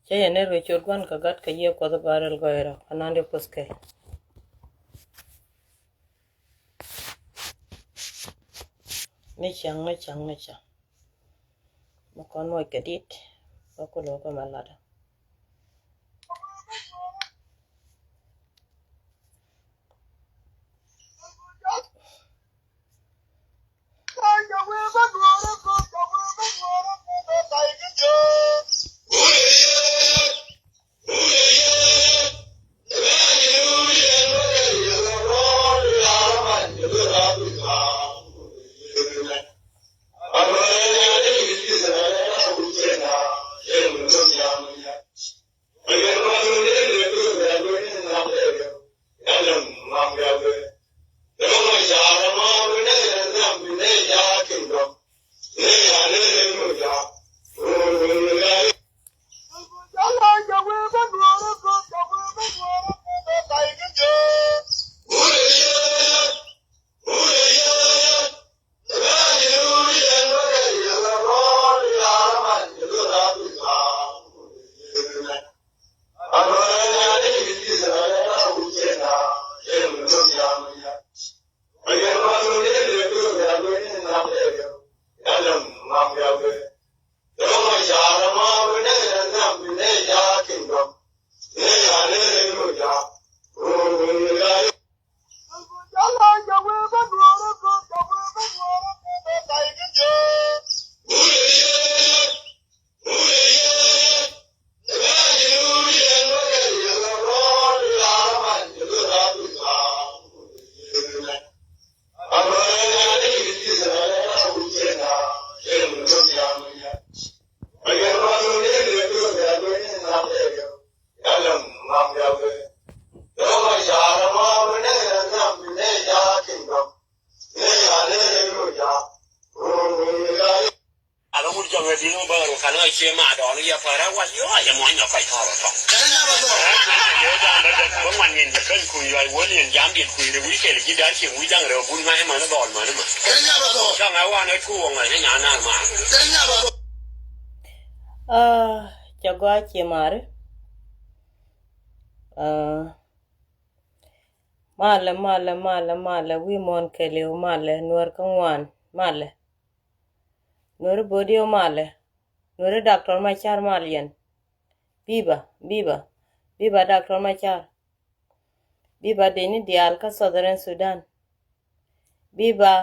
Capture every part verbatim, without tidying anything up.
Cä yɛn ni ruec cot gua̱n kɛ gat kɛ yiëë Kuɔth Gɔaa rɛl gɔɔy rɔ kɛ na̱n di Kuoth kɛl. Ni cäŋ, ni cäŋ, ni cäŋ. Mɛ kɔn muɔc kɛ dit bä kulɛ wä kɛ mɛ latdä. Ah, cɛ gɔaa ciɛ mari. Ah, malɛ, malɛ, malɛ, malɛ, wi̱i̱ muɔ̱ɔ̱n kɛɛliw, malɛ, Nuäär kä ŋuan, malɛ. Nuäär bo̱o̱diw, malɛ. Nuäär Doctor Machar, mal yɛn. Biba, biba, biba Doctor Machar. Biba dini diaal kä Southern Sudan. Biba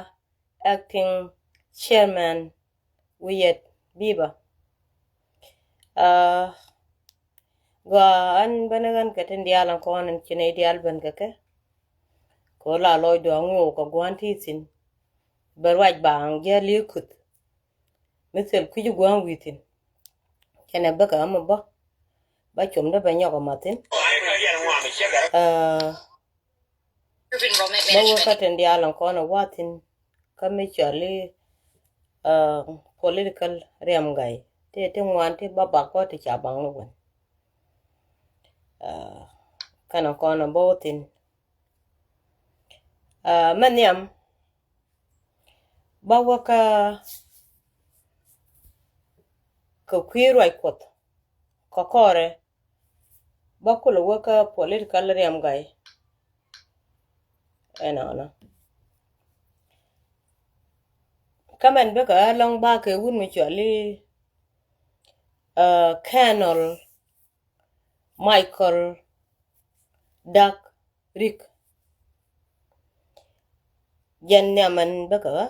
acting chairman wi̱i̱ yɛt, biba. Ah, gɔaa, ɛn bänä ɣän kɛ tin diaal ɛn kɔn ɛn ci nɛy diaal ben kɛ kɛ. Kɛ ɣöö la lɔcdu aŋu kɛ gua̱n ti thi̱n. Bɛ ruac ba aŋ ji̱ a li̱i̱k kuth. Mi thil kui̱c gua̱a̱ŋ wi̱i̱ thi̱n. Cɛnɛ bäkɛ ɣä mi bä. Bä com dee bɛ nyɔk ɛ math thi̱n. Ah, bä wä kä tin diaal ɛn kɔn ɛ wa̱a̱ thi̱n. Kä mi cɔal i̱, ah, political riɛm gay. Ti, ti ŋuan ti bä bak kɔ ti ca baŋ ni wän. Ah, kɛnɛ kɔn ɛ bä wä thi̱n. Ah, mɛ nhiam. Bä wä kä, kä kui̱ ruac Kuɔth. Kä kɔrɛ. Bä kulɛ wä kä political riɛm gay. Ɛnɔnɔ. Kä mɛn bikɛ ɣä lɔŋ ba kɛ wut mi cɔal i̱, ah, Colonel Michael Dak Rik. Jɛn nhiam ɛn bäkɛ ɣä.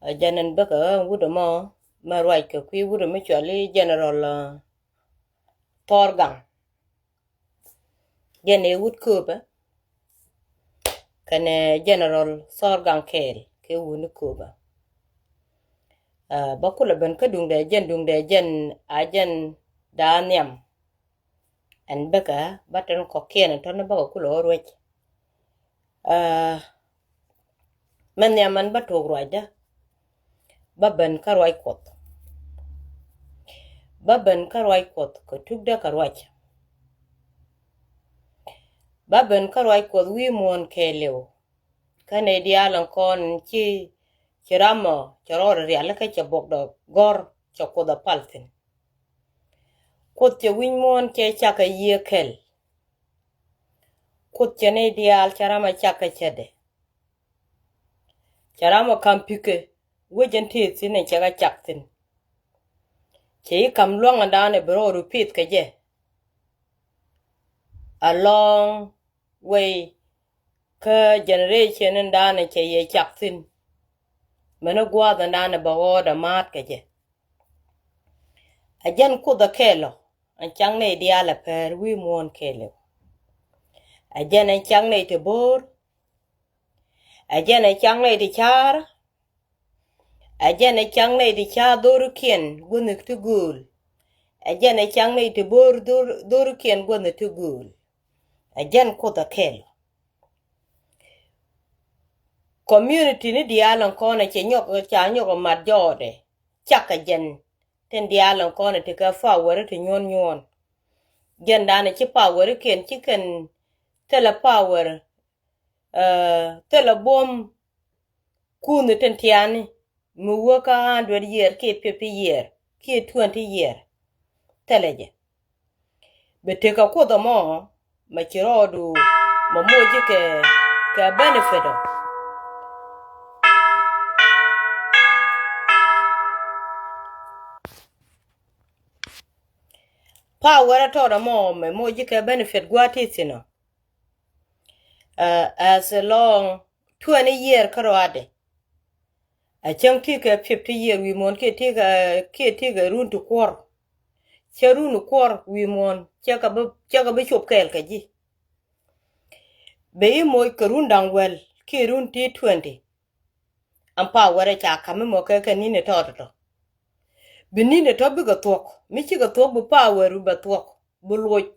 Ɛ jɛn ɛn bäkɛ ɣä wut ɛmɔ mɛ ruac kɛ kui̱ wut ɛmɛ cɔal i̱ General, ah, Thor Gaŋ. Jɛn ɛ wut kööbä. Kɛnɛ General Thor Gaŋ kɛɛl kɛ wut ni kööbä. Ah, bä kulɛ ben kä duŋdɛ jɛn, duŋdɛ jɛn a jɛn da̱a̱ nhiam. Ɛn bäkɛ bä tɛn kɔ̱kiɛn tɔ̱ni bäkɛ kulɛ ɣä ruec. Ah, mɛ nhiam ɛn bä tok ruacdä. Bä ben kä ruac Kuɔth. Bä ben kä ruac Kuɔth kɛ tukdä kɛ ruac. Bä ben kä ruac Kuɔth wi̱i̱ muɔ̱ɔ̱n kɛɛliw. Kä nɛy diaal ɛn kɔn ci, ci ram ɔ cɛ rɔɔdɛ rialikä cɛ buɔkdɛ gɔ̱r cɛ Kuoth ɛ pal thi̱n. Kuoth cɛ wi̱c muɔ̱ɔ̱n cɛ cak kɛ yiëë kɛl. Kuoth cɛ nɛy diaal cɛ ram ɛ cak kɛ cätdɛ. Cɛ ram ɛ ka̱m pi̱kɛ wec ɛn tëë thi̱n ɛ cɛ kɛ cak thi̱n. Cɛ i̱ ka̱m lua̱ŋ ɛn da̱a̱n ɛ bi rɔɔdu pith kɛ jɛ. Alɔ̱ŋ wei kä generation in da̱a̱n cɛ yɛ cak thi̱n. Mɛn i̱ gua̱a̱th in da̱a̱n bɛ ɣɔ̱ɔ̱dɛ ma̱a̱t kɛ jɛ. Ɛ jɛn Kuoth ɛ kɛɛl ɔ, ɛn cak nɛy diaal ɛ pɛr wi̱i̱ muɔ̱ɔ̱n kɛɛliw. Ɛ jɛn ɛn cak nɛy ti bo̱o̱r. Ɛ jɛn ɛ cak nɛy ti ca̱a̱r. Ɛ jɛn ɛ cak nɛy ti ca̱a̱r dho̱rikiɛn guänh ti gööl. Ɛ jɛn ɛ cak nɛy ti bo̱o̱r dho̱r-, dho̱rikiɛn guänh ti gööl. Ɛ jɛn Kuoth ɛ kɛɛl. Community ni diaal ɛn kɔn ɛ cɛ nyɔk, ca nyɔk ɛ mat jɔɔdɛ. Cak ɛ jɛn tin diaal ɛn kɔn ɛ ti kɛ power ti nyuɔn nyuɔn. Jɛn da̱a̱n ɛ ci power kiɛn ci kɛn thilɛ power, eh, thilɛ buɔ̱m kuuth tin tiani mi wä kä hundred year kiɛ fifty year kiɛ twenty year. Thilɛ jɛ. Bi tekɛ Kuoth ɛmɔ mɛ ci rɔɔdu mɛ moc ji̱ kɛ, kɛ benefit ɔ. Power ɛ tɔt ɛmɔ mɛ moc ji̱ kɛ benefit gua̱a̱th ti thi̱n ɔ. Uh, as a long twenty year kä rɔadɛ. A cäŋ ti kɛ fifty year wi̱i̱ muɔ̱ɔ̱n kiɛ ti kɛ, kiɛ ti kɛ run ti kuɔr. Cä run ti kuɔr wi̱i̱ muɔ̱ɔ̱n cä kɛ bi, cä kɛ bi cop kɛɛl kɛ ji̱. Bɛ i̱ moc kɛ run da̱ŋ wäl kiɛ run ti twenty. Ɛn power ɛ ca ka̱m imɔ kɛ kɛ ni̱n ɛ tɔt tɔ̱. Bi ni̱n ɛ tɔ̱ bikɛ thuɔ̱k mi cikɛ thuɔ̱k bi power bɛ thuɔ̱k. Bi luɔc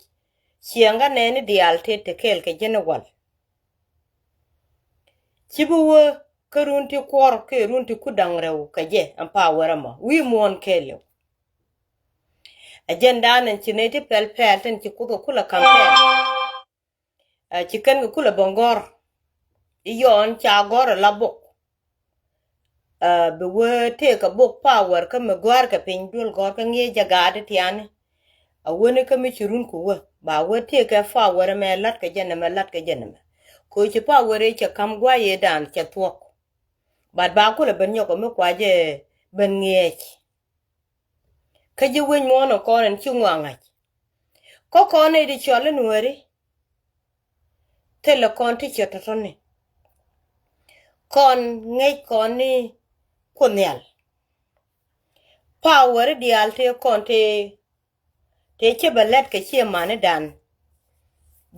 ciɛŋ kä nɛɛni diaal tëë te kɛɛl kɛ ji̱n i̱ wal. Ci bi wee kä run ti kuɔr kɛ run ti ku da̱ŋ rɛw kɛ jɛ ɛn power ɛmɔ wi̱i̱ muɔ̱ɔ̱n kɛɛliw. Ɛ jɛn da̱a̱n ɛn ci nɛy ti pɛl pɛl tin ci Kuoth kɛ kulɛ ka̱m pɛl. Ɛ ci kɛn kɛ kulɛ bä gɔ̱r. I̱ yɔɔn ca gɔ̱r ɛ la bok. Ɛ bi wee tëëkɛ bok power kä mi gɔ̱a̱rkɛ piny duel gɔ̱r kä ŋi̱eec jɛ gaat tiani. A weni kä mi ci run ku wee ba wee tëëkɛ power mɛ la̱t kɛ jɛ nɛmɛ, la̱t kɛ jɛ nɛmɛ. Kɛ ci power i̱ cɛ ka̱m gua̱a̱c i̱ da̱a̱n cɛ thuɔ̱k. But ba kulɛ ben nyɔk mi kua jɛ ben ŋi̱eec. Kä ji̱ wec muɔ̱ɔ̱n ɔ kɔn ɛn ci ŋuaŋac. Kä kɔn nɛy ti cɔl i̱ Nuääri. Thilɛ kɔn ti ciɛ tɔ̱tɔ̱ni. Kɔn ŋäc kɔn ni Kuoth Nhial. Power diaal tëë kɔn tëë, tëë ci bɛ lät kɛ ciɛ manidan.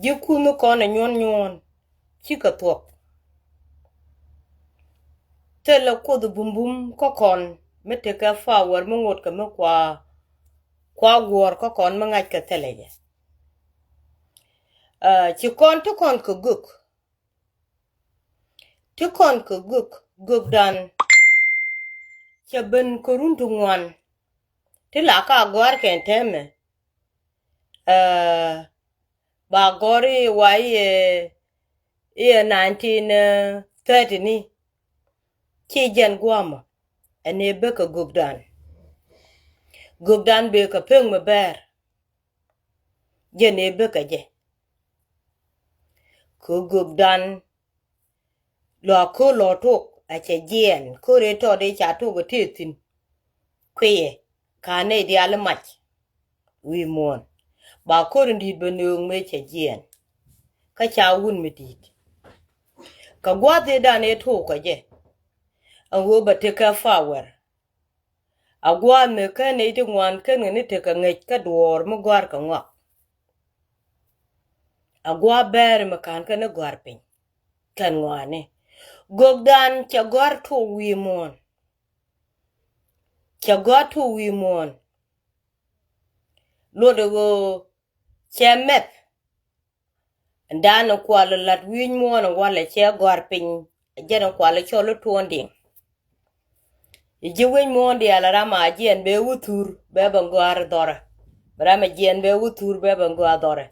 Ji̱ kunh kɔn ɛ nyuɔ̱n nyuɔ̱n cikɛ thuɔ̱k. Thilɛ Kuoth bumbum kä kɔn mi tekɛ power mi ŋot kɛ mi kua, kua guɔ̱ɔ̱r kä kɔn mi ŋa̱ckɛ thilɛ jɛ. Ɛ ci kɔn ti kɔn kɛ gök. Ti kɔn kɛ gök, gökdan. Cɛ ben kɛ run ti ŋuan. Ti la ka gɔ̱a̱r kɛn tɛmɛ. Ɛ ba gɔ̱r i̱ wa i̱ ɛ, i̱ ɛ nineteen thirty ni. Ci jɛn gua̱a̱mɔ ɛn ëë bekɛ gökdan. Gökdan bekɛ pek mi bɛɛr. Jɛn ëë bekɛ jɛ. Kɛ gökdan. Lɔ a ko̱r lɔ tok a cɛ jiɛɛn ko̱r ëë tɔt ëë ca tok ɛ tëë thi̱n. Kuiyɛ ka nɛy diaal i̱ mac. Wi̱i̱ muɔ̱ɔ̱n ba ko̱r in di̱i̱t bɛ nööŋ mëë cɛ jiɛɛn. Kä ca wun mi di̱i̱t. Kɛ gua̱a̱th ëëdan ëë tok kɛ jɛ. Ɛn ɣöö bɛ tekɛ power. A gua̱a̱th mi kä nɛy ti ŋuan ken kɛ ni tekɛ ŋäc kä duɔɔr mi gɔ̱a̱r kɛ ŋɔak. A gua̱a̱th bɛɛr mi ka̱n kɛ ni gɔ̱a̱r piny. Kɛn ŋɔaani. Gökdan cɛ gɔ̱a̱r tok wi̱i̱ muɔ̱ɔ̱n. Cɛ gɔ̱a̱r tok wi̱i̱ muɔ̱ɔ̱n. Luɔt ɛ ɣöö cɛ mɛth. Ɛn da̱a̱n ɛ kual ɛ la̱t wi̱i̱ muɔ̱ɔ̱n ɛ walɛ cɛ gɔ̱a̱r piny. Ɛ jɛn ɛ kual ɛ cɔl ɛ tuɔɔn diŋ. I̱ ji̱ wec muɔ̱ɔ̱n diaal ɛ ram a jiɛɛn bɛ wä thur bɛ bɛ gɔ̱a̱r dhɔrɛ. Bɛ ram a jiɛɛn bɛ wä thur bɛ bɛ gɔ̱a̱r dhɔrɛ.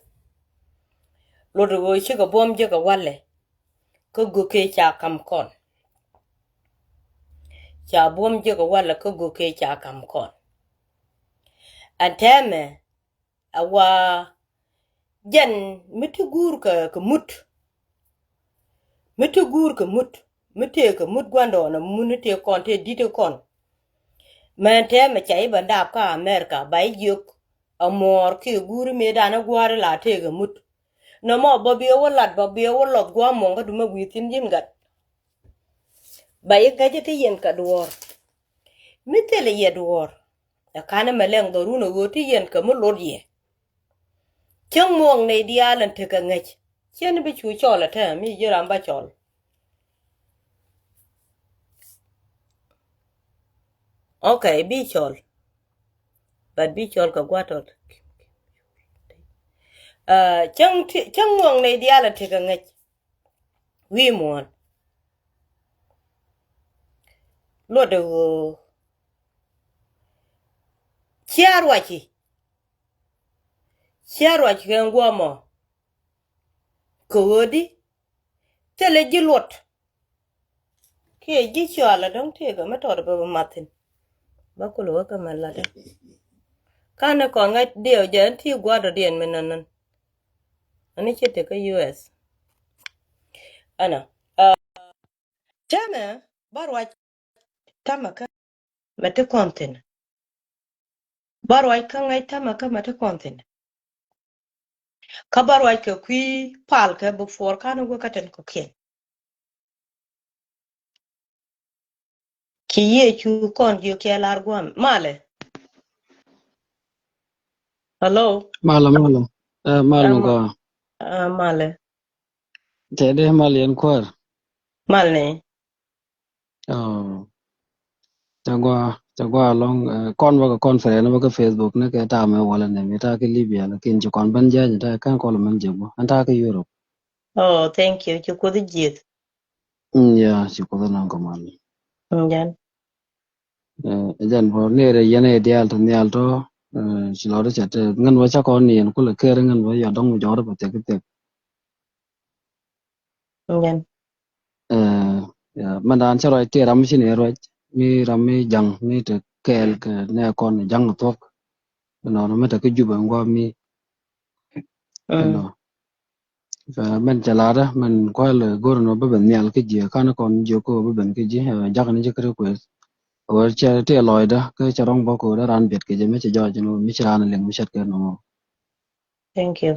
Lot ɛ ɣöö cikɛ buɔ̱m ji̱kɛ walɛ. Kä gökɛ ca ka̱m kɔn. Ca buɔ̱m ji̱kɛ walɛ kä gökɛ ca ka̱m kɔn. Ɛn tɛmɛ a wa jɛn mi ti guur kɛ kɛ mut. Mi ti guur kɛ mut, mi tëë kɛ mut gua̱ndɔɔn a mun ni tëë kɔn tëë di̱t kɔn. Mɛn tɛmɛ ca i̱ bɛ dap kä America ba i̱ jiök a muɔɔr kiɛ guuri mëëdan i̱ gua̱a̱ri la tëë kɛ mut. Nɔmɔ bä biɛ wä lat bä biɛ wä lɔth gua̱a̱ muɔ̱ŋ kä dumɛ wi̱i̱ thi̱n ji̱n gat. Ba i̱ gäcä ti yɛn kɛ duɔ̱ɔ̱r. Mi thilɛ yɛ duɔ̱ɔ̱r ɛ kanɛ mɛ lɛŋ dhɔrun ɛ ɣöö ti yɛn kɛ mi lot yɛ. Cäŋ muɔ̱ɔ̱ŋ nɛy diaal ɛn tekɛ ŋäc. Ciɛn bi cu cɔl ɛ tɛm mi ji̱ ram ba cɔl. Okay, bi cɔl. But bi cɔl kɛ gua̱tɔt. Cäŋ muɔ̱ɔ̱ŋ nɛy diaal ɛn tekɛ ŋäc. Wi̱i̱ muɔ̱ɔ̱n. Luɔt ɛ ɣöö cia ruaci. Cia ruac kɛ ŋuɔmɔ. Kɛ ɣöödi thilɛ ji̱ luɔt. Kiɛ ji̱ cɔal a dɔ̱ŋ tëëkɛ mi tɔt bɛ bɛ mathin. Bä kulɛ wä kä mɛ latdä. Kanɛ kɔn ŋa̱c diɛw jɛ ɛn ti gua̱dɔdiɛn mi nɔnɔn. Ani ci tekä U S. Ɛnɔ. Tɛmɛ bä ruac tɛmɛ kä mɛ ti kɔn thin. Bä ruac kä ŋäc tɛmɛ kä mɛ ti kɔn thin. Kä bä ruac kɛ kui̱ pal kɛ before kanɛ wä kä tin kɔ̱kiɛn. Ci Yecu kɔn jiök cɛ lar guam malɛ. Hello. Malɛ malɛ. Ɛ malɛ mi gɔaa. Malɛ. Tɛ dee mal yɛn kuäär. Mal ni. Cɛ gua cɛ gua lɔŋ kɔn bä kɛ conference bä kɛ Facebook ni kɛ tamɛ walɛ nɛ mi ta kɛ Libya lakin ci kɔn ben jany ta kɛn kɔl mɛn jɛ gua an ta kɛ Europe. Oh, thank you. Ci Kuoth jieth. Mm, ya ci Kuoth nɔŋ kɛ mal. Mm, jan. Ɛ jɛn bä ni rɛ yɛn ɛ diaal tɔ nhial tɔ ci lɔt cɛ tɛ ŋän bä ca kɔn ni yɛn kulɛ ker ŋän bä yɔ dɔŋ mi jɔt bä thek thek. Mɛn dan cä ruac ti ram mi ci ni ruac mi ram mi jaŋ mi te kɛɛl kɛ nɛ kɔn jaŋ thuɔk. Nɔnɔ mi te kä Jubɛ ŋuam mi. Mɛn cɛ lat mɛn kual go̱r nɔ bä ben nhial kä jiɛ kan kɔn jiɛ ko bä ben kä jiɛ jak ni ci kri kueth. Wä cɛ ti lɔcdä kä cɛ rɔŋ bä ko dä ran biɛt kɛ jɛ mi cɛ jɔc ni mi ci ran liŋ mi cɛt kɛ nɔ. Thank you.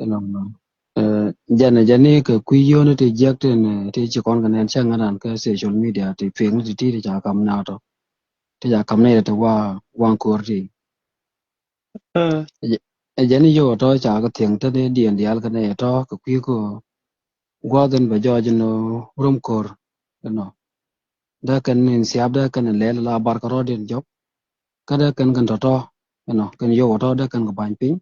Jɛn jɛn ni kɛ kui̱ yio̱o̱ni ti jiɛk tin ti ci kɔn kɛ nɛn cäŋ ran kɛ social media ti piɛŋni ti ti ti ca kam na tɔ. Ti ca kam na yɛ ti wa waŋ ko̱r ti. Ɛ jɛn ni yio̱w tɔ ca kɛ thiɛŋ te ni diɛn diaal kɛ nɛ tɔ kɛ kui̱ ko gua̱th in bɛ jɔɔc in rom ko̱r. Inɔ dee kɛn in siap dee kɛn in lɛl la bar kɛ rɔɔd in jɔk. Kä dee kɛn kɛn tɔtɔ inɔ kɛn yio̱w tɔ dee kɛn kɛ ba̱ny piny.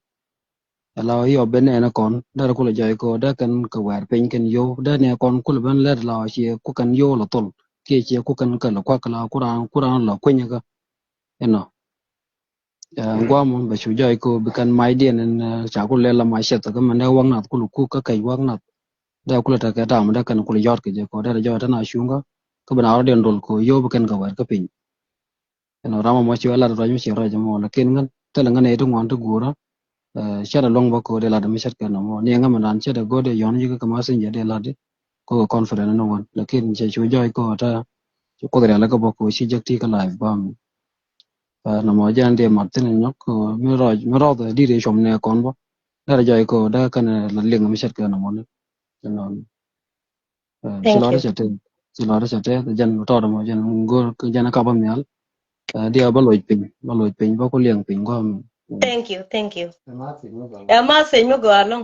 Ala yɔ ben nɛn kɔn dee kulɛ jɔɔc ko dee kɛn kɛ wɛɛr piny kɛn yio̱w dee nɛ kɔn kulɛ ben lɛt la cie ku kɛn yio̱w lɔ thol kiɛ cie ku kɛn kɛ lɔ kuak la kuran kuran lɔ kuinyɛ kä. Inɔ Guam bɛ cu jɔc ko bi kɛn macdiɛn in ca ku lɛl la mac cɛth kä mɛn dee wak nath kul kuk kä kɛc wak nath. Dee kulɛ tekɛ tam dee kɛn kulɛ yɔt kɛ jɛ ko dee jɔc tɛn a cuŋkä kä bi na rɔdiɛn dol ko yio̱w bi kɛn kɛ wɛɛr kä piny. Ɛn ram mɔ ci wä lat ruac mi ci ruac mɔ lakin ŋän thilɛ ŋän ɛ ti ŋuan ti guurä. Cɛ dee luɔŋ bä ko dee lat mi cɛt kɛ nɔmɔ ni ŋä mɛn dan cɛ dee go̱o̱r dee yɔn yikä kɛ ma thi̱n jɛ dee lat di ko kɛ confident ni wän lakin cɛ cu jɔc ko ta ci kuoth rial kä bä ko ci jek ti kä live bä mi. Nɔmɔ jɛn dee mat thin nyɔk mi rɔc mi rɔth dit i̱ cuɔm nɛ kɔn bä. Dee rɛ jɔc ko dee kɛn la liŋ mi cɛt kɛ nɔmɔ ni. Ci lɔri cɛ tɛth ci lɔri cɛ tɛth jɛn tɔɔt mɔ jɛn go̱r jɛn kap bä nhial. Diɛ bä loc piny bä loc piny bä ku liɛŋ piny guam. Thank you, thank you. Ɛ message mi gɔaa loŋ.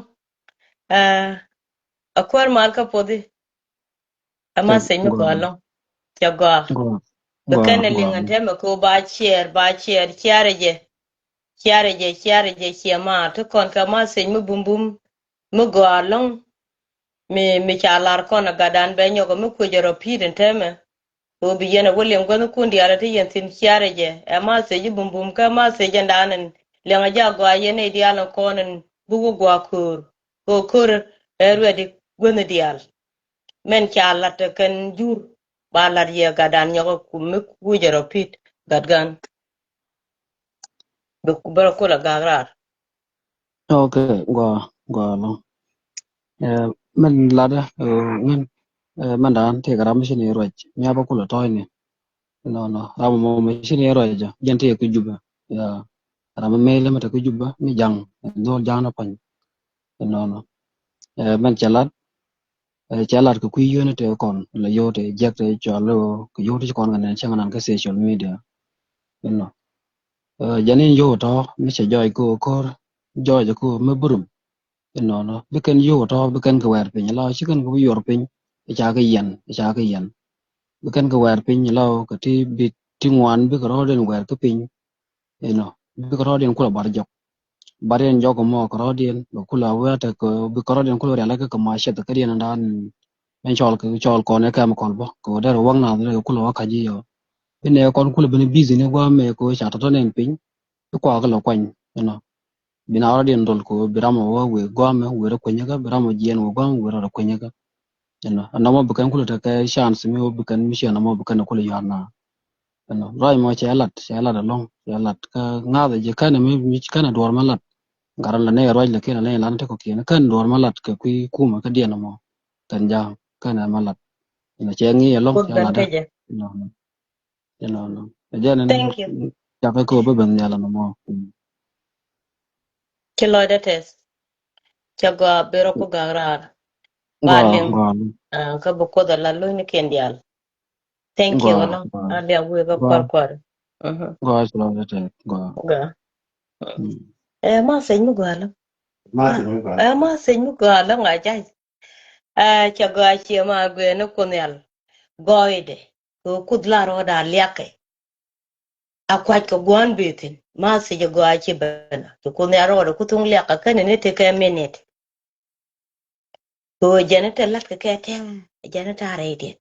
Ɛ kuäär mal kä puɔthi. Ɛ message mi gɔaa loŋ. Cɛ gɔaa. Bɛ kɛn ɛ liŋ ɛn tɛmɛ ko ba ciɛɛr ba ciɛɛr ciarɛ jɛ. Ciarɛ jɛ ciarɛ jɛ ciɛ ma ti kɔn kɛ message mi bum bum. Mi gɔaa loŋ. Mi mi ca lar kɔn ɛ gatdan bɛ nyɔk ɛ mi kuecɛ rɔ pi̱i̱t ɛn tɛmɛ. Kɛ ɣöö bi yɛn ɛ wä liɛŋ guäthnikun diaal ɛ ti yɛn thi̱n ciarɛ jɛ ɛ message ji̱ bumbum kä message ɛn daanɛn liɛŋ ɛ jaak gɔaa yɛn nɛy diaal ɛn kɔn ɛn buk wä gua̱a̱ köör kɛ ɣöö köör ɛ ruɛt i̱ guäthni diaal. Mɛn ca la̱t ɛ kɛn jur ba la̱t yɛ gatdan nyɔk ɛ ku mi kucɛ rɔ pi̱t gatgan. Bi bärɛ kol ɛ gak raar. Ok, gua, gua lɔ. Ɛ, mɛn latdä, ɛ, ŋän, ɛ, mɛn dan tëëkɛ ram mi ci ni ruac mi a bä kulɛ tɔ̱ɔ̱cni. Nɔnɔ ram mɔ mi ci ni ruac jɛ jɛn tëëkɛ Jubɛ. Ya, ram mi mëë lɛ mi te kä Jubɛ mi jaŋ, dhol jaŋ ni pa̱ny. Nɔnɔ, ɛ, mɛn cɛ lat, ɛ, cɛ lat kɛ kui̱ yio̱o̱ni tëë kɔn la yio̱o̱ tëë jiɛk tëë cɔal kɛ yio̱o̱ ti ci kɔn kɛ nɛn cäŋ nan kä social media. Inɔ, ɛ, jɛn in yio̱o̱ tɔ̱ mi cɛ jɔɔc kɛ ko̱r, jɔɔc kɛ mi burum. Inɔnɔ bi kɛn yio̱o̱ tɔ̱ bi kɛn kɛ wɛɛr piny la ci kɛn kɛ bi yuɔr piny. Ica kɛ yɛn, ica kɛ yɛn. Bi kɛn kɛ wɛɛr piny la kɛ ti bi ti ŋuan bi kɛ rɔɔdiɛn wɛɛr kä piny. Inɔ, bi kɛ rɔɔdiɛn kulɛ bar jɔk. Bar yɛn jɔk mɔ kɛ rɔɔdiɛn bɛ kulɛ wɛɛr tekɛ bi kɛ rɔɔdiɛn kulɛ rial kɛ kɛ ma cɛth kädiɛn dan. Mɛn cɔl kɛ cɔl kɔn ɛ chemical bä kɛ wä derɛ wäŋ nath derɛ kulɛ wä ka̱c iɔ. Bi nɛ kɔn kulɛ ben busy ni gua̱a̱mɛ kɛ wä ca tɔtɔ nɛn piny. Bi kuakä lɛ kuany, inɔ. Bi na rɔɔdiɛn dhol kɛ wä bi ram wä wëë gua̱a̱mɛ wëë rɔ kuanyikä, bi ram wä jiɛn wä gua̱a̱mɛ wëë rɔ rɔ kuanyikä. Inɔ, ɛn nɔmɔ bi kɛn kulɛ tekɛ chance mi wä bi kɛn mi ciɛ nɔmɔ bi kɛn kulɛ yua̱r na. Inɔ, ruac mɔ cɛ lat, cɛ lat ɛlɔ̱ŋ, cɛ lat kä ŋa̱thɛ ji̱ kɛn mi, mi kɛn duɔr mɛ lat. Gat rɔ la nɛ ruac lɛ kiɛn la nɛ lan tekɔ kiɛn kɛn duɔr mɛ lat kɛ kui̱ kumɛ kä diɛn mɔ. Kɛn ja̱a̱ŋ kɛn mɛ lat. Inɔ, cɛ ŋi̱i̱c ɛlɔ̱ŋ, cɛ lat. Inɔ, inɔ, inɔ. Ɛ jɛn ɛn, thank you. Cakɛ kɛ wä bä ben nhial ɛn mɔ. Mm. Ci lɔcdä tɛth. Ca gɔaa, bi rɔ ku gak raar. Ba liŋ, ah, kä bi Kuoth a la lo̱cnikiɛn diaal. Thank you, ɛlɔ̱ŋ. A liak wëë kä kuar kuar. Mhm. Gɔaa, ci lɔcdä tɛth. Gɔaa. Gɔaa. Mm. Ɛ, message mi gɔaa lɔ. Message mi gɔaa. Ɛ, message mi gɔaa lɔ ŋa jay. Ɛ, ca gɔaa, cie ma guiɛ ni Kuoth nhial. Gɔɔydɛ. Kɛ Kuoth la rɔɔdɛ a liakɛ. A kuac kɛ gua̱a̱n bëë thi̱n. Message gɔaa ci ben. Kɛ Kuoth nhial rɔɔdɛ ku thuŋ liakɛ kɛn ni tekɛ minute. Kɛ ɣöö jɛn te la̱tkɛ kɛ tɛŋ, jɛn te a rɛydiɛn.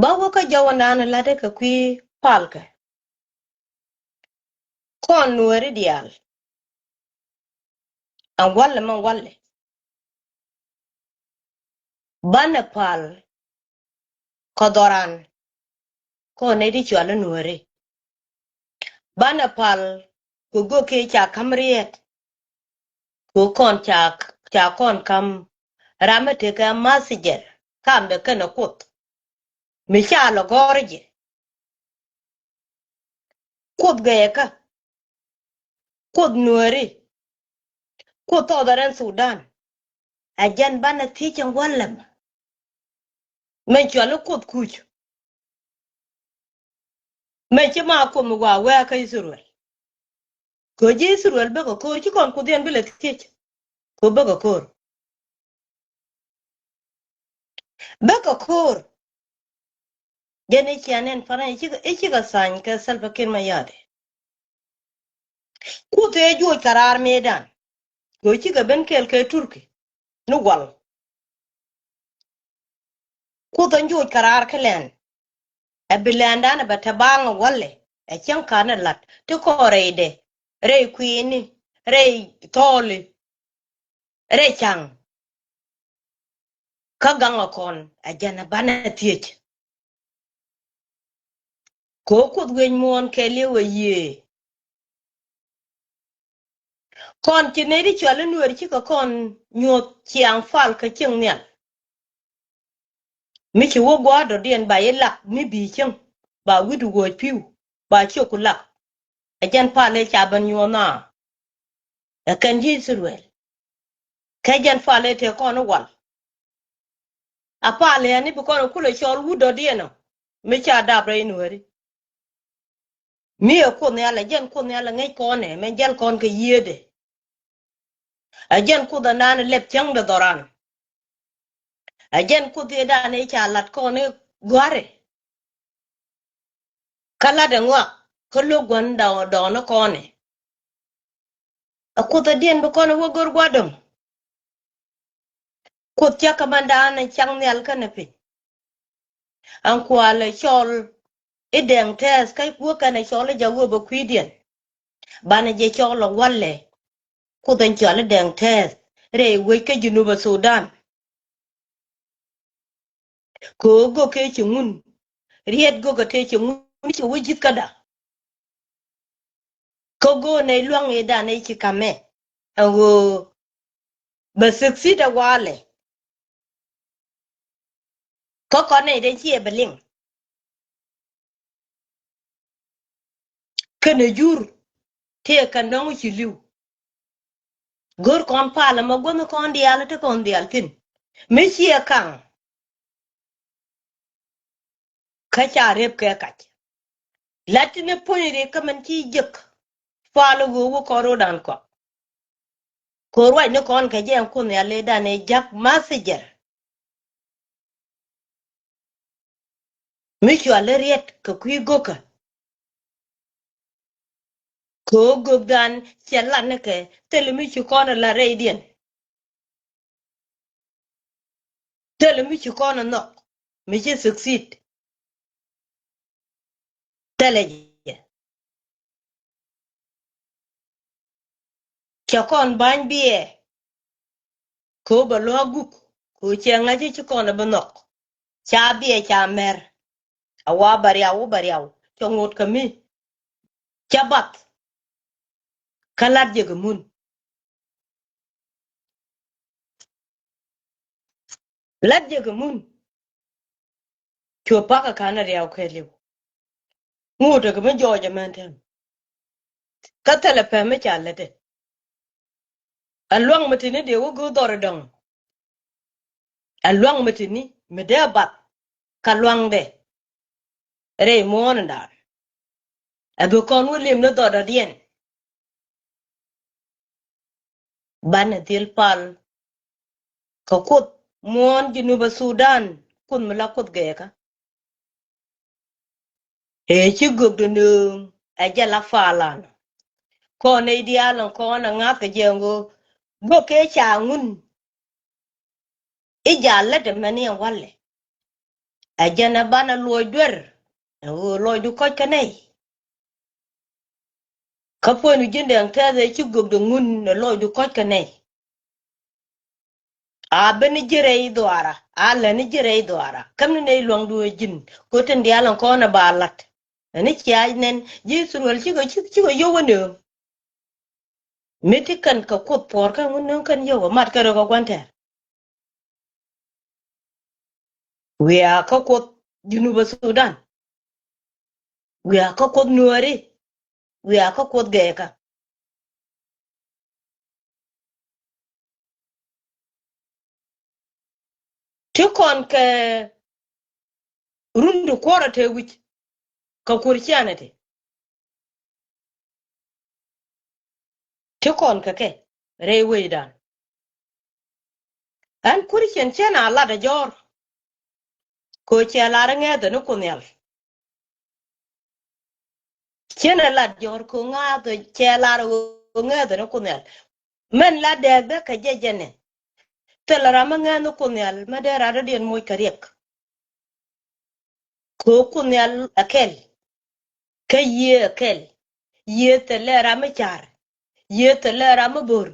Ba wä kä jɔwänan la̱tdɛ kɛ kui̱ palkɛ. Kɔn Nuääri diaal. Ɛn walɛ mɛ walɛ. Banɛ pal kɛ dhɔran. Kɔn nɛy ti cɔal i̱ Nuääri. Banɛ pal kɛ göök ëë ca ka̱m riet. Kɛ kɔn ca, ca kɔn ka̱m ram mi tekɛ message kam bɛ kɛnɛ Kuoth. Mi ca lɔ gɔ̱r jɛ. Kuoth gɛɛkä. Kuoth Nuääri. Kuoth Southern Sudan. Ɛ jɛn banɛ thiec ɛn walɛ mɛ. Mɛ cɔal i̱ Kuoth Kuc. Mɛ ci ma Kuoth mi wa wee kä Israel. Kɛ ji̱ Israel bäkɛ ko̱o̱r, ci kɔn Kuoth yɛn bi lɛ thiec. Kɛ bäkɛ ko̱o̱r. Bäkɛ ko̱o̱r. Jɛn i̱ ciɛ nɛn pan i̱ cikɛ, i̱ cikɛ thany kɛ Salva Kiir Mayardit. Kuoth ëë juɔc kɛ raar mëëdan. Kɛ cikɛ ben kɛɛl kɛ Turkey ni wal. Kuoth ɛn juɔc kɛ raar kä lɛn. Ɛ bi lɛndan ɛ bɛ te baaŋ ɛ walɛ ɛ cäŋ ka̱n ɛ la̱t ti kɔn rɛydɛ, rɛy kui̱ni, rɛy thɔɔli, rɛy ca̱ŋ. Kä gaŋ ɛ kɔn ɛ jɛn ɛ banɛ thiec. Kɛ ɣöö Kuoth wi̱i̱ muɔ̱ɔ̱n kɛɛliw ɛ yiëë. Kɔn ci nɛy ti cɔal i̱ Nuäär cikɛ kɔn nyuɔ̱th ciaŋ pal kä cieŋ nhial. Mi ci wä gua̱a̱r dɔ̱diɛn ba i̱ lak mi bi̱i̱ cieŋ ba wi̱cdu wuɔ̱c pi̱w ba ciöku lak. Ɛ jɛn pal ëë ca ben nyuɔ̱th naa. Ɛ kɛn ji̱ Israel. Kɛ jɛn pal ëë tëë kɔn i̱ wal. A pal ëë ni bi kɔn i̱ kulɛ cɔl wut dɔ̱diɛn ɔ mi ca dap rɛy Nuääri. Mi ɛ Kuoth Nhial, ɛ jɛn Kuoth Nhial ɛ ŋäc kɔn ɛ mɛ jäl kɔn kɛ yiëëdɛ. Ɛ jɛn Kuoth ɛ naan ɛ lɛp cäŋ dɛ dhɔran. Ɛ jɛn Kuoth ëëdan ëë ca lat kɔn i̱ gua̱ri. Kä lat ɛ ŋɔak kä lo̱k gua̱n dɔɔn, dɔɔn i̱ kɔn ɛ. Ɛ Kuoth ɛ diɛn bi kɔn ɛ wä gör gua̱dɔ̱ŋ. Kuoth cä kä mandan ɛ caŋ nhial kɛnɛ piny. Ɛn kualɛ cɔl i̱ Dɛŋ Tɛth kä wä kɛnɛ cɔl i̱ Ja̱ Wä bɛ kui̱diɛn. Banɛ jɛ cɔl ɛ walɛ. Kuoth ɛn cɔal i̱ Dɛŋ Tɛth rɛy wec kä Junub Sudan. Kɛ ɣöö göök ëë ci ŋun, riet göök ëë tëë ci ŋun ci wä ji̱th käda. Kä go̱o̱r nɛy lua̱ŋ ëëdan ëë ci ka̱mɛ. ɛn ɣöö bɛ succeed ɛ walɛ. Kä kɔn nɛy den ciɛ bɛ liŋ. Kɛnɛ jur tëë kɛn dɔ̱ŋ ci li̱w. Go̱r kɔn palä mɛ guänh kɔn diaal ti kɔn diaal thi̱n. Mi ciɛ kaŋ. Kä ca rep kɛ kac. La̱t ti ni puɔ̱ny ri kä mɛn ci jek. Palä ɣöö wä kɔn ro̱dan kɔk. Kɛ ruac ni kɔn kɛ jɛ ɛn Kuoth Nhial ëëdan ëë ja̱k messenger. Mi cua lä riet kɛ kui̱ go̱kä. Kɛ ɣöö gökdan cɛ lat ni kɛ thilɛ mi ci kɔn ɛ lat rɛydiɛn. Thilɛ mi ci kɔn ɛ nhɔk mi ci succeed. Thilɛ jɛ. Cɛ kɔn ba̱ny biɛ. Kɛ ɣöö bɛ lua̱a̱k guk kɛ ɣöö cɛ ŋa̱c ci kɔn ɛ bi nhɔk. Ca biɛ ca mɛr. A wa bɛ riaw wä bɛ riaw cɛ ŋot kɛ mi. Cɛ bath. Kä lat jɛ kɛ mun. Lat jɛ kɛ mun. Cuɛ pakä ka̱n a riaw kɛ li̱w. Ŋot ɛ kɛ mi jɔɔc ɛmɛn tɛm. Kä thilɛ pɛm mi ca lätdɛ. Ɛ luaŋ mi tini dee wä go̱o̱r dhɔr dɔ̱ŋ. Ɛ luaŋ mi tini mi dee bath. Kä luaŋdɛ rɛy muɔ̱ɔ̱n dan. Ɛ bi kɔn wä lim ni dhɔr dɔ̱diɛn. Banɛ dhil pal. Kä Kuoth muɔ̱ɔ̱n Jinubä Sudan, Kuoth mi la Kuoth gɛɛkä. Ëë ci gökdɛ nööŋ ɛ jɛ la palan. Kɔn nɛy diaal in kɔn ɛ ŋa̱th kɛ jɛ ŋö gökɛ ca ŋun. I̱ jal lätdɛ mɛn i̱ ɛn walɛ. Ɛ jɛn ɛ banɛ luɔc duer. Ɛ ɣöö lɔcdu kɔc kä nɛy. Kä puɔ̱nydu ji̱n dɛŋ tɛth ëë ci gökdɛ ŋun ɛ lɔcdu kɔc kä nɛy. A ben ni ji̱ rɛy dhuaara, a lät ni ji̱ rɛy dhuaara. Käm ni nɛy luaŋdu ɛ ji̱n, kɛ ɣöö tin diaal ɛn kɔn ɛ ba la̱t. Ɛn ni cia nɛn ji̱ Ithɛrɛl cikɛ, cikɛ, cikɛ yio̱w wä nööŋ. Mi ti kɛn kɛ Kuoth puɔ̱ɔ̱r kɛn wä nööŋ kɛn yio̱w ɛ mat kɛn rɛ kɛ gua̱n tɛɛr. Wiaa kä Kuoth Jinubä Sudan. Wiaa kä Kuoth Nuääri. Wiaa kä Kuoth gɛɛkä. Ti kɔn kɛ run ti kuɔrɛ te wi̱c kɛ Christianity. Ti kɔn kɛ kɛ rɛy wecdan. Ɛn Christian cɛn a lat ɛ jɔ̱ɔ̱r. Kɛ ɣöö cɛ lar ɛ ŋɛ̈thɛ ni Kuoth Nhial. Cɛn ɛ lat jɔ̱ɔ̱r kɛ ɣöö ŋa̱thɛ cɛ lar ɛ ɣöö ŋɛ̈thɛ ni Kuoth Nhial. Mɛn la dɛɛkdɛ kɛ jɛ jɛnɛ. Thilɛ ram mi ŋɛ̈th ni Kuoth Nhial mi dee rat dɔ̱diɛn moc kɛ riɛk. Kɛ ɣöö Kuoth Nhial ɛ kɛl. Kä Yiëë ɛ kɛl. Yiëë thilɛ ram mi ca̱r. Yiëë thilɛ ram mi bo̱r.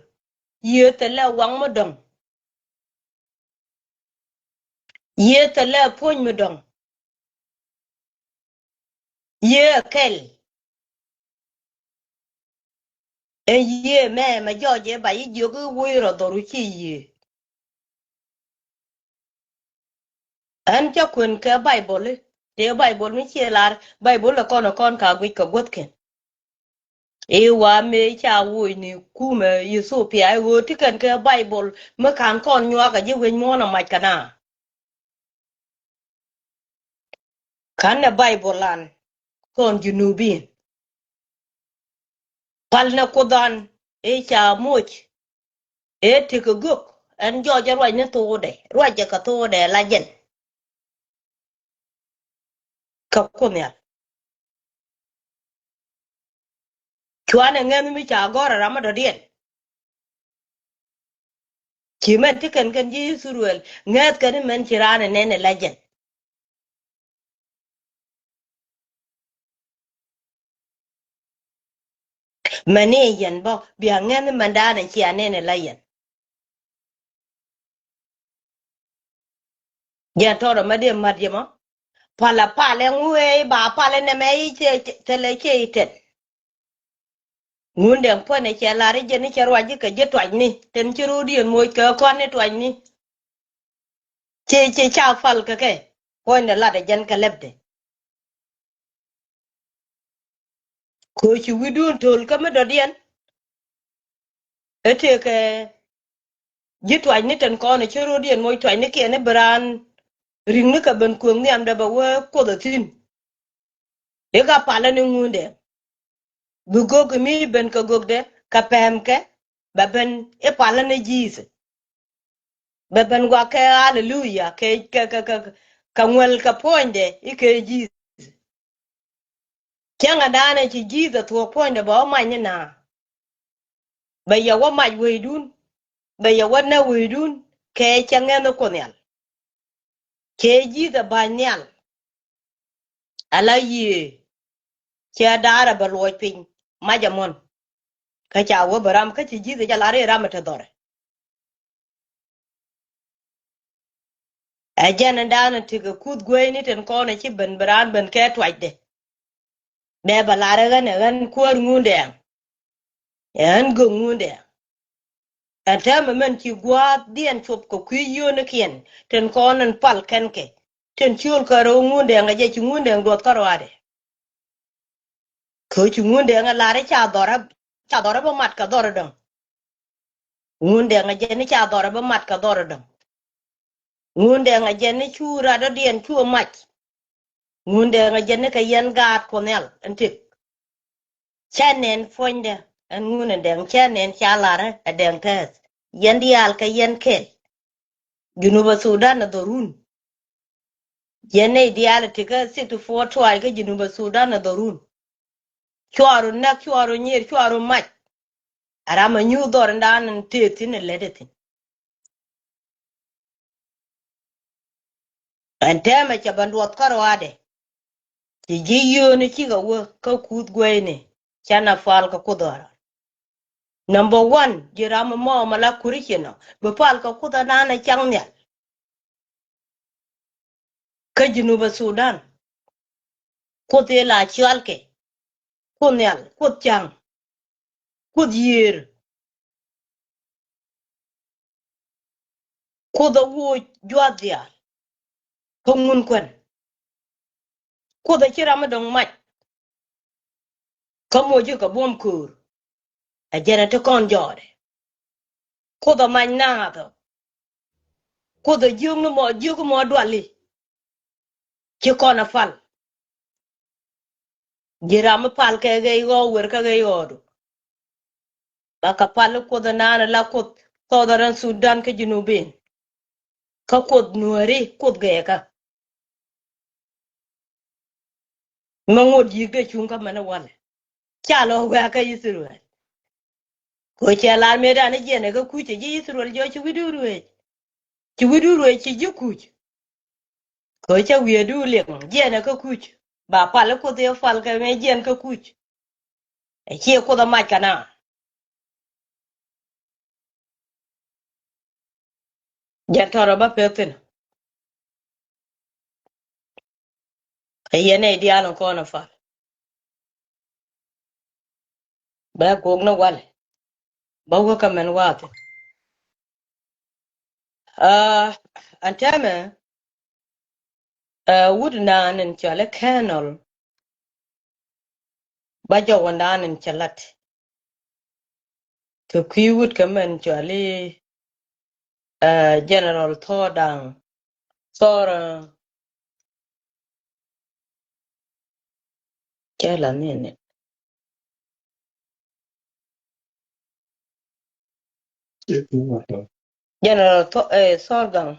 Yiëë thilɛ waŋ mi dɔ̱ŋ. Yiëë thilɛ puɔ̱ny mi dɔ̱ŋ. Yiëë ɛ kɛl. Ɛn yiëë mɛ mɛ jɔɔc ëë ba yi jiök i̱ woc rɔ dhɔru ci yiëë. Ɛn cä kuën kɛ Baibol i̱ tëë Baibol mi ciɛ lar Baibol ɛ kɔn ɛ kɔn ka guic kɛ guäthkɛn. I̱ wa mëë ca woc ni kumɛ Ithiopia i̱ ɣöö ti kɛn kɛ Baibol mi ka̱n kɔn nyuak ɛ ji̱ wec muɔ̱ɔ̱n ɛ mac kɛ na. Ka̱n ɛ Baibol an kɔn Junubin. Pal nɛ Kuoth an ëë ca moc ëë tekɛ gök ɛn jɔɔcɛ ruac ni thoodɛ ruacɛ kɛ thoodɛ la jɛn. Kä Kuoth Nhial. Cuanɛ ŋäth mi ca gɔ̱r ɛ ram mi dɔ̱diɛn. Ci mɛn ti kɛn kɛn ji̱ Ithɛrɛl ŋäth kɛn mɛn ci raan ɛ nɛn ɛ la jɛn. Mɛn ni yɛn bä bia ŋäth mɛn daanɛ cia nɛn ɛ la yɛn. Jɛn tɔrɔ mɛ dee mat jɛ mɔ. Palɛ palɛ ŋuee ba palɛ nɛmɛ i̱ cɛ thilɛ cɛ i̱ tɛn. Ŋundɛŋ puɔ̱nɛ cɛ lar i̱ jɛn i̱ cɛ ruac i̱ kɛ ji̱ tuacni tin ci ro̱o̱diɛn moc kɛ kɔn i̱ tuacni. Ci, ci ca pal kɛ kɛ puɔ̱nydɛ lat ɛ jɛn kɛ lɛpdɛ. Kɛ ɣöö ci wi̱cdun to̱l kä mi dɔ̱diɛn. Ɛ tëëkɛ ji̱ tuacni tin kɔn ɛ ci ro̱o̱diɛn moc tuacnikiɛn i̱ bi raan ri̱ŋni kɛ ben kuëŋ nhiamdɛ bɛ wee Kuoth ɛ thi̱n. I̱ ka palä ni Ŋundɛŋ. Bi gök mi ben kɛ gökdɛ kɛ pɛmkɛ bɛ ben i̱ palä ni Jesus. Bɛ ben gua̱kɛ aleluya kɛ, kɛ, kɛ, kɛ, kɛ ŋuɛl kɛ puɔ̱nydɛ i̱ kɛ Jesus. Cäŋɛ da̱a̱n ɛ ci Jesus thuɔ̱k puɔ̱nydɛ bɛ wä mac ni na. Bɛ yɛ wä mac wecdun. Bɛ yɛ wä nɛ wecdun kɛ cɛ ŋɛn i̱ Kuoth Nhial. Cɛ Jesus ba̱ny nhial. Ala yiëë. Cɛ da̱a̱r ɛ bɛ luɔc piny. Mac ɛ muɔ̱n. Kä ca wä bɛ ram kä ci Jesus jɛ lar i̱ ram ɛ te dhɔrɛ. Ɛ jɛn in da̱a̱n in tekɛ kuth gueyni tin kɔn in ci ben bi raan ben kɛ tuacdɛ. Bɛ bɛ lar ɛ ɣän ɛ ɣän kuäär Ŋundɛŋ. Ɛ ɣän gök Ŋundɛŋ. Ɛn täämɛ mɛn ci gua̱a̱thdiɛn cop kɛ kui̱ yio̱o̱nikiɛn tin kɔn in pal kɛn kɛ tin ciöl kɛ rɛw Ŋundɛŋ ɛ jɛ ci Ŋundɛŋ duɔth kä ruaadɛ. Kɛ ci Ŋundɛŋ ɛ lar i̱ ca dhɔrä, ca dhɔrä bä mat kɛ dhɔrä däŋ. Ŋundɛŋ ɛ jɛn i̱ ca dhɔrä bä mat kɛ dhɔrä däŋ. Ŋundɛŋ ɛ jɛn i̱ cu rat dɔ̱diɛn cu ɛ mac. Ŋundɛŋ ɛ jɛn i̱ kɛ yɛn gaat Kuɔth Nhial ɛn tëk. Cä nɛn puɔ̱nydɛ ɛn Ŋundɛŋ cä nɛn ca larä ɛ dɛŋ tɛth. Yɛn diaal kɛ yɛn kɛl. Junubä Sudan ɛ dhɔrun. Yɛn nɛy diaal ɛ tikä sixty four tribe kä Junubä Sudan ɛ dhɔrun. Cuaru näk, cuaru nyier, cuaru mac. A ram a nyuuth dhɔr in daan in tëë thi̱n in lät ithin. Ɛn tɛmɛ cɛ ben duɔth kä ruaadɛ. Ci ji̱ yio̱o̱ni cikɛ wä kä kuth gueyni. Canɛ pal kɛ kuth ɣɔra. Number one, ji̱ ram mɔ mɛ la Christian ɔ bi pal kɛ kuth ɛ naan ɛ cak nhial. Kä Junubä Sudan. Kuoth i̱ la cɔalkɛ. Kuoth Nhial, Kuoth Cäŋ. Kuoth Yiëër. Kuoth ɛ woc juath diaal. Kä ŋun kuɛn. Kuoth ɛ ci ram mi dɔ̱ŋ mac. Kä moc ji̱ kɛ buɔ̱m köör. Ɛ jɛn ɛ ti kɔn jɔɔdɛ. Kuoth ɛ mac naath ɔ. Kuoth ɛ jiök ni mɔ, jiök mɔ duali. Ci kɔn ɛ pal. Ji̱ ram mi pal kɛ ɣɛy ɣɔw wer kä ɣɛy ɣɔɔdu. Ba kɛ pal i̱ Kuoth ɛ naan ɛ la Kuoth Southern Sudan kä Junubin. Kä Kuoth Nuääri, Kuoth gɛɛkä. Mɛ ŋot yi̱k dee cuŋ kä mɛn walɛ. Ca lɔ wɛ̈kä Ithɛrɛl. Kɛ cɛ lar mëëdan i̱ jiɛn ɛ kä kuc ɛ ji̱ Ithɛrɛl jɔc ci wi̱cdu ruëëc. Ci wi̱cdu ruëëc ci ji̱ kuc. Kɛ cä wi̱i̱du liŋ jiɛn ɛ kä kuc. Ba pal i̱ Kuoth i̱ pal kɛ mëë jiɛn kä kuc. Ɛ ciɛ Kuoth ɛ mac kɛ na. Jɛn tɔrɔ bä pek thi̱n. Ɛ yɛn nɛy diaal in kɔn ɛ pal. Bɛ gok ni walɛ. Bä wä kä mɛn wa̱a̱ thi̱n. Aa, ɛn tɛmɛ, aa, wut naan in cɔal i̱ Colonel. Ba jɔwädan in cɛ lat. Kɛ kui̱ wut kɛ mɛn cɔal i̱, aa, General Thor Daŋ. Thor, aa, cɛ la ni ni. General Thor, ɛ, Thor Gaŋ.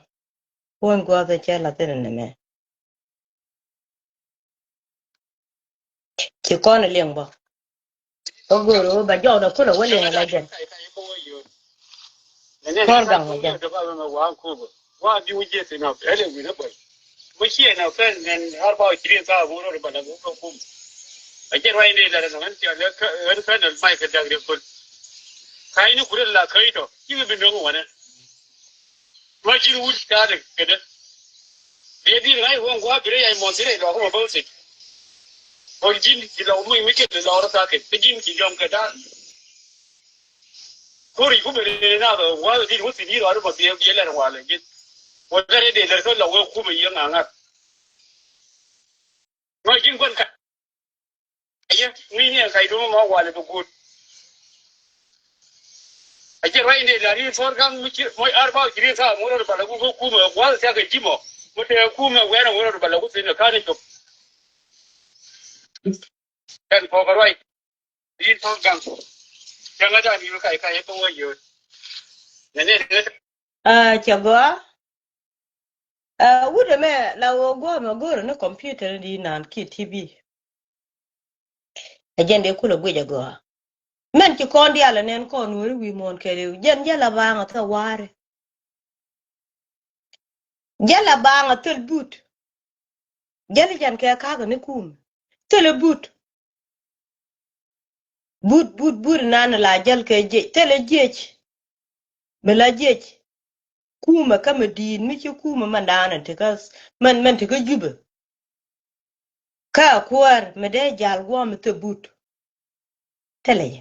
Puɔ̱ny gua̱a̱th ɛ cɛ la̱th inɛ nɛmɛ. Ci kɔn ɛ liɛŋ bä. Kä go̱o̱r ɣöö bɛ jɔwdɛ kulɛ wä liɛŋ ɛ la jɛn. Thor Gaŋ ɛ jɛn. Ma ji̱n wut ka̱a̱dɛ kädä. Dee di̱t ŋa̱c wä ŋua̱a̱ bi rɛy ay mɔn thi̱n rɛy lɔɔk kä ma bä wä thi̱n. Ɣän ji̱n ci lɔɔk muc mi cɛ lɔɔk rɔ tha̱a̱ kɛ kä ji̱n ci jɔm kɛ da̱a̱n. Kori kumɛ ni na bɛ wa di wä si ni rɔ ma bi bi lɛ wa lɛ jin. Wa lɛ de lɛ so la wä kumɛ yɛ ŋa ŋa. Ŋa jin guan ka. Ayɛ ŋi̱i̱ni ɛn kac duŋ ma walɛ bi guut. A jɛ ruac in dee la ri̱i̱n thɔr gaŋ mi ci moc ar ba ji̱ ri̱i̱n thaak ŋuɔ̱t rɔ bala guut kä kumɛ gua̱th thiak kɛ ji̱ mɔ mi tɛɛ kumɛ wɛn ɛ ŋuɔ̱t rɔ bala guut thi̱n ɛ ka̱n i̱ cop. Ɛn kɔɔk a ruac ri̱i̱n thɔr gaŋ. Cäŋ a dan yul kac kac ɛ thok wä yio̱o̱t. Nɛ nɛ nɛ. Ah, cɛ gɔaa. Ah, wut ɛmɛ la ɣöö gua̱a̱mɛ go̱o̱rä ni computer ni di naan kiɛ T V. Ɛ jɛn dee kulɛ guic ɛ gɔaa. Mɛn ci kɔn diaal ɛ nɛn kɔn weri wi̱i̱ muɔ̱ɔ̱n kɛɛliw jɛn jɛ la baaŋ ɛ thil wa̱a̱ri. Jɛ la baaŋ ɛ thil but. Jäl jɛn kɛ ka̱kä ni kum thilɛ but. But but but nan la jäl kɛ jiec thilɛ jiec. Mi la jiec kumɛ kä mi di̱i̱t mi ci kumɛ mɛn da̱a̱n ti kä mɛn mɛn ti kä Jubɛ. Kä kuäär mi dee jal guɔ̱m mi thil but. Thilɛ jɛ.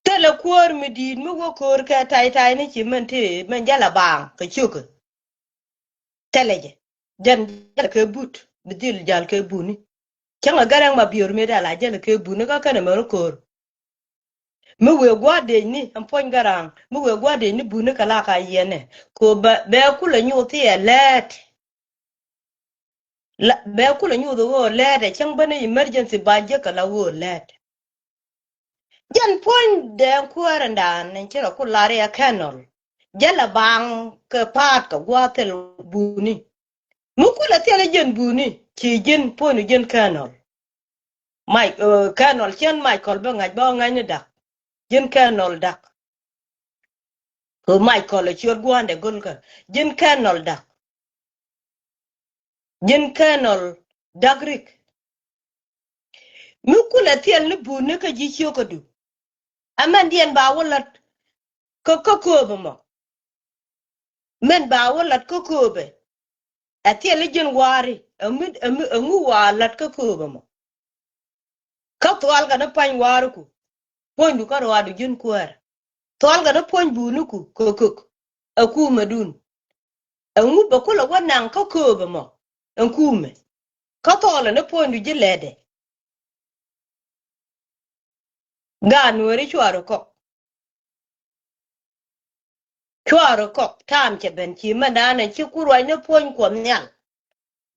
Thilɛ kuäär mi di̱i̱t mi wä ko̱o̱r kɛ tay tay ni ci mɛn ti mɛn jal a baaŋ kɛ ciökä. Thilɛ jɛ. Jɛn jal kɛ but bi dhil jal kɛ buni. Cäŋ a gɛrɛŋ ma biöör mi dal a jal kɛ buni kä kɛn a mɛn ko̱o̱r. Mi wëë gua̱a̱r dec ni ɛn puɔ̱ny gɛrɛŋ mi wëë gua̱a̱r dec ni buni kɛ la ka yiɛnɛ. Kɛ bɛ bɛ kulɛ nyuth thiɛ lɛɛt. La bɛ kulɛ nyuth ɣöö lɛɛt ɛ cäŋ bä ni emergency ba jiäk kɛ la ɣöö lɛɛt. Jɛn puɔ̱ny dɛɛŋ kuäärändan ni ci rɔ ku lar yɛ kɛnɔl jɛ la baaŋ kɛ paat kɛ gua̱a̱th thil buni. Mi kulɛ thil jɛn buni ci ji̱n puɔ̱nydu ji̱n kɛnɔl. Mac kɛnɔl cɛn Michael bä ŋa̱c bä ŋa̱c ni dak. Ji̱n kɛnɔl dak. Kɛ Michael ɛ ciöt gua̱a̱ndɛ go̱lkä ji̱n kɛnɔl dak. Ji̱n kɛnɔl dak rik. Mi kulɛ thil ni buni kä ji̱ cio̱kädu. Ɛ mɛn diɛn ba wä lät kä kä kööbä mɔ. Mɛn ba wä lät kä kööbä. Ɛ thil i̱ ji̱n wa̱a̱ri ɛ mi ɛ mi ɛ ŋu wa̱a̱ lät kä kööbä mɔ. Kä thualkɛ ni pa̱ny wa̱a̱riku puɔ̱nydu kä ruaadu ji̱n kuäär. Thualkɛ ni puɔ̱ny buniku kɛ kök ɛ kumɛdun. Ɛŋu bɛ kulɛ wä naŋ kä kööbä mɔ ɛn kumɛ kä thɔɔlɛ ni puɔ̱nydu ji̱ lɛtdɛ. Gaat nueeri cuarɛ kɔk. Cuarɛ kɔk taam cɛ ben ci mɛndanɛ ci ku ruac ni puɔ̱ny Kuɔth Nhial.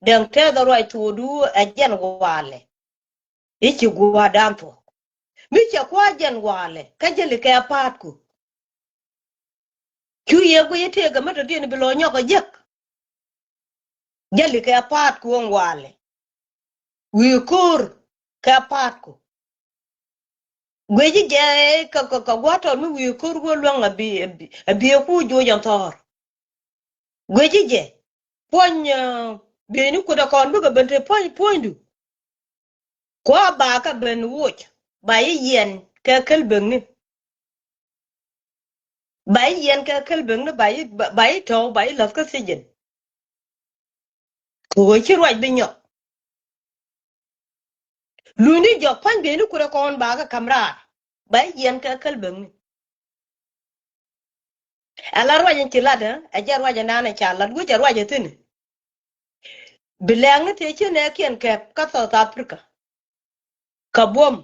Dɛŋ tɛth ruac thuɔɔdu ɛ jɛn walɛ. I̱ ci gua̱a̱r da̱a̱n thuɔ̱k mi cɛ kua̱r jɛn walɛ kä jäli kɛ pa̱a̱tku. Cu yɛ guiy i̱ tëëkä mi tɔ̱diɛn bi lɔ nyɔk ɛ jek. Jäli kɛ pa̱a̱tku ɛn walɛ. Wi̱i̱ ko̱o̱r kɛ pa̱a̱tku. Guici jɛ kɛ kɛ kɛ gua̱a̱r tɔt mi wi̱i̱ ko̱o̱r wä luäŋ a bi a bi a bi a ku joc ɛn thɔɔr. Guici jɛ puɔ̱ny bieyni kut a kɔn bikɛ ben te puɔ̱ny puɔ̱nydu. Kua ba kɛ ben woc ba yi yiɛn kɛ kel bekni. Ba yi yiɛn kɛ kel bekni ba yi ba yi tɔw ba yi lath kä sijin. Kɛ ɣöö ci ruac bi nyɔk. Luny ni jɔk pa̱ny bieyni kut ɛ kɔn ba kɛ ka̱m raar ba yi yiɛn kɛ kel bekni. Ɛ la ruac in ci lat ɛ jɛ ruac in naan ɛ ca lat wec ɛ ruac ɛ thi̱n. Bi lɛɛŋni tëë ci nɛɛkiɛn kɛp kä South Africa. Kä buɔ̱m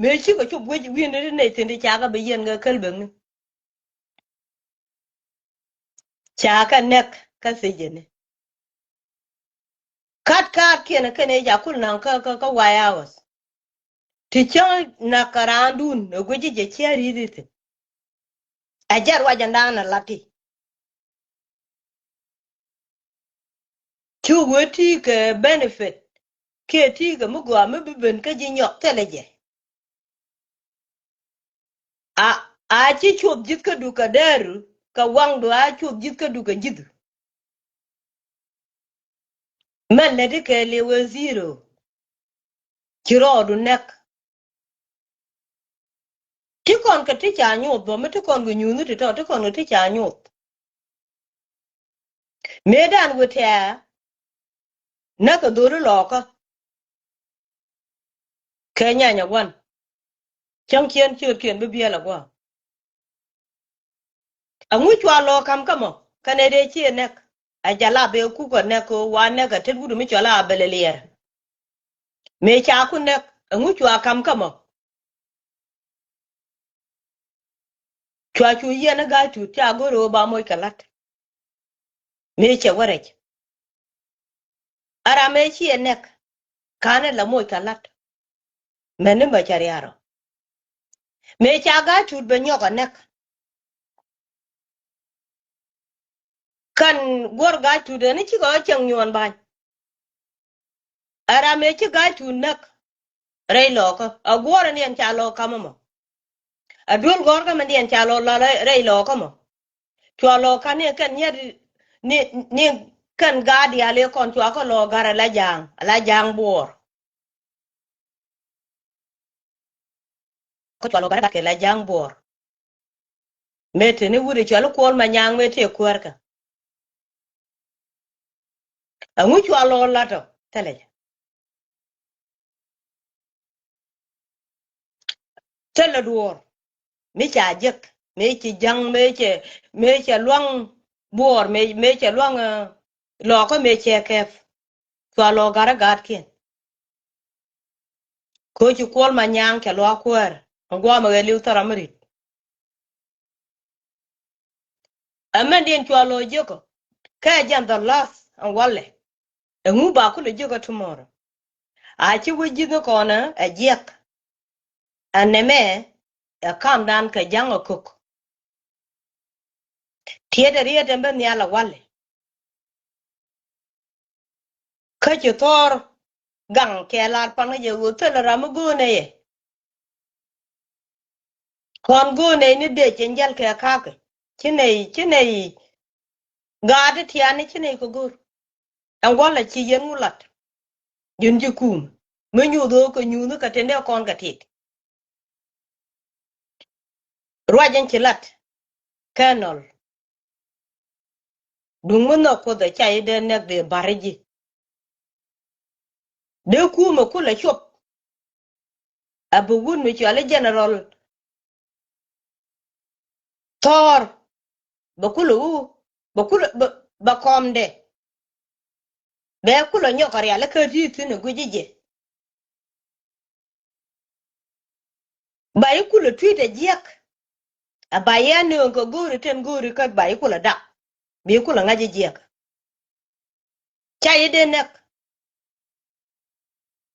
mëë cikɛ cop wec wi̱i̱ni ti nɛy thi̱n ti cakɛ bi yiɛn kɛ käl bekni. Cakɛ nɛk kä thiecäni. Kat kaatkiɛn kä nɛy ca kul naŋ kä kä kä White House. Ti cä nak kä raandun ɛ guici jɛ ciɛ ri̱i̱t ithin. Ɛ jɛ ruac ɛn da̱a̱n ɛ lat ti. Cu wee ti kɛ benefit kiɛ ti kɛ mi gɔaa mi bi ben kä ji̱ nyɔk thilɛ jɛ. A a ci cuɔth ji̱th kä duk kɛ dɛɛru kɛ waŋdu a cuɔth ji̱th kä duk kɛ ji̱thu. Mɛn lät ikɛ liwɛ zero. Ci rɔɔdu nɛk. Ti kɔn kɛ ti ca nyuuth bä mi ti kɔn kɛ nyuuthni ti tɔ ti kɔn kɛ ti ca nyuuth. Mëëdan wä tɛ̈ɛ̈ näk kɛ dholi lɔɔkä. Kɛ nyanya wan. Cäŋ ciɛn ciötkiɛn bi biɛl a gua̱a̱. Ɛŋu cua lɔ ka̱m kä mɔ kɛnɛ dee ci ɛ nɛk? Ɛ jɛ la bɛ kuk ɛ nɛk kɛ wa nɛk ɛ tet wut mi cɔl a bɛl ɛ liɛɛr. Mëë ca ku nɛk ɛŋu cua ka̱m kä mɔ? Cua cu yiɛn ɛ ga̱a̱c tuut ca go̱r ɣöö ba moc kɛ la̱t. Mëë cɛ wä rɛc. Ɛ ram mëë ci ɛ nɛk ka̱n ɛ la moc kɛ la̱t. Mɛn ni mɛ cɛ ria̱r ɔ. Mëë ca ga̱a̱c tuut bɛ nyɔk ɛ nɛk. Kɛn guɔ̱r ga̱a̱c tuut ɛn cikɛ ɣä cieŋ nyuɔ̱ɔ̱n ba̱ny. Ɛ ram ëë ci ga̱a̱c tuut näk rɛy lɔɔkä ɛ guɔ̱r ɛn diɛn ca lɔɔk ka̱m ɛmɔ. Ɛ duel gɔ̱rkä mɛn diɛn ca lɔɔk la̱l rɛy lɔɔkä mɔ. Cua lɔɔk ka̱n ni kɛn nyiet ni, ni kɛn gaat diaal ëë kɔn cua kä lɔɔk ga̱r ala ja̱a̱ŋ, ala ja̱a̱ŋ buɔɔr. Kä cua lɔ gat gat kɛ la ja̱a̱ŋ buɔɔr. Mëë teni wut i̱ cɔal i̱ Kuɔl Manyaŋ mëë tëë kuäärkä. Ɛŋu cua lɔ la̱t ɔ thilɛ jɛ. Thilɛ duɔɔr mi ca jek mëë ci ja̱ŋ mëë cɛ, mëë cɛ luaŋ buɔɔr mëë, mëë cɛ luaŋ, eh, lɔɔkä mëë cɛ kɛp. Cua lɔ gat ɛ gaatkiɛn. Kɛ ɣöö ci Kuɔl Manyaŋ cɛ luaak kuäär ɛn gua̱a̱mɛ ɣɛɛliw thil ram mi ri̱t. Ɛ mɛn diɛn cua lɔ jiäkä kɛ jɛn the last ɛn walɛ. Ɛŋu ba kulɛ jiäkä tomorrow? A ci wä ji̱th ni kɔnɛ ɛ jiɛk. Ɛn nɛmɛ ɛ kamdan kɛ ja̱ŋ ɛ kök. Tiɛt ɛ riet ɛn ben nhial ɛ walɛ. Kä ci thɔɔr gaŋ kɛ lar pan kä jɛ ɣöö thilɛ ram mi go̱o̱nɛ yɛ. Kɔn go̱o̱nɛ ni dee cɛ jäl kɛ ka̱kä. Ci nɛy, ci nɛy gaat ti tiani ci nɛy kɛ go̱o̱r. Ɛn gua̱lɛ ci yɛn ŋu lat. Ji̱n ji̱ kum mi nyuuth ɣöö kɛ nyuuth kɛ tendɛ kɔn kɛ tit. Ruac in ci lat kɛ nɔl. Duŋ mi nhɔk Kuoth ɛ ca i̱ dee nɛk dee ba̱ri ji̱. Dee kumɛ kulɛ cop. A bi wut mi cuali General Thɔɔr bɛ kulɛ wu, bɛ kulɛ, bɛ, bɛ kɔmdɛ. Bɛ kulɛ nyɔk kɛ rial ikä ti thi̱n ɛ guic i̱ jɛ. Ba i̱ kulɛ tui̱t ɛ jiäk. A ba yɛ nööŋ kɛ go̱o̱ri ten go̱o̱ri kä ba i̱ kulɛ dak. Bi i̱ kulɛ ŋa̱c i̱ jiäk. Ca i̱ dee nɛk.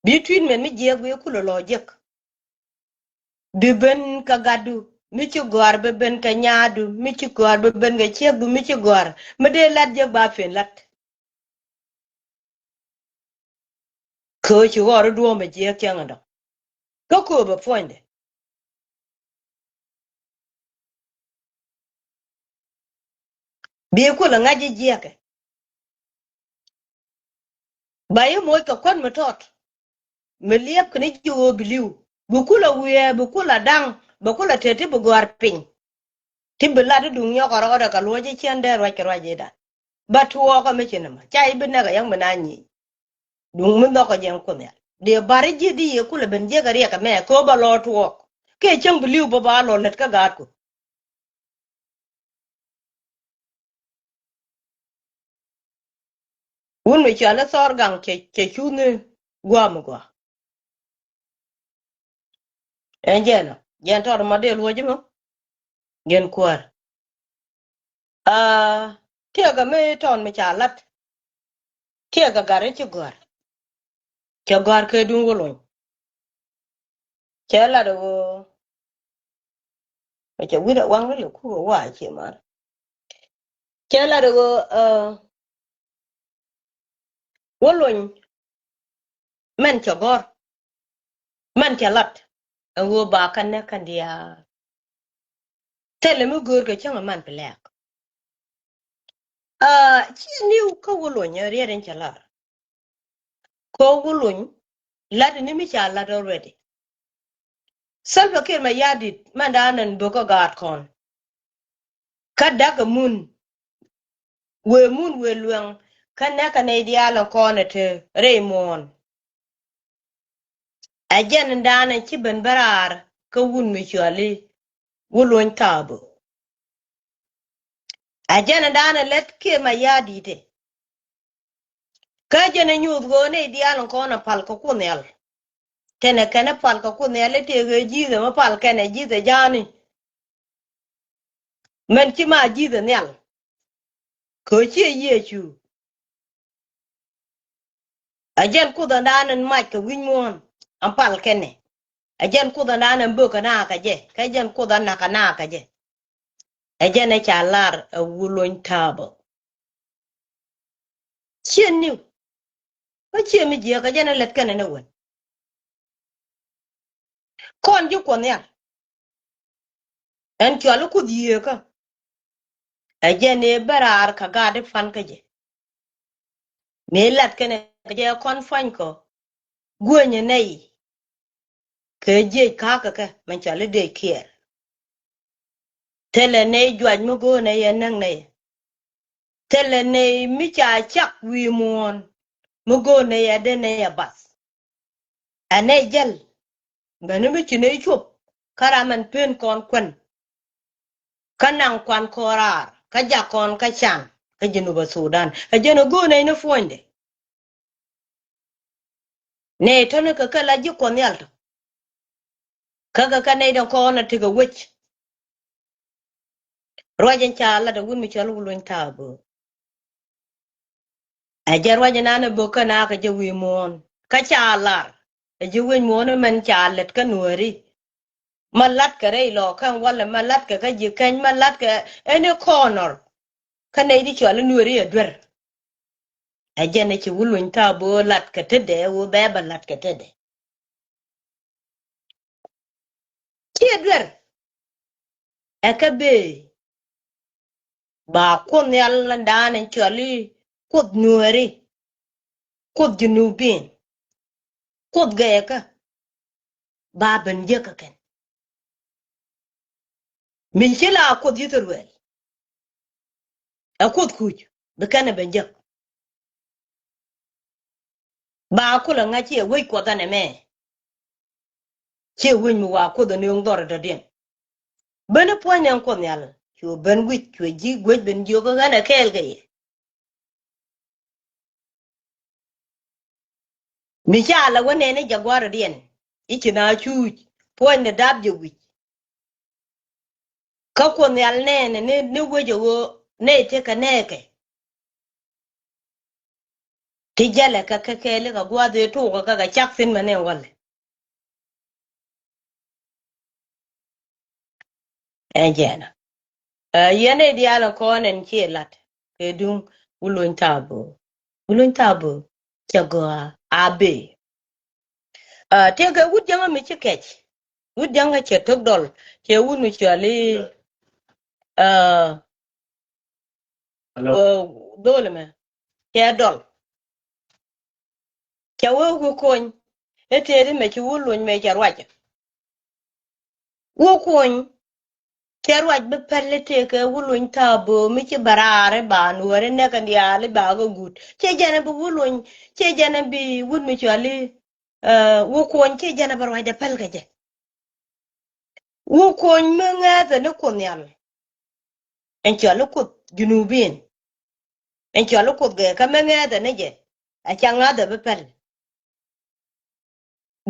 Bi tui̱t mɛn mi jiäk bi i̱ kulɛ lɔ jiäk. Bi ben kɛ gatdu mi ci gɔ̱a̱r, bi ben kɛ nyaadu mi ci gɔ̱a̱r, bi ben kɛ ciekdu mi ci gɔ̱a̱r. Mi dee lat jiäk ba pen lat. Köö ci ɣɔr i̱ duɔ̱ɔ̱m ɛ jiäk cäŋ ɛdɔ. Kä köö bɛ puɔ̱nydɛ. Bi kulɛ ŋa̱c i̱ jiäkɛ. Ba i̱ moc kɛ kuän mi tɔt. Mi liɛp kɛ ni ji̱ ɣöö bi li̱w. Bi kulɛ wiɛɛ, bi kulɛ da̱ŋ, bi kulɛ tet ti bi gɔ̱a̱r piny. Ti bi lat i̱ duŋ nyɔk kɛ rɔɔdɛ kɛ luɔ̱c i̱ ciɛn dee ruac kɛ ruac i̱dan. Ba tuɔɔkä mi ci ni ma. Ca i̱ bi nɛk a yäŋ bi na nyic. Duŋ mi nhɔk kɛ jɛn Kuoth Nhial. Dee ba̱ri ji̱ di yɛ kulɛ ben jiäk a riɛk ɛmɛ kɛ ɣöö ba lɔ tuɔɔk. Kɛ cäŋ bi li̱w bä ba lɔ lät kä gaatku. Wun mi cɔal i̱ Thɔɔr Gaŋ cɛ, cɛ cuthni gua̱a̱m mi gɔaa. Ɛn jɛn ɔ, jɛn tɔt ma dee luɔ̱c mɔ. Jɛn kuäär. Aa, tiɛɛkä mi tɔn mi ca lat. Tiɛɛkä gat in ci gɔ̱a̱r. Cɛ gɔ̱a̱r kɛ duŋ wä luny. Cɛ lat ɛ ɣöö. Cɛ wi̱r ɛ waŋ ni lɛ kuk ɛ wa cie mar. Cɛ lat ɛ ɣöö, aa, wä luny. Mɛn cɛ gɔ̱r. Mɛn cɛ lat. Ɛ ɣöö ba kɛn nɛ kɛn diaal. Thilɛ mi göör kɛ cäŋ ɛ man bi lɛɛk. Aa, ci niw kä wä luny ɛ riɛt in cɛ lar. Kä wä luny lat ni mi ca lat already. Salva Kiir Mayardit mɛn da̱a̱n ɛn bök kä gaat kɔn. Kä da̱k ɛ mun. Wëë mun wëë luɛŋ kä nɛkɛ nɛy diaal ɛn kɔn ɛ te rɛy muɔ̱ɔ̱n. Ɛ jɛn in da̱a̱n ɛn ci ben bä raar kä wut mi cɔal i̱ Wuluny Thaabö. Ɛ jɛn ɛ da̱a̱n ɛ lät kiɛ ma ya̱a̱ di̱i̱t ɛ. Kä jɛn ɛ nyuuth ɣöö nɛy diaal in kɔn ɛ pal kɛ Kuoth Nhial. Tɛnɛ kɛn ɛ pal kɛ Kuoth Nhial i̱ tëëkɛ ji̱thɛ mi pal kɛn ɛ ji̱thɛ ja̱a̱ni. Mɛn ci ma ji̱thɛ nhial. Kɛ ɣöö ciɛ Yecu. Ɛ jɛn Kuoth ɛn da̱a̱n in mac kɛ wi̱c muɔ̱ɔ̱n ɛn pal kɛnɛ. Ɛ jɛn Kuoth ɛn da̱a̱n in bök kɛ naak kɛ jɛ. Kä jɛn Kuoth ɛn nak kɛ naak kɛ jɛ. Ɛ jɛn ɛ ca lar ɛ Wuluny Thaabö. Ciɛ niw. Kä ciɛ mi jiääk ɛ jɛn ɛ lät kɛnɛ ni wen. Kɔn ji̱ Kuɔth Nhial. Ɛn cɔal i̱ Kuoth Yieekä. Ɛ jɛn ëë bä raar kɛ gaat i̱ pan kä jɛ. Mëë lat kɛnɛ kɛ jɛ kɔn pua̱ny kɔ. Guänyɛ nɛy. Kɛ jiec ka̱a̱kä kɛ mɛn cɔal i̱ dec kiɛɛr. Thilɛ nɛy juac mi go̱o̱r nɛy ɛ näk nɛy. Thilɛ nɛy mi ca cak wi̱i̱ muɔ̱ɔ̱n mi go̱o̱r nɛy ɛ dee nɛy ɛ bath. Ɛ nɛy jäl. Bäni mi ci nɛy cuɔp kä ram ɛn pen kɔn kuän. Kä naŋ kuan kɔn raar kä jak kɔn kä can kä Jinubä Thudan. Ɛ jɛn ɛ go̱o̱r nɛy ni puɔ̱nydɛ. Nɛy tɔ̱ni kɛ kɛ la ji̱ Kuɔth Nhial tɔ. Kä kɛ kɛ nɛy dɔ̱ŋ kɔn ɛ tekɛ wec. Ruac in ca lat ɛ wut mi cɔal Wuluny Thaabö. Ɛ jɛ ruac in an ɛ bök kä naak kɛ jɛ wi̱i̱ muɔ̱ɔ̱n. Kä ca lar ɛ ji̱ wi̱i̱ muɔ̱ɔ̱n mɛn ca lät kä Nuääri. Ma latkɛ rɛy lɔ kɛn walɛ ma latkɛ kä ji̱ kɛny ma latkɛ any corner. Kä nɛy di cɔal i̱ Nuääri ɛ duer. Ɛ jɛn ɛ ci Wuluny Thaabö latkɛ tetdɛ ɣöö bɛ bɛ latkɛ tetdɛ. Ciɛ duer. Ɛ kä bëë. Ba Kuoth Nhial ɛn da̱a̱n in cɔal i̱ Kuoth Nuääri. Kuoth Junubin. Kuoth gɛɛkä. Ba ben jek kä kɛn. Mi ci la Kuoth Ithiruɛl. Ɛ Kuoth kuc bi kɛn ɛ ben jek. Ba kulɛ ŋa̱c ciɛ wec Kuɔth ɛn ɛmɛ. Ciɛ wec mi wa Kuoth ɛ nööŋ dhɔr ɛ dɔ̱diɛn. Ben ɛ puɔ̱ny nɛn Kuoth Nhial cu ben wi̱c cuɛ ji̱ guec ben jiök ɛ ɣän ɛ kɛɛl kɛ yɛ. Mi ca la wä nɛn i̱ jɛ gua̱a̱r ɛ diɛn i̱ ci na cuuc puɔ̱ny ni dap jɛ wi̱c. Kä Kuoth Nhial nɛɛnɛ ni, ni wec ɛ ɣöö nɛy tekɛ nɛɛkɛ. Ti jälɛ kɛ kɛ kɛɛli kɛ gua̱a̱th ëë tuukɛ kɛ kɛ cak thi̱n mɛ nɛn walɛ. Ɛn jɛɛnä. Ɛ yɛn ɛ diaal ɛ kɔn ɛn ciɛ lat kɛ duŋ Wuluny Thaabö. Wuluny Thaabö cɛ gɔaa a bëë. Ɛ tëëkɛ wut jäŋä mi ci kɛc. Wut jäŋä cɛ tok dɔl cɛ wut mi cɔal i̱ ɛ ɛ dhol ɛmɛ cɛ dɔl. Cɛ wee wä kony i̱ tëëdi mɛ ci Wuluny mɛ cɛ ruacɛ. Wä kony cɛ ruac bi päl i̱ tëëkɛ Wuluny Thaabö mi ci bɛ raar i̱ ba Nuääri nɛk kɛn diaal i̱ ba kɛ guut. Ciɛ jɛn ɛ bi Wuluny, ciɛ jɛn ɛ bi wut mi cɔal i̱ ɛ wä kony ciɛ jɛn ɛ bɛ ruacdɛ päl kɛ jɛ. Wä kony mi ŋääthɛ ni Kuoth Nhial. Ɛn cɔal i̱ Kuoth Junubin. Ɛn cɔal i̱ Kuoth gɛɛkä mi ŋääthɛ ni jɛ. A ca ŋa̱thɛ bi päl.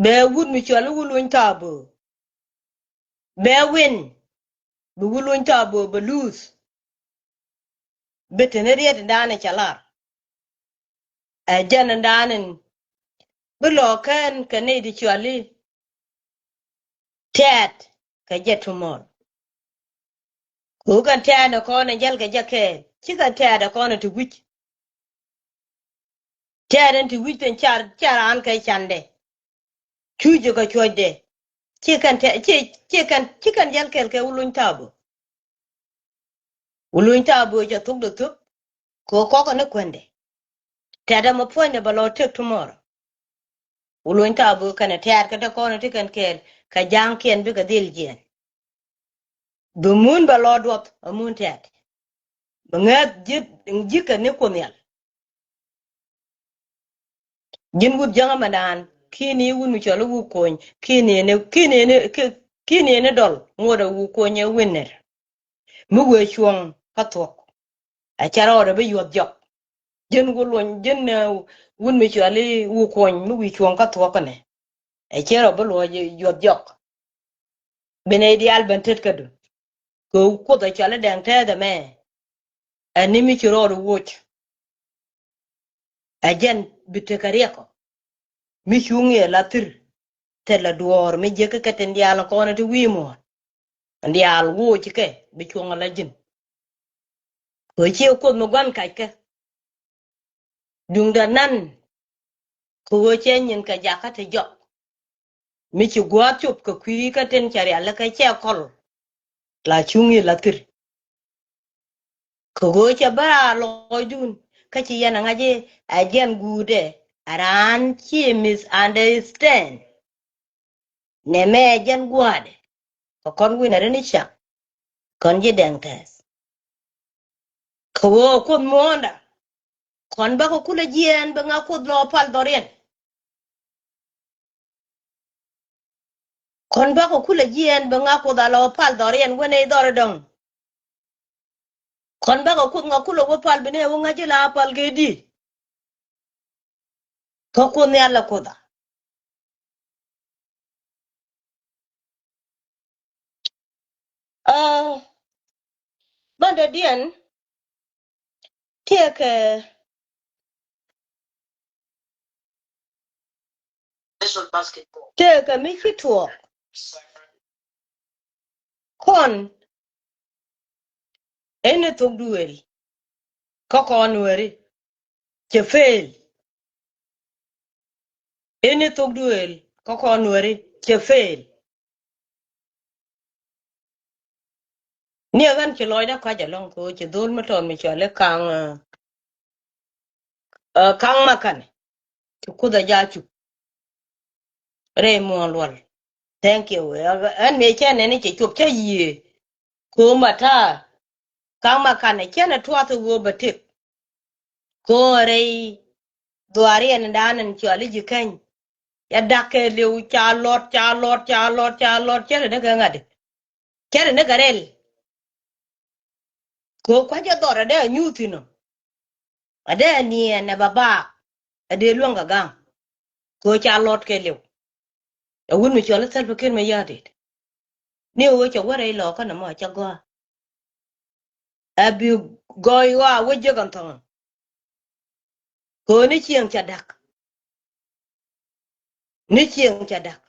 Bɛ wut mi cɔal i̱ Wuluny Thaabö. Bɛ win. Bi Wuluny Thaabö bɛ luth. Bi te ni riet in da̱a̱n in ca lar. Ɛ jɛn in da̱a̱n in bi lɔ kɛn kɛ nɛy di cɔal i̱ tɛɛt kɛ jɛ tomorrow. Kɛ ɣöö kɛn tɛɛt ɛ kɔn ɛ jäl kɛ jɛ kɛɛl ci kɛn tɛɛt ɛ kɔn ɛ ti wi̱c. Tɛɛt ɛn ti wi̱c thi̱n car car an kɛ candɛ. Cuc jɛ kɛ cuɔcdɛ. Ci kɛn tɛɛt ci ci kɛn ci kɛn jäl kɛɛl kɛ Wuluny Thaabö. Wuluny Thaabö cɛ thuk dee thuk. Kɛ kɔk ni kuɛndɛ. Tɛ̈t ɛmɛ puɔ̱nydɛ bɛ lɔ tek tomorrow. Wuluny Thaabö kɛnɛ tɛ̈t kä te kɔn ti kɛn kɛɛl kɛ ja̱a̱ŋkiɛn bikɛ dhil jiɛn. Bi mun bɛ lɔ duɔth ɛ mun tɛ̈t. Bɛ ŋäth ji̱ ji̱ kɛ ni Kuoth Nhial. Ji̱n wut jäŋä mɛ naan ki̱ni wut mi cɔl i̱ wut kony ki̱ni ni ki̱ni ni ki Ki̱n yɛn i̱ dɔl ŋuɔ̱t ɛ wu kuɔnyɛ wi̱n nɛr mi wëë cuɔ̱ŋ kä thuɔ̱k. Ɛ cɛ rɔɔdɛ bi yuɔth jɔk. Ji̱n wä luɔny ji̱n, eh, wun mi cuali wu kuɔny mi wi̱i̱ cuɔ̱ŋ kä thuɔ̱k kɛnɛ. Ɛ cɛ rɔ bi luɔny yuɔth jɔk. Bi nɛy diaal ben tet kädu. Kɛ Kuoth ɛ cuali Dɛŋ Tɛth ɛmɛ. Ɛ ni mi ci rɔɔdɛ woc. Ɛ jɛn bi tekɛ riɛk ɔ. Mi cuŋ yɛ la thir. Thilɛ duɔ̱ɔ̱r mi jiäk kä tin diaal kɔn ti wi̱i̱ muɔ̱ɔ̱n. Diaal woc kɛ bi cuɔ̱ŋ ala ji̱n. Kɛ ciɛ Kuoth mi gua̱n kackɛ. Duŋdɛ nan. Kɛ ɣöö cɛ nyin kɛ jakä ti jɔk. Mi ci gua̱a̱th cop kɛ kui̱ kä tin cɛ rial kä cɛ kɔl. La cuŋ i̱ la thir. Kɛ ɣöö cɛ bä raa lɔcdun kä ci yɛn ɛ ŋa̱c i̱ ɛ jɛn guutdɛ ɛ raan ci misunderstand. Nɛmɛ ɛ jɛn gua̱a̱dɛ kɛ kɔn wi̱n ɛ ri ni cak. Kɔn ji̱ Dɛŋ Tɛth. Kɛ ɣöö Kuoth muɔ̱ɔ̱nda. Kɔn bakɔ kulɛ jiɛɛn bi ŋa Kuoth lɔ pal dhɔriɛn. Kɔn bakɔ kulɛ jiɛɛn bi ŋa Kuoth a lɔ pal dhɔriɛn wen ɛ dhɔri dɔ̱ŋ. Kɔn bakɔ Kuoth ŋa kulɛ wä pal bi nɛ wä ŋa ji̱ la pal kɛ di. Kä Kuoth Nhial la Kuoth a. Aa, bändɛ diɛn tëëkɛ, tëëkɛ mi ci tuɔɔk. Kɔn ɛn ni thok duëël kä kɔn weri cɛ fail. Ɛn ni thok duëël kä kɔn weri cɛ fail. Ni ɛ ɣän ci lɔcdä kɔc ɛlɔ̱ŋ kɛ ɣöö ci dho̱l mi tɔɔt mi cɔal i̱ Kaŋ, ɛ, Kaŋ Makanɛ. Ci Kuoth ɛ jaa cuk. Rɛy muɔ̱ɔ̱n luɔl. Thank you. Ɛ, ɛn mëë cɛ nɛn i̱ cɛ cuɔp cä yiëë. Ko̱o̱m a ta̱a̱. Kaŋ Makanɛ cɛn ɛ tuath i̱ ɣöö bɛ tëk. Ko̱o̱m rɛy dhuaariɛn in da̱a̱n in cɔal i̱ ji̱ keny. Ya da̱k kɛ liw ca lɔt, ca lɔt, ca lɔt, ca lɔt. Cɛ ri ni kɛ ŋa̱t. Cɛ ri ni kɛ rɛl. Kɛ kua̱c ɛ dhɔr ɛ dee ɛ nyuuth thi̱n ɔ. Ɛ dee ɛ niɛɛn ɛ bɛ baak. Ɛ dee luäŋ kɛ ga̱ŋ. Kɛ ca lɔt kɛ liw. Ɛ wut mi cɔl i̱ Salva Kiir Mayardit. Ni ɣöö cɛ wä rɛy lɔɔkä nɔmɔ cɛ gɔaa. Ɛ bi gɔɔy ɣɔaa wä jiäk ɛn thɔɔn. Kɛ ɣöö ni cieŋ ca da̱k. Ni cieŋ ca da̱k.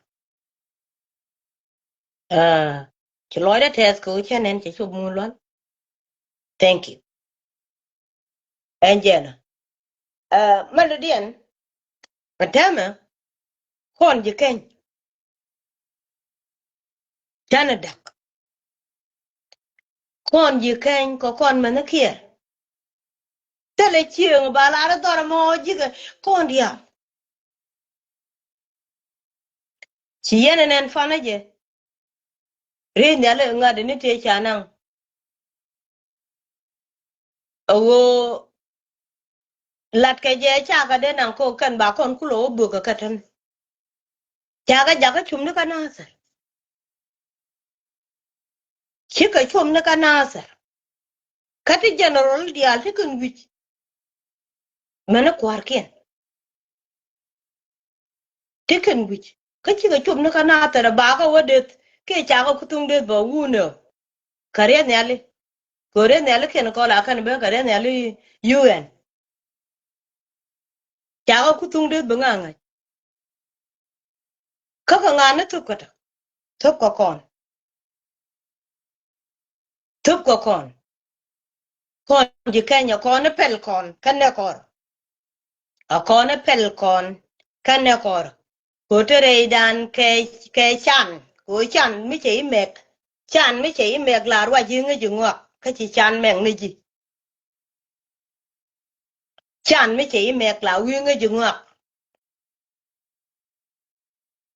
Aa, ci lɔcdä tɛth kɛ ɣöö cä nɛn cɛ cop muun lual. Thank you. Ɛn jɛn ɛ, ɛ, mɛn dɔ̱diɛn. Ɛ täämɛ kɔn ji̱ keny. Canɛ da̱k. Kɔn ji̱ keny kɛ kɔn mɛnhi kiɛɛr. Thilɛ cieŋ ba lar dhɔr mɔ ji̱ kɛ kɔn diaal. Ci yɛn ɛ nɛn fanä jɛ. Riey nhiali ŋa̱t ni tëë ca naŋ. A ɣöö latkɛ jɛ cakɛ dee naŋ kok kɛn ba kɔn kulɛ wä bökä kä tän. Cakɛ jakä cum ni kä Nathir. Cikɛ cum ni kä Nathir. Kä ti general diaal ti kɛn wi̱c. Mɛn ni kua̱rkiɛn. Ti kɛn wi̱c. Kä cikɛ cop ni kä Nathir ɛ bakä wä deth. Kiɛ cakɛ ku thuŋ deth bä wun ɛ. Kä rieth nhiali. Kɛ rieth nhiali kiɛn kɔl a kɛn ben kä rieth nhiali U N. Cakɛ ku thuŋ deth bi ŋa̱ ŋa̱c. Kä kɛ ŋa̱ ni thöp kä tɔ. Thöp kä kɔn. Thöp kä kɔn. Kɔn ji̱ Kenya kɔn i̱ pɛl kɔn kä nɛ kɔr. A kɔn i̱ pɛl kɔn kä nɛ kɔr. Kɛ ɣöö te rɛydan kɛ, kɛ can. Kɛ ɣöö can mi cɛ i̱ mɛk. Can mi cɛ i̱ mɛk la ruac i̱ ŋäc i̱ ŋɔak kä ci can mɛk ni ji̱. Can mi cɛ i̱ mɛk la wi̱i̱ ŋäc i̱ ŋɔak.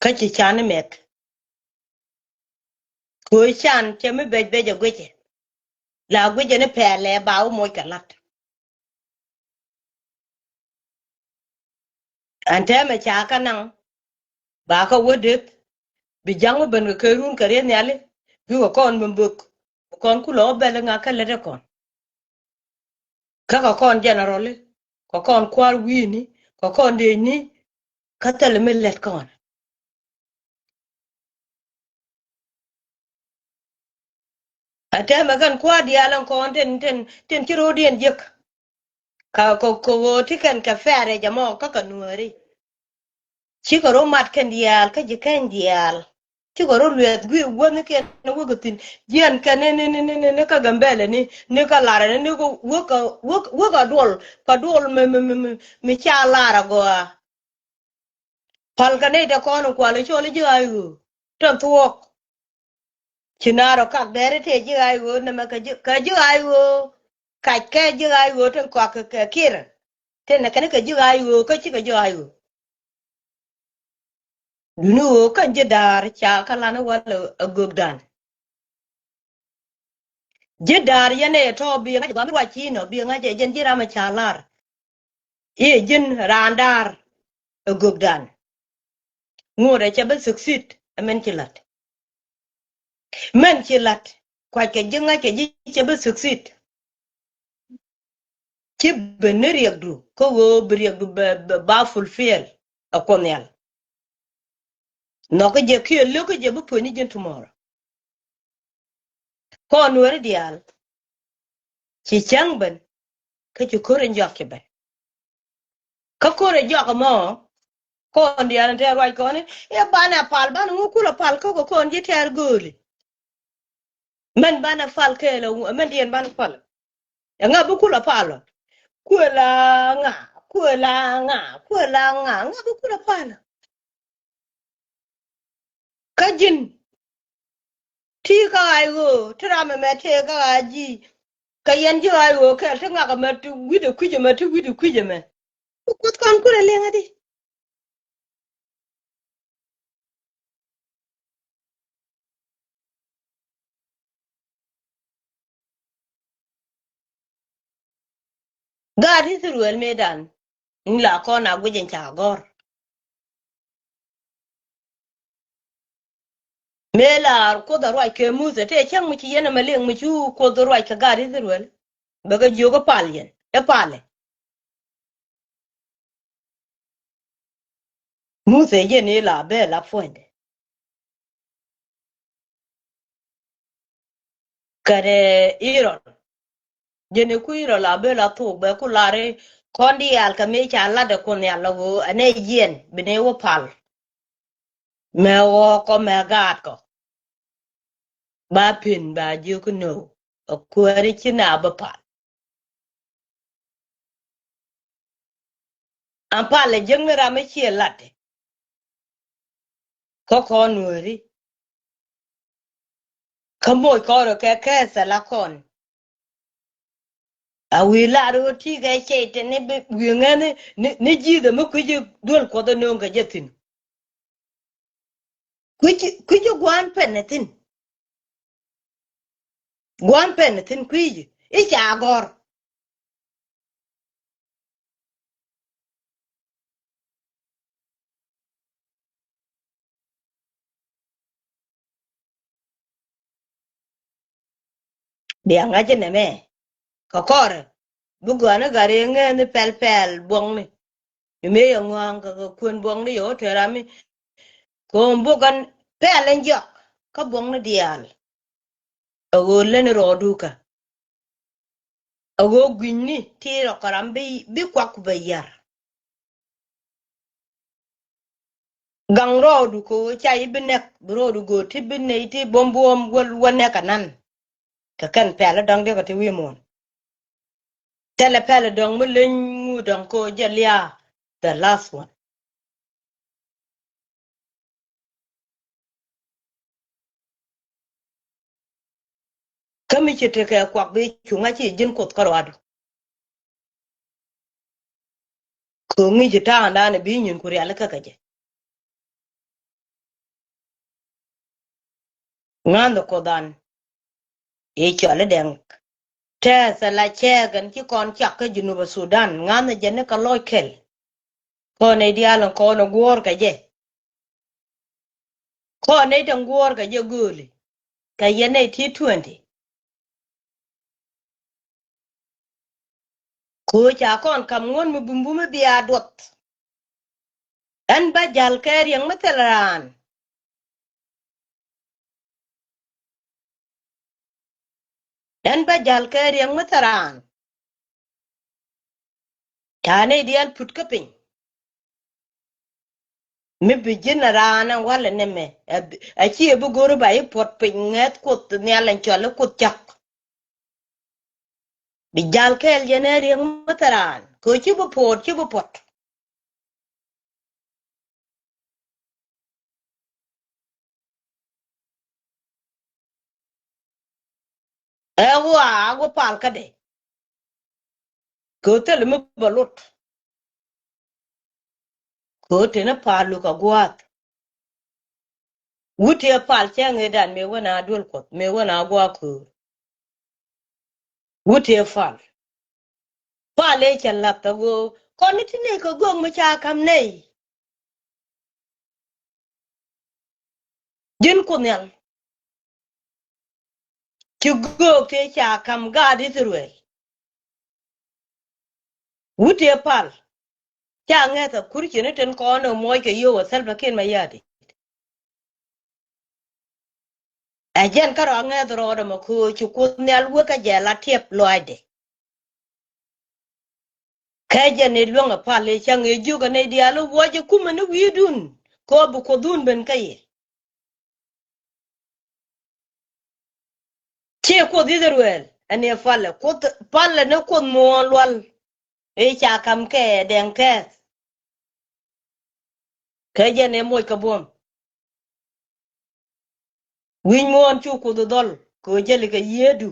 Kä ci can i̱ mɛk. Kɛ ɣöö can cɛ mi bec bec ɛ guicɛ. La guicɛ ni pɛlɛ ba wä moc kɛ la̱t. Ɛn tɛmɛ ca kä naŋ ba kä wä deth. Bi ja̱ŋ mi ben kɛ kɛ run kɛ rieth nhiali. Bikɛ kɔn mi bök. Kɔn kulɛ wä bɛl iŋa kä lätdɛ kɔn. Kä kɛ kɔn general i̱ kɛ kɔn kua̱r wi̱i̱ni kɛ kɔn dëëcni. Kä thilɛ mi lät kɔn. Ɛ tɛmɛ kɛn kua̱r diaal ɛn kɔn tin tin tin ci ro̱o̱diɛn jiäk. Kä kɛ kɛ ɣöö ti kɛn kɛ fɛɛrɛ jɛ mɔ kä kɛ nuääri. Cikɛ rɔ mat kɛn diaal kä ji̱ kɛny diaal. Cikɛ rɔ luɛth gui̱i̱ wäthnikiɛn ni wäk thi̱n jiɛn kɛn ni ni ni ni ni kä Gambɛlɛ ni ni kä Larɛ ni ni kä wäk wäk wäk a duɔl kä duɔl mi mi mi mi mi ca Larɛ gɔaa. Pal kɛ nɛy tɛ kɔn in kual i̱ cɔl i̱ ji̱ ay ɣöö tɛn thuɔɔk. Ci naar ɔ kak dɛɛri tëë ji̱ ay ɣöö nɛmɛ kɛ ji̱ kɛ ji̱ ay ɣöö. Kac kɛ ji̱ ay ɣöö tin kɔak kɛ kir. Tin nɛ kɛn kɛ ji̱ ay ɣöö kä cikɛ ji̱ ay ɣöö. Duni ɣöö kɛn ji̱ daar ca kä lan i̱ wal ɛ gökdan. Ji̱ daar yɛn ɛ tɔ̱ bi ŋa̱c gɔam ruac ci nɔ bi ŋa̱c ɛ jɛn ji̱ ram ɛ ca lar. I̱ ji̱n raan daar ɛ gökdan. Ŋuɔ̱t ɛ cɛ bi succeed ɛ mɛn ci la̱t. Mɛn ci la̱t kuackɛ ji̱ ŋa̱ckɛ ji̱ cɛ bi succeed. Ci ben ni riɛkdu kä ɣöö bi riɛkdu bɛ bɛ ba fulfill ɛ Kuoth Nhial. Nhɔk kä jɛ kiɛ lök kä jɛ bi puɔ̱ny ni ji̱n tomorrow. Kɔn nuääri diaal ci cäŋ ben kä ci ko̱r in jɔak ci ben. Kä ko̱r in jɔak ɛmɔ kɔn diaal in tɛɛr ruac kɔn i̱ i̱ banɛ pal banɛ ŋu kulɛ pal kä kɛ kɔn ji̱ tɛɛr gööli. Mɛn banɛ pal kɛɛl ɛ mɛn diɛn banɛ pal. Ɛŋa bi kulɛ pal ɔ? Kuël a ŋa? Kuël a ŋa? Kuël a ŋa? Ŋa bi kulɛ pal ɔ? Kä ji̱n ti kä ɣa̱c ɣöö ti ram ɛmɛ tëë kä ɣa̱c ji̱. Kä yɛn ji̱ ɣa̱c ɣöö kɛl ti ŋak ɛmɛ ti wi̱cdɛ kui̱c ɛmɛ ti wi̱cdɛ kui̱c ɛmɛ. Ku Kuoth kɔn kulɛ liŋ adi. Gaat Ithɛrɛl mëëdan in la kɔn a guic in ca gɔ̱r. Mëë la Kuoth a ruac kɛ Muthɛ tëë cäŋ mi ci yɛn ɛmɛ liŋ mi cu Kuoth a ruac kɛ gaat Ithɛrɛl. Bɛ kɛ jiök ɛ pal yɛn ɛ palɛ. Muthɛ jɛn i̱ la bɛ la puɔ̱nydɛ. Kɛnɛ Irɔn jɛn i̱ ku Irɔn la bɛ la thok bɛ ku lar i̱ kɔn diaal kɛ mi ca lat ɛ Kuoth Nhial la ɣöö ɛnɛ yɛn bi ni wä pal. Mɛ ɣɔɔkɔ mɛ gaatkɔ. Ba pen ba jiök i̱ nöö ɛ kuääri ci na bä pal. An pal ɛ jiäkni ram mi ciɛ lat. Kä kɔn nuääri kä moc kɔn rɔ kɛ kɛɛthɛ la kɔn. A wi̱i̱ lar ɣöö ti̱i̱ kɛ cɛy tɛn ni bi wi̱i̱ ŋäni ni ji̱thɛ mi kui̱ci duel Kuɔth ɛ nööŋ kɛ jɛ thi̱n. Kui̱ci kui̱ci gua̱a̱n pɛn ɛ thi̱n. Gua̱a̱n pɛn ɛ thi̱n kui̱ci i̱ ca gɔ̱r. Bia ŋa̱c inɛ mɛ kɛ kɔrɛ bi gɔ̱a̱n i̱ gat i̱ ŋɛɛn i̱ pɛl pɛl buɔ̱ŋni. I̱ mëë yɛ ŋɔ̱a̱ŋ kɛ kɛ kuën buɔ̱ŋni yɛ wä tëë ram i̱ ko̱o̱m buk kɛn pɛl in jiɔk kä buɔ̱ŋni diaal. Ɛ ɣöö leni rɔɔdu kä ɛ ɣöö gui̱nyni ti rɔ kɛ ram bi bi kuak ku bɛ yar. Gaŋ rɔɔdu kɛ ɣöö ca i̱ bi nɛk bi rɔɔdu gööt ti bi nɛy ti buɔ̱m buɔ̱m wä wä nɛk anan. Kɛ kɛn pɛl dɔ̱ŋ diɛ kɛ ti wi̱i̱ muɔ̱ɔ̱n. Thilɛ pɛl dɔ̱ŋ mi leny ŋu dɔ̱ŋ kɛ ɣöö jɛ liaa the last one. Kä mi ci tekɛ kuak bi cuŋ a ci ji̱n Kuoth kä ruadu. Kɛ ŋi̱ci ta̱a̱ŋdan bi nyin ku rialikä kɛ jɛ. Ŋa̱n dhɛ Kuoth an i̱ cɔal i̱ dɛŋ. Tɛth ala cɛɛk ɛn ci kɔn cak kä Junub Sudan ŋa̱n dhɛ jɛ ni kɛ lɔc kɛl. Kɔn i̱ diaal in kɔn i̱ guɔ̱ɔ̱r kɛ jɛ. Kɔn nɛy da̱ŋ guɔ̱ɔ̱r kɛ jɛ gööli kɛ yɛn nɛy ti twenty. Köö ca kɔn ka̱m ŋuɔ̱n mi bumbum mi bia duɔth. Ɛn bä ja̱l kɛ riɛŋ mi thil raan. Ɛn bä ja̱l kɛ riɛŋ mi thil raan. Ca nɛy diaal put kä piny. Mi bi ji̱n a raan ɛn walɛ nɛmɛ, a ci ɛ bi go̱ri ba i̱ puɔt piny ŋäth Kuoth Nhial ɛn cɔal i̱ Kuoth cak. Bi ja̱l kɛɛl yɛn ɛ riɛŋ mi thil raan kɛ ɣöö ci bi puɔt, ci bi puɔt. Ɛ ɣɔaa a guɔ pal kädɛ. Kɛ ɣöö thilɛ mi bɛ lot. Kɛ ɣöö teni pal luk a gua̱a̱th. Wut tëë pal cɛ ŋëëdan mëë wä na duel Kuɔth, mëë wä na gua̱a̱ köör. Wut tëë pal. Pal ëë cɛ lath a ɣöö kɔn ni ti nɛy kɛ göök mi ca ka̱m nɛy. Ji̱n Kuoth Nhial. Ci göök tëë ca ka̱m gaat Ithɛrɛl. Wut tëë pal. Ca ŋäth a kur ci ni tin kɔn ɛ muɔc kɛ yio̱w ɛ Salva Kiir Mayardit. Ɛ jɛn kärɔa ŋäth rɔɔdɛ mɔ köö ci Kuoth Nhial wek kä jɛ la tiɛp lɔaacdɛ. Kä jɛn i̱ luäŋ ɛ pal i̱ cäŋ i̱ jiök ɛ nɛy diaal i̱ wuɔcɛ kumɛ ni wi̱i̱dun kɛ ɣöö bi Kuothun ben kä yɛ. Ciɛ Kuoth Ithɛrɛl ɛn i̱ palɛ Kuoth, palɛ ni Kuoth muɔ̱ɔ̱n lual. I̱ ca ka̱m kɛ dɛŋ kɛɛth. Kä jɛn ɛ moc kɛ buɔ̱m. Wi̱c muɔ̱ɔ̱n cu Kuoth dhɔl kɛ ɣöö jäli kɛ yiëëdu.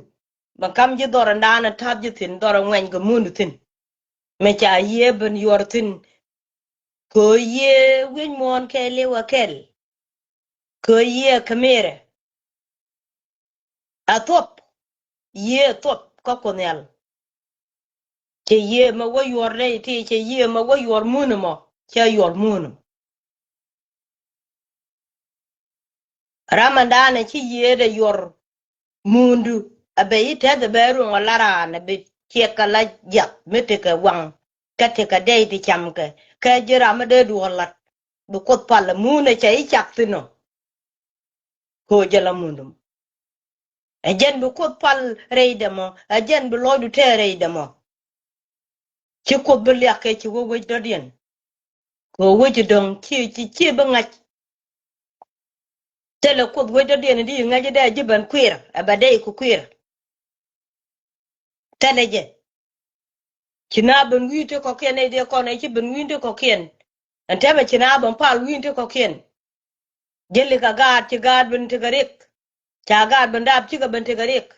Mɛ ka̱m ji̱ dhɔr ɛn daanɛ ta̱th ji̱ thi̱n, dhɔr ɛ ŋuɛny kɛ mun thi̱n. Mɛ ca yiëë ben yuɔr thi̱n. Kɛ ɣöö yiëë wi̱c muɔ̱ɔ̱n kɛɛliw ɛ kɛl. Kɛ ɣöö yiëë kä mëërɛ. A thuɔp. Yiëë thuɔp kä Kuoth Nhial. Cɛ yiëë mɛ wä yuɔr rɛy ti, cɛ yiëë mɛ wä yuɔr mun ɛmɔ, cɛ yuɔr mun ɛmɔ. Ram ɛn daanɛ ci yiëëdɛ yuɔr mundu, a bɛ i̱ tɛth ɛ bɛ ruɔ̱ŋ ɛ la raan ɛ bi ciɛk kɛ la jiath mi tekɛ waŋ, kä tekɛ dɛy ti camkɛ, kä ji̱ ram mi dee duɔ̱ɔ̱r la̱t, bi Kuoth pal ɛ mun ɛ cɛ i̱ cak thi̱n ɔ. Kɛ ɣöö jɛ la mundum. Ɛ jɛn bi Kuoth pal rɛydɛ mɔ, ɛ jɛn bi lɔcdu tɛɛr rɛydɛ mɔ. Ci Kuoth bi liak kɛ ci wä wec dɔ̱diɛn. Kɛ ɣöö wec dɔ̱ŋ ci, ci, ci bi ŋa̱c. Thilɛ Kuoth wec dɔ̱diɛn di ŋa̱c dee ji̱ ben kui̱r, ɛ bɛ dee ku kui̱r. Thilɛ jɛ. Ci na ben wi̱i̱ ti kɔ̱kiɛn, nɛy diɛ kɔn ɛ ci ben wi̱i̱ ti kɔ̱kiɛn. Ɛn tɛmɛ ci na ben pal wi̱i̱ ti kɔ̱kiɛn. Jäli kɛ gaat, ci gaat ben tekɛ riɛk. Ca gaat ben dap, cikɛ ben tekɛ riɛk.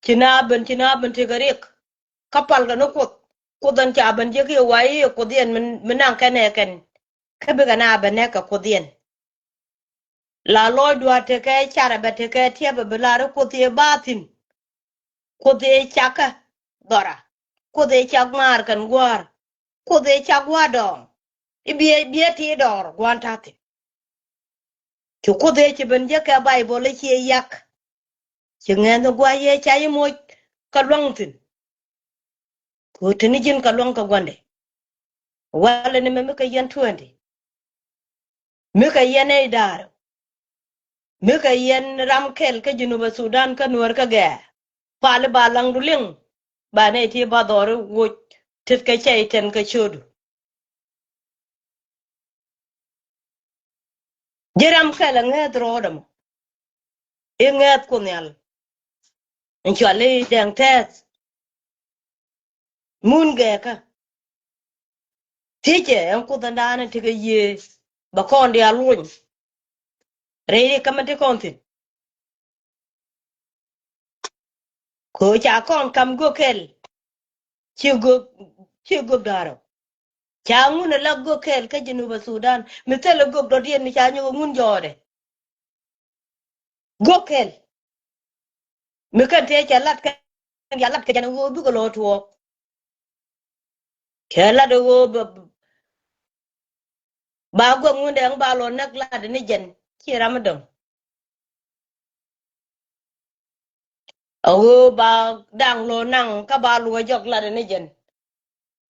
Ci na ben, ci na ben tekɛ riɛk. Kä palkɛ ni Kuoth. Kuoth ɛn ca ben jek i̱ wa i̱ Kuoth yɛn mi, mi naŋ kɛn ɛ kɛn. Kä bikɛ na ben nɛk kɛ Kuoth yɛn. La lɔcdu a tekɛ carɛ bɛ tekɛ tiɛpɛ bi lar i̱ Kuoth i̱ ba thi̱n. Kuoth i̱ cakä dhɔra. Kuoth i̱ cak ŋaar kɛn gua̱a̱r. Kuoth i̱ cak gua̱a̱r dɔɔŋ. I̱ biɛ, biɛ ti dɔɔr gua̱a̱n ta̱thi̱n. Ci Kuoth i̱ ci ben jek kɛ Baibol i̱ ci yak. Ci ŋɛn i̱ gua̱a̱r yɛ ca i̱ moc kä luaŋ thi̱n. Kɛ ɣöö te ni ji̱n kɛ luäŋ kɛ gua̱ndɛ. Walɛ ni mɛ mi kɛ yɛn twenty. Mi kɛ yɛn nɛy da̱a̱r. Mi kɛ yɛn ram kɛl kä Junubä Sudan kä Nuäär kä Gɛɛr. Pali ba laŋdu liŋ. Ba nɛy ti ba dhɔri woc tet kɛ cɛy tɛn kɛ cio̱du. Ji̱ ram kɛl ɛ ŋäth rɔɔdɛ mɔ. I̱ ŋäth Kuoth Nhial. In cual i̱ dɛŋ tɛth. Mun gɛɛkä. Thiecɛ ɛn Kuoth ɛn daanɛ tekɛ yiëë. Bɛ kɔn diaal luny. Rɛy ri kä mɛ ti kɔn thi̱n. Kɛ ɣöö ca kɔn kam göök kɛl. Ci göök, ci göök da̱rä. Ca ŋun ɛ la göök kɛl kä Jinubä Sudan. Mi thilɛ göök dɔ̱diɛn mi ca nyɔk ɛ ŋun jɔɔdɛ. Göök kɛl. Mi kɛn tëë cɛ lat kɛn ya lat kɛ jɛn ɣöö bikɛ lɔ tuɔɔk. Cɛ lat ɣöö ba, ba göök ŋun dɛ ŋ ba lɔ näk lat ni jɛn. Ciɛ ram mi dɔ̱ŋ. A ɣöö ba da̱ŋ lo̱ naŋ kä ba luɔ̱c jɔk latdɛ ni jɛn.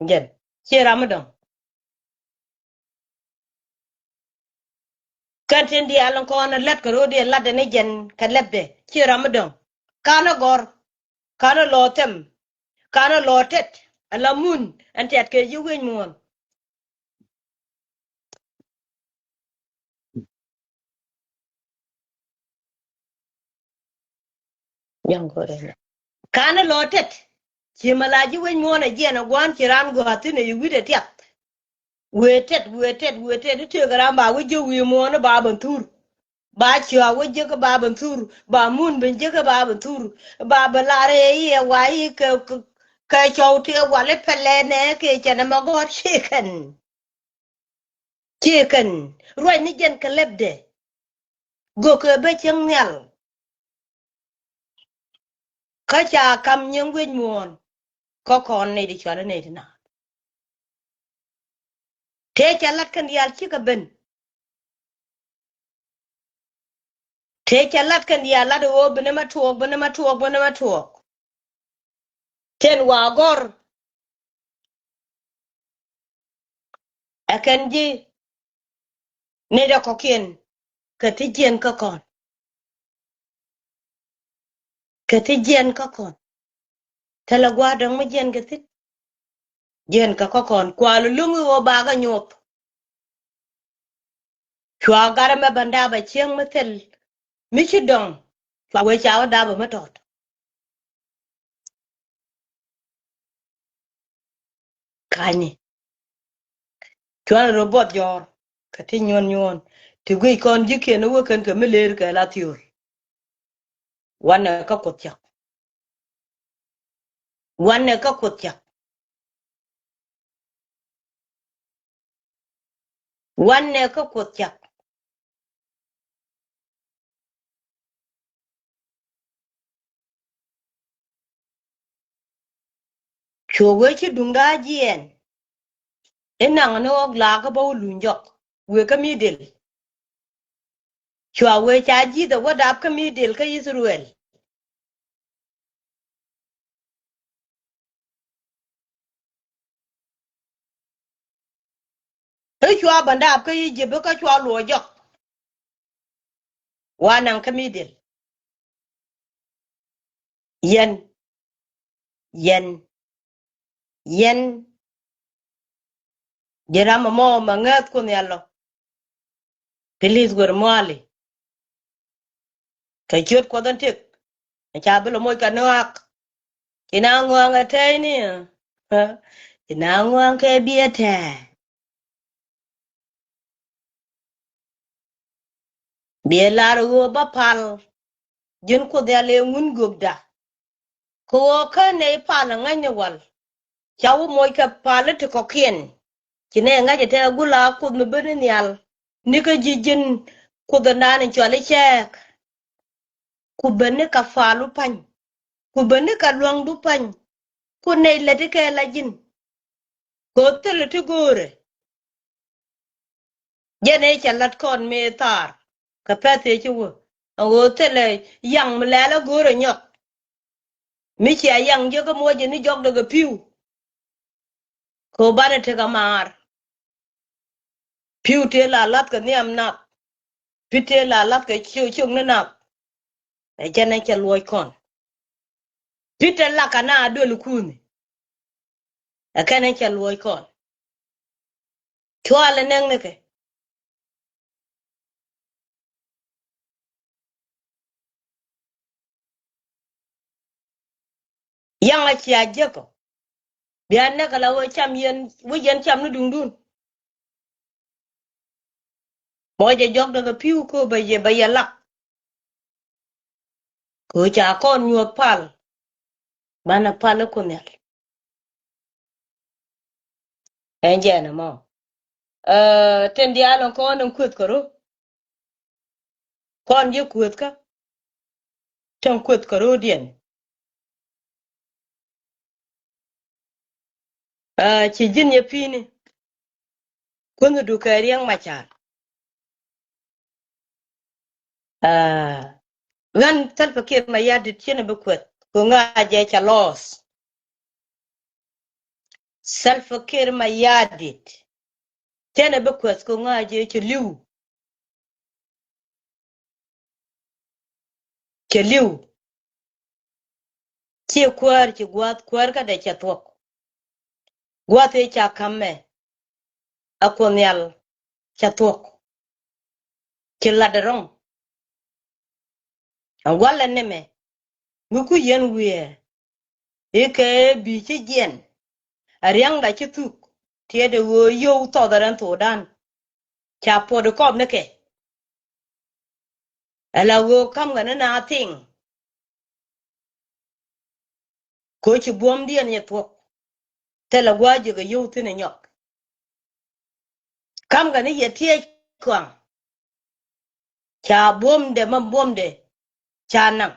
Jɛn ciɛ ram mi dɔ̱ŋ. Kɛn tin diaal in kɔn in lät kɛ ro̱o̱diɛn latdɛ ni jɛn kɛ lɛpdɛ ciɛ ram mi dɔ̱ŋ. Ka̱n ɛ gɔ̱r, ka̱n ɛ lɔ thɛm, ka̱n ɛ lɔ tɛt ala mun ɛn tɛt kɛ ji̱ wi̱i̱ muɔ̱ɔ̱n. Ka̱n ɛ lɔ tɛt. Ci mɛ la ji̱ wec muɔ̱ɔ̱n ɛ jiɛn ɛ gua̱a̱n ci raan gɔaa thi̱n ɛ yi wi̱cdɛ tiath. Wëë tɛt, wëë tɛt, wëë tɛt i̱ tëëkɛ raan ba wec ji̱ wi̱i̱ muɔ̱ɔ̱n i̱ ba ben thur. Ba ciɔak wec ji̱ kä ba ben thur. Ba mun ben ji̱ kä ba ben thur. Ba ben lar ɛ i̱ ɛ wa i̱ kɛ, kɛ, kɛ cɔw tëë wal i̱ pɛlɛ nɛ kɛ cɛn ɛmɛ gɔ̱r ci kɛn. Ci kɛn ruac ni jɛn kɛ lɛpdɛ. Gök kɛ bä cieŋ nhial. Kä ca kam nyiŋ wi̱c muɔ̱ɔ̱n. Kä kɔn nɛy ti cual nɛy ti na. Tëë ca lat kɛn diaal cikɛ ben. Tëë ca lat kɛn diaal lat ɣöö ben ni ma tuɔɔk, ben ni ma tuɔɔk, ben ni ma tuɔɔk. Tin wa gɔ̱r. Ɛ kɛn ji̱ nɛy dɛ kɔ̱kiɛn kɛ ti jiɛn kä kɔn. Kɛ ti jiɛn kä kɔn. Thilɛ gua̱a̱r dɔ̱ŋ mi jiɛn kɛ thi̱n. Jiɛn kɛ kä kɔn kual luŋ i̱ ɣöö bakɛ nyuɔth. Cua gat ɛmɛ bä dap ɛ cieŋ mi thil mi ci dɔ̱ŋ. Cua wee ca wä dap ɛ mi tɔt. Ka̱nyi. Cuan rɔ buɔth jɔ̱ɔ̱r kɛ ti nyuɔn nyuɔn ti guic kɔn ji̱kiɛn wä kɛn kɛ mi leer kɛ la thiöör. Wanɛ kä Kuoth cak. Wanɛ kä Kuoth cak. Wanɛ kä Kuoth cak. Cuɛ wee ci duŋda jiɛɛn. Inaŋ ni ɣɔk laak kä bä wä luny jɔk wëë kä mi dhil. Cua wee ca ji̱th ɛ wä dap kä mi dhil kä Ithɛrɛl. Kä cua bä dap kä Ijip kä cua luɔc jɔk. Wa naŋ kä mi dhil. Yɛn. Yɛn. Yɛn. Ji̱ ram ɛmɔ mɛ ŋäth Kuoth Nhial lɔ. Pilis wër muali. Kɛ ciöt Kuɔth in tëk. Ca bi lɔ moc kɛ nuaak. Ci na ŋuaŋ ɛ tɛy ni. Ci na ŋuaŋ kɛ biɛ tɛy. Biɛ lar ɣöö bä pal. Ji̱n Kuoth Nhial ëë ŋun gökda. Kɛ ɣöö kä nɛy pal ɛ ŋäcni wal. Ca wä moc kɛ pal i̱ ti kɔ̱kiɛn. Ci nɛy ŋäc ɛ tɛk gula Kuoth mi ben i̱ nhial. Ni kä ji̱ ji̱n Kuoth ɛ naan in cɔal i̱ cɛɛk. Ku ben ni kɛ palu pa̱ny. Ku ben ni kɛ lua̱ŋdu pa̱ny. Ku nɛy lät ikɛ la ji̱n. Kɛ ɣöö thilɛ ti go̱o̱rɛ. Jɛn ëë cɛ lat kɔn mëë thaar kɛ pɛ̈th ëë ci wä. Ɛn ɣöö thilɛ yaŋ mi lɛl ɛ go̱o̱rɛ nyɔk. Mi cia yaŋ jɛ kä muɔcɛ ni jɔkdɛ kɛ pi̱w. Kɛ ɣöö banɛ tekɛ maar. Pi̱w tëë la la̱th kɛ nhiam nath. Pi̱w tëë la la̱th kɛ ciök ciök ni nath. Ɛ jɛn ɛ cɛ luɔc kɔn. Pi̱w tëë la kɛ na duel kuuni. Ɛ kɛn ɛ cɛ luɔc kɔn. Cual ɛ nɛŋ ni kɛ. Yaŋ a cia jiäk ɔ. Bia näk ala wä cam yɛn, wä yɛn cam ni duŋdun. Mɔ jɛ jɔk däk a pi̱w kä bä yɛ, bä yɛ lak. Kɛ ca kɔn nyuɔth pal. Banɛ pal i̱ Kuoth Nhial. Ɛn jɛn ɛmɔ. Ɛ, tin diaal ɛn kɔn ɛn kueth kɛ ro̱. Kɔn ji̱ kueth kä. Tin kueth kɛ ro̱diɛn. Ɛ, ci ji̱n yɛ pi̱i̱ni. Kueth du kɛ Riɛk Macar. Ah, ɣän Salva Kiir Mayardit cin bi kueth kɛ ɣöö ŋa̱cɛ ca loss. Salva Kiir Mayardit cin bi kueth kɛ ɣöö ŋa̱cɛ cɛ li̱w. Cɛ li̱w. Ci kuäär ci gua̱a̱th kuäär kädɛ cɛ thuɔ̱k. Gua̱a̱th ëë ca ka̱m mɛ ɛ Kuoth Nhial cɛ thuɔ̱k. Ci lat ɛ rɔ̱ŋ. Ɛn gua̱lɛ ni mɛ mi ku yɛn wiee i̱ kɛ bi ci jiɛn. Ɛ ria̱ŋda ci thuk tiɛɛt ɛ ɣöö yio̱w thɔɔth ɛ rɛn thokdan. Ca puɔt ɛ kɔp ni kɛ. Ɛ la ɣöö ka̱m kɛ ni na thiŋ. Kɛ ɣöö ci buɔ̱mdiɛn yɛ thuɔ̱k. Thilɛ gua̱a̱th ji̱ kɛ yio̱w thi̱n ɛ nyɔk. Ka̱m kɛ ni yɛ tiɛɛc kɔaŋ. Ca buɔ̱mdɛ ma buɔ̱mdɛ ca naŋ.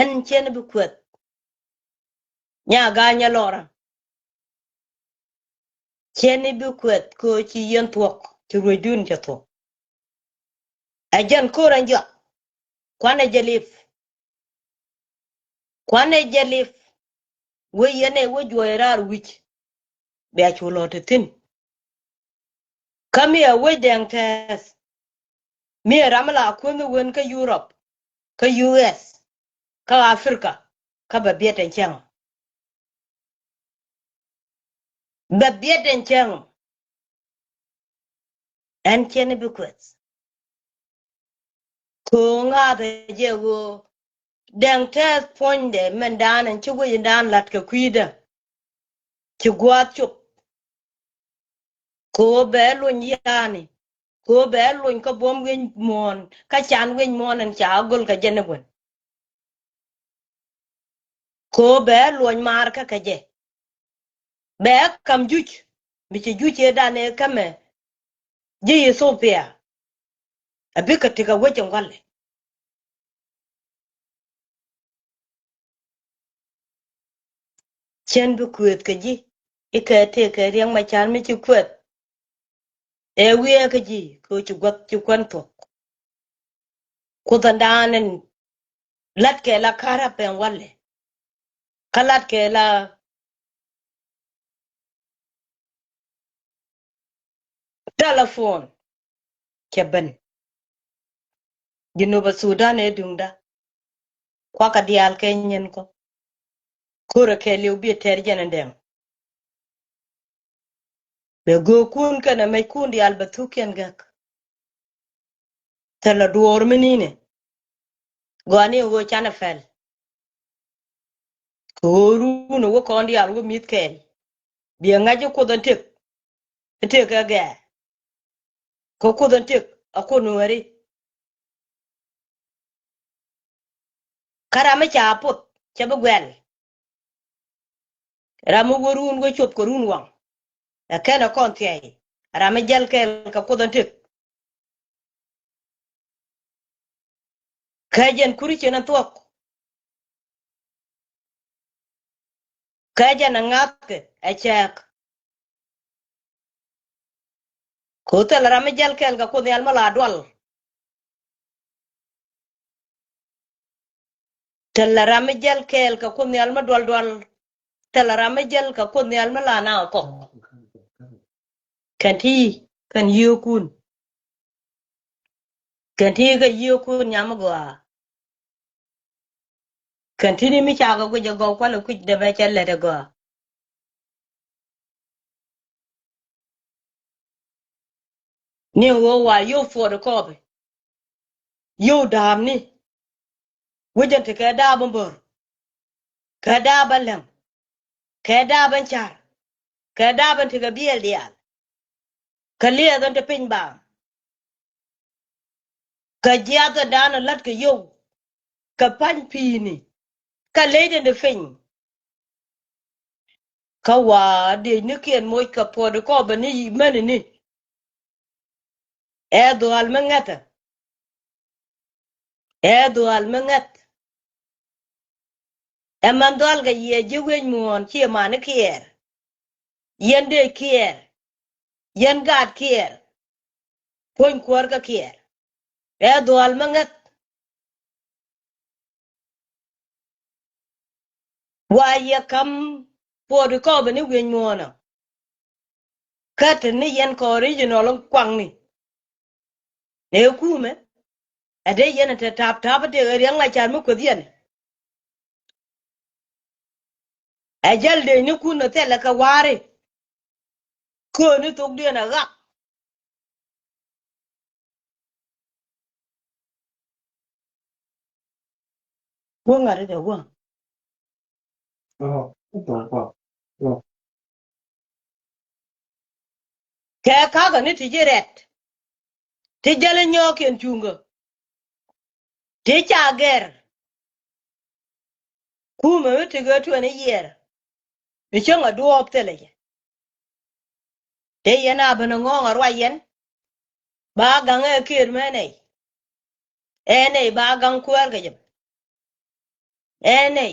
Ɛn cɛn bi kueth. Nya ga̱a̱c nyɛ lɔrä. Cɛn i̱ bi kuɛth kɛ ɣöö ci yɛn thuɔ̱k, ci ruecdun cɛ thuɔ̱k. Ɛ jɛn ko̱r ɛn jɔak. Kuanɛ jɛ lip. Kuanɛ jɛ lip. Wee yɛn ɛ wee juɔc raar wi̱c. Bia cu lɔ te thi̱n. Kä mi ɛ wec Dɛŋ Tɛth. Mi ɛ ram mi la kuänh mi wen kä Europe, kä U S, kä Africa, kä bɛ biɛt ɛn cäŋ. Bɛ biɛt ɛn cäŋ. Ɛn cɛn i̱ bi kuɛth. Kɛ ɣöö ŋa̱thɛ jɛ ɣöö Dɛŋ Tɛth puɔ̱nydɛ mɛn daan ɛn ci wec in daan la̱t kɛ kui̱dä. Ci gua̱a̱th cop. Kɛ ɣöö bɛ luny yani. Kɛ ɣöö bɛ luny kä buɔ̱m wi̱c muɔ̱ɔ̱n, kä can wi̱c muɔ̱ɔ̱n ɛn ca go̱l kɛ jɛ ni gua̱n. Kɛ ɣöö bɛ luɔny maar kä kɛ jɛ. Bɛ ka̱m juc mi ci juc ëëdan ëë kämɛ ji̱ Ethiopia. A bikɛ tekɛ wec in gua̱lɛ. Cɛn bi kuëth kɛ ji̱ i̱ kɛ tëëkɛ Riɛk Macar mi ci kuɛth. Ɛ wiɛɛkä ji̱ kɛ ɣöö ci gua̱th ci kuän thuɔ̱k. Kuoth ɛn daan ɛn la̱tkɛ la ka̱r a pɛn walɛ. Kä la̱tkɛ la telephone cɛ ben. Junubä Sudan ëë duŋda. Kuakä diaal kɛ nyin kɔ. Ko̱rä kɛɛliw bi tɛr jɛn ɛn Dɛŋ. Bɛ göökun kɛnɛ mɛckun diaal bɛ thukiɛn gäk. Thilɛ duɔɔr mi ni̱nɛ. Gɔaa ni ɣöö canɛ pɛl. Kɛ ɣöö run ɛ wä kɔn diaal wä mi̱th kɛɛl. Biɛ ŋa̱c i̱ Kuoth ɛn tëk. I̱ tëk ɛ gɛɛ. Kɛ Kuoth ɛn tëk a Kuoth Nuääri. Kä ram mi ca poth cɛ bi guɛl. Ram mi wä run wä cop kɛ run waŋ. Ɛ kɛn ɛ kɔn thiɛɛc. Ram mi jäl kɛɛl kɛ Kuoth ɛn tëk. Kä jɛn Christian ɛn thuɔ̱k. Kä jɛn ɛ ŋa̱thkɛ ɛ cɛɛk. Kɛ ɣöö thilɛ ram mi jäl kɛɛl kɛ Kuoth Nhial mi la dual. Thilɛ ram mi jäl kɛɛl kɛ Kuoth Nhial mi dual dual. Thilɛ ram mi jäl kɛ Kuoth Nhial mi la naŋ kɔk. Kɛn ti kɛn yio̱o̱kun. Kɛn ti kɛ yio̱o̱kun nyam gɔaa. Kɛn ti ni mi cakɛ guic ɛ gɔw kualɛ kuic dee bɛ cɛ lɛt ɛ gɔaa. Ni ɣöö wa yio̱w thuɔɔt ɛ kɔɔpɛ. Yio̱w da̱a̱pni. Wecän ti kɛ da̱a̱p in bär. Kɛ da̱a̱p in läŋ. Kɛ da̱a̱p in ca̱r. Kɛ da̱a̱p in ti kɛ biɛl diaal. Kɛ liɛɛth in ti piny baaŋ. Kɛ jiath in da̱a̱n in la̱t kɛ yio̱w. Kɛ pa̱ny pi̱i̱ni. Kɛ ley tin ti piny. Kä wa diecnikiɛn moc kɛ puɔ̱t kɔpɛ ni mänini. Ɛ dhuaal mi ŋäthä. Ɛ dhuaal mi ŋäth. Ɛ män dhuaal kɛ yiëë ji̱ wi̱i̱ muɔ̱ɔ̱n ciɛ mani kiɛɛr. Yɛn dee kiɛɛr. Yɛn gaat kiɛɛr. Puɔ̱ny kuäär kä kiɛɛr. Ɛ dhual mi ŋäth. Wa yɛ kam puɔt kɔp ni wieny muɔnɔ. Kä te ni yɛn kɔ original kuaŋni. Ni kumɛ. Ɛ dee yɛn te tap tap dee riɛŋ la car mi kueth yɛn. Ɛ jäl dee ni kun ni thilɛ kɛ wa̱a̱ri. Kööni thok diɛn ɛ ɣak. Guäŋ ŋa̱t dee guäŋ. Kɛ kakä ni ti ji̱ rɛt. Ti jäl nyɔɔk kɛn cuŋkä. Ti ca gɛr. Kumɛ mi ti gɛ tuɛn i̱ yiɛɛr. Mi cäŋ a duɔɔp thilɛ jɛ. Tëë yɛn a ben a ŋɔ̱ɔ̱ŋ a ruac yɛn. Ba gaŋ ɛ kër mɛ nɛy. Ɛ nɛy ba gaŋ kuäär kɛ jɛ. Ɛ nɛy.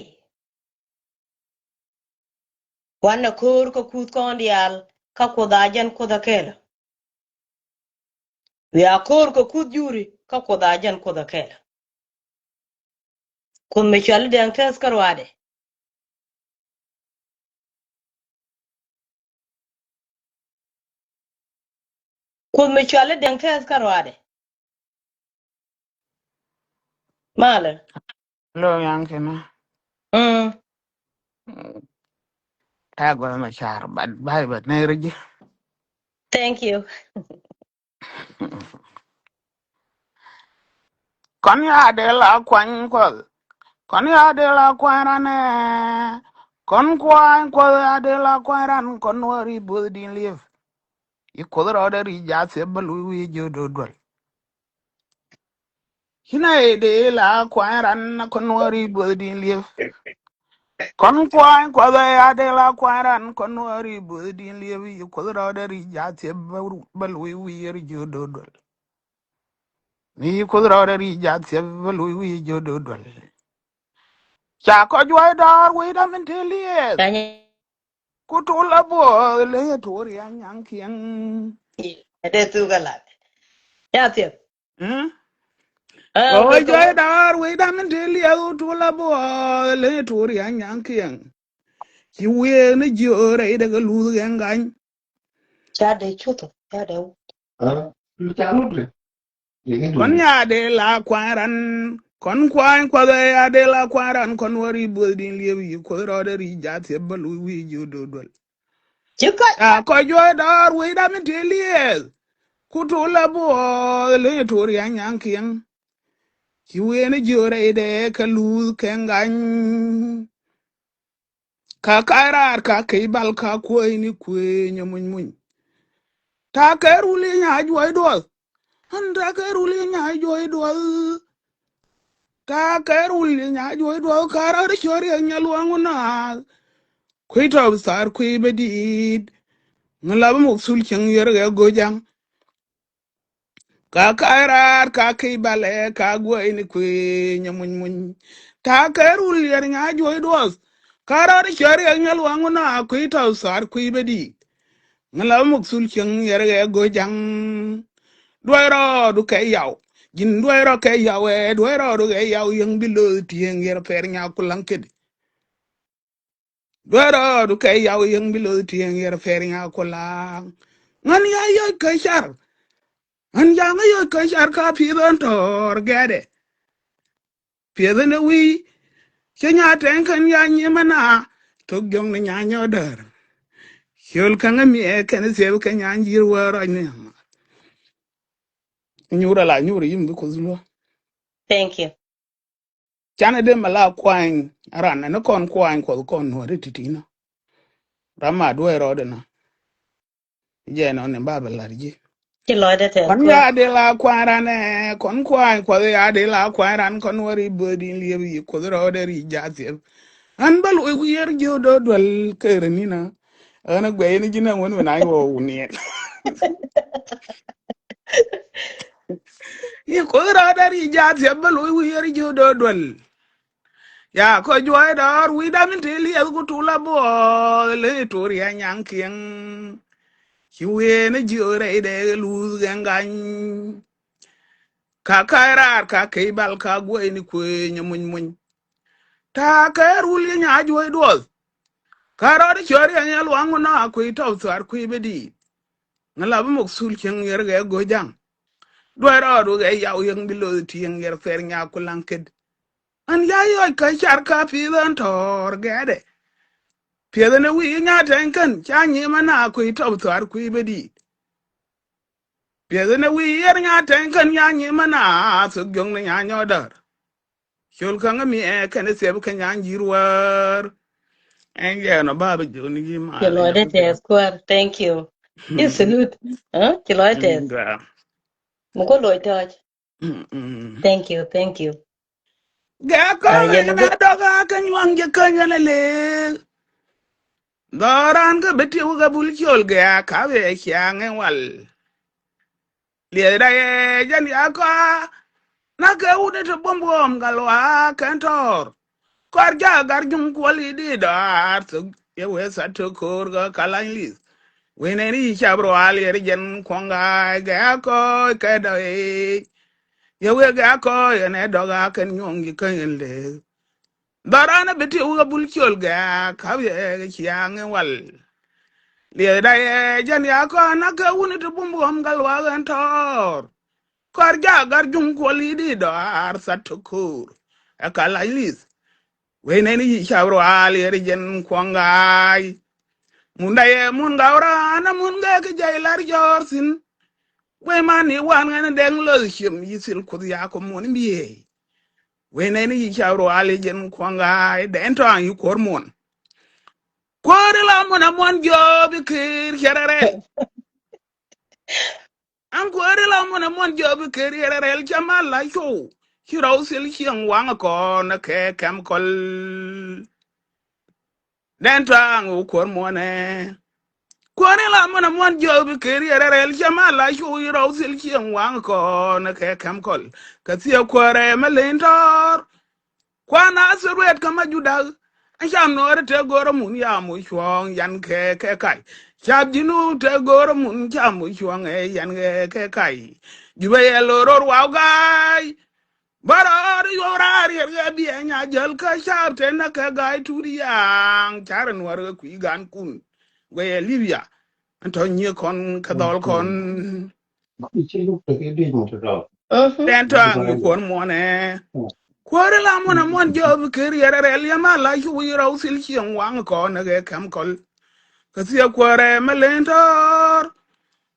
Kuan ɛ ko̱o̱r kä kuth kɔn diaal kä kuoth a jɛn kuoth a kɛɛlä. Wiaa ko̱o̱r kɛ kuth juri kä kuoth a jɛn kuoth a kɛɛlä. Kuoth mi cuali dɛŋ tɛth kä ruaadɛ. Kuoth mi cuali dɛŋ tɛth kä ruaadɛ. Malɛ. Lo yaŋ kɛnɛ. Mm. Ɛ gɔl ma car, but bai, but ne rɛ ji̱. Thank you. Kɔn ya dee la kuany kuɔth. Kɔn ya dee la kuany ranɛ. Kɔn kuany kuɔth ya dee la kuany ran kɔn wä ri buɔth din liep. Yi kuoth rɔɔdɛ ri jath thiep bä luc wi̱i̱ jiö do̱duɔl. Ci nɛy dee la kuany ran kɔn wä ri buɔth din liep. Kɔn kuany kuɔth ya dee la kuany ran kɔn wä ri buɔth din liep. Yi kuoth rɔɔdɛ ri jath thiep bä ru-, bä luc wi̱i̱ ri jiö do̱duɔl. Mi yi kuoth rɔɔdɛ ri jath thiep bä luc wi̱i̱ jiö do̱duɔl. Ca kɔc juɔc dɔɔr wecdä min te lieth. Ku tul a buɔɔth leny a tuɔɔr ya nyaŋ kiɛŋ. Ɛ dee thuk a lat. Ya thiep. Mm? Ɛ, kɔc juɔc dɔɔr wecdä min te lieth ku tul a buɔɔth leny a tuɔɔr ya nyaŋ kiɛŋ. Ci wiee ni jiö rɛy dee kɛ luth kɛ ŋany. Ca dee cuth, ca dee wut. Kɔn ya dee la kuany ran, kɔn kuany kuɔth ya dee la kuany ran, kɔn wä ri buɔth din liep yi kuoth rɔɔdɛ ri jath thiep bä luc wi̱i̱ jiö do̱duɔl. Ci kɔc. Ca kɔc juɔc dɔɔr wecdä min te lieth. Ku tul a buɔɔth leny a tuɔɔr ya nyaŋ kiɛŋ. Ci wiee ni jiö rɛy dee kɛ luth kɛ ŋany. Ka ka̱c raar ka kec bal ka kuäcni kuëëny ɛ muny muny. Ta̱a̱ kɛ rul yɛ nya̱a̱c juɔc duɔth. Ɣän ta̱a̱ kɛ rul yɛ nya̱a̱c juɔc duɔth. Ta̱a̱ kɛ rul yɛ nya̱a̱c juɔc duɔth ka rɔɔdɛ cɔr yɛ nyɛ luaŋ wä naath. Kui̱ tɔp thaar kui̱ bä di̱i̱t. Ŋä lapä muk thul cieŋ yɛr kɛ go̱c ja̱ŋ. Ka ka̱c raar ka kec balɛ ka guɛcni kuëëny ɛ muny muny. Ta̱a̱ kɛ rul yɛr nya̱a̱c juɔc duɔth. Ka rɔɔdɛ cɔr yɛ nyɛ luaŋ wä naath kui̱ tɔp thaar kui̱ bä di̱i̱t. Ŋä lapä muk thul cieŋ yɛr kɛ go̱c ja̱ŋ. Duɔc rɔɔdu kɛ yaw. Ji̱n duɔc rɔ kɛ yaw ɛ, duɔc rɔɔdu kɛ yaw yäŋ bi lo̱th tieŋ yɛr pɛr nya̱a̱k kulaŋ kedi. Duerɔ du kɛ yaw yäŋ bi lo̱th tieŋ yɛr pɛr nya̱a̱k kulaŋ. Ŋän ya yɔc kä car. Ŋän ya ŋä yɔc kä car ka pi̱eth ɣän tɔ̱ɔ̱r gɛ̈dɛ. Pi̱eth ɣän ɛ wi̱i̱. Cä nya̱a̱ tɛŋ kän ya nyiemä na. Thok jiɔ̱ŋ ni nya̱a̱ nyɔ̱ɔ̱där. Ciöl kä ŋä miɛ kɛn thiep kɛ nya̱a̱ ji̱r wä rɔc ni. Nyuur ala nyuur yim bi kuth luɔ. Thank you. Canɛ dee mɛ la kuany ran ni kɔn kuany kuɔth kɔn nuɔri ti̱ti̱nä. Ram ma duɔ̱ɔ̱c rɔɔdɛ nɔ. Jɛ nɔ ni ba bɛ la̱r ji̱. Ci lɔcdɛ tɛth kɔn kuɔth. Ya dee la kuany ranɛ, kɔn kuany kuɔth ya dee la kuany ran kɔn wä ri böödin liep yi kuoth rɔɔdɛ ri jaathiep. Ɣän bä luɔc wi̱i̱ yɛr ji̱ do̱ duäl kɛ rɛ ni̱nä. Ɣän ɛ guɛy ni ji̱n ɛ ŋuän wä na yɛ wä wuniɛn. Yi kuoth rɔɔdɛ ri jaathiep bä luɔc wi̱i̱ yɛr ji̱ do̱ duäl. Ya kɔ juɔc dɔɔr wi̱i̱ dam in te liɛth ku tul a buɔɔth leny tuur ya nyaŋ kiɛŋ. Ci wiee ni jiö rɛy dɛɛk ɛ luuth gɛŋ gany. Ka ka̱a̱c raar ka key bal ka guɔyni kuëëny muny muny. Ta̱a̱ kɛ rul yɛ nya̱a̱c wec duɔth. Ka rɔɔd cuɔr yɛ nyɛ luaŋ wä na kui̱ tɔp thuaar kui̱ bɛ di̱i̱t. Ŋä la bi mok thul cieŋ yɛr gɛ go̱c ja̱ŋ. Duɔ̱c rɔɔd wä gɛ yaw yɛŋ bi loth ti̱eŋ yɛr thɛr nyaak ku laŋ ket. Ɣän ya yɔc kä car ka pi̱th ɣän tɔ̱ɔ̱r gɛɛdɛ. Piɛth ni wi̱i̱ nya tɛny kän ca nyi̱i̱m ana kui̱ tɔp thuaar kui̱ bä di̱i̱t. Piɛth ni wi̱i̱ yɛr nya tɛny kän ya nyi̱i̱m ana thok jiɔ̱ŋ ni nya nyɔɔdär. Col käŋä mi ɛ kɛn thiɛp kä nya ji̱r wäär. Ɛn jɛ nɔ ba bi jiɔni ji̱ ma. Ci lɔcdɛ tɛth kuäär. Thank you. Ci salute. Ci lɔcdɛ tɛth. Mi ku loc tɔc. Thank you, thank you. Gɛ kɔn yɛn na dɔk a kä nyuaŋ jɛ kä nyɛn a leek. Dhɔran kä bi tiw kä bul ciol gɛ a kap yɛ ciaŋ in wal. Liɛth da yɛ jɛn ya kɔa na kɛ wut ni ti buɔm buɔm gal wa kɛn tɔɔr. Kɔr ja gar juŋ kuɔl i̱ di dɔaar thok yɛ wee tha tok ko̱o̱r kä kalany li̱th. Wee nɛn i̱ cap rual yɛr jɛn kuɔŋ ga̱a̱c gɛ a kɔc kɛ dɔ̱ i̱. Yɛ wee gɛ a kɔc ɛn ɛ dɔk a kɛn nyuɔ̱ŋ ji̱ käny ɛn lëëk. Dhɔran ɛ bi ti wä bul ciöl gɛ a ka̱p yɛ ciaŋ in wal. Liɛth da yɛ jɛn ya kɔn a kɛ wuni ti bum buɔm gal wa ɣän tɔɔr. Kɔr ja gar juŋ kuɔl i̱ di dɔaar tha tok ko̱o̱r ɛ kalany li̱th. Wee nɛn i̱ cap rual yɛr jɛn kuɔŋ ga̱a̱c. Mun da yɛ mun gaw raan a mun gɛ kä jay lar jɔɔr thi̱n. Wee man i̱ wan ŋɛn dɛŋ loth ciëm yi thil kuoth ya kɔ mun biey. Wee nɛn i̱ cap rual yɛ jɛn kuɔŋ ga̱a̱c dɛn tɔ̱a̱ŋ yi kuɔr muɔn. Kuɔr ila muɔn a muɔn jiɔp i̱ keer cɛ rɛrɛl. An kuäär ila muɔn a muɔn jiɔp i̱ ker yɛrɛ rɛl cɛ mal la cuw. Ci rɔw thil cieŋ waŋ kɔn kɛ kɛm kɔl. Dɛn tɔaŋ wä kuäär muɔnɛ. Kuäär ila muɔn a muɔn jiɔp i̱ ker yɛrɛ rɛl cɛ mal la cuw ci rɔw thil cieŋ waŋ kɔn kɛ kɛm kɔl. Kɛ thiɛ kuäärɛ mɛ len tɔɔr. Kuan a thil ruet kä ma judak. An cam nuɔɔri te go̱rä mun ya mu cuɔ̱ɔ̱ŋ yan kɛ kɛ kac. Cap ji̱nu te go̱rä mun cam mu cuɔ̱ɔ̱ŋ ɛ yan kɛ kɛ kac. Jubɛ yɛ lo̱r ror waw ga̱a̱y. Bä rɔɔd yuɔw raar yɛr kɛ biɛ nya jäl kä cap te nä kɛ ga̱a̱y tut yaŋ. Carɛ nuɔr kɛ kui̱ gan kun guɛ yɛ Libya. An tɔ nyiɛ kɔn kɛ dhɔl kɔn. Dɛn tɔaŋ i̱ kuɔn muɔnɛ. Kuäär ila muɔn a muɔn jiɔp i̱ ker yɛrɛ rɛl yɛ mal la cuw ci rɔw thil cieŋ waŋ kɔn kɛ kɛm kɔl. Kɛ thiɛ kuäärɛ mɛ len tɔɔr.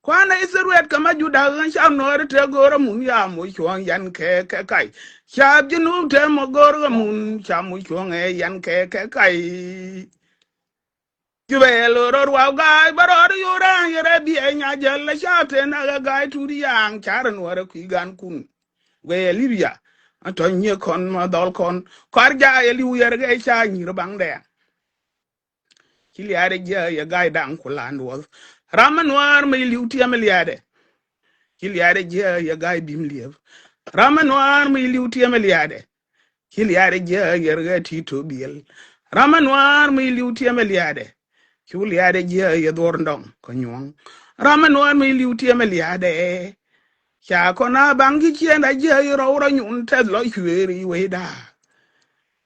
Kuan a i̱ thil ruet kä ma judak ɣän cam nuɔɔri te go̱rä mun ya mu cuɔ̱ɔ̱ŋ yan kɛ kɛ kac. Cap ji̱nu te mɔ go̱rä mun cam mu cuɔ̱ɔ̱ŋ ɛ yan kɛ kɛ kac. Jubɛ yɛ lo̱r ror waw ga̱a̱c bä rɔɔd yo̱o̱ raan yɛrɛ biɛ nya jäl la ca te na kɛ ga̱a̱c tut yaŋ carɛ nuɔrɛ kui̱ gan kun. Guɛ yɛ Libya. An tɔ nyiɛ kɔn ma dhɔl kɔn kɔr ja yɛ liw yɛr kɛ ca nyir baŋ dɛ. Ci liaadɛ jiɛ yɛ ga̱a̱c daŋ ku lan duɔth. Ram mi nuaar mi liw tiɛm liaadɛ. Ci liaadɛ jiɛ yɛ ga̱a̱c bim liɛp. Ram mi nuaar mi liw tiɛm liaadɛ. Ci liaadɛ jiɛ yɛr ɣɛ ti to biɛl. Ram mi nuaar mi liw tiɛm liaadɛ. Cu liaadɛ jiɛ yɛ dhuɔr ndɔŋ kɛ nyuɔ̱ŋ. Ram mi nuaar mi liw tiɛm liaadɛ. Ca kɔn a baŋ ki ciɛn a jiɛ yɛ rɔw rɔ nyun tɛth lɔ cueer i̱ wecda.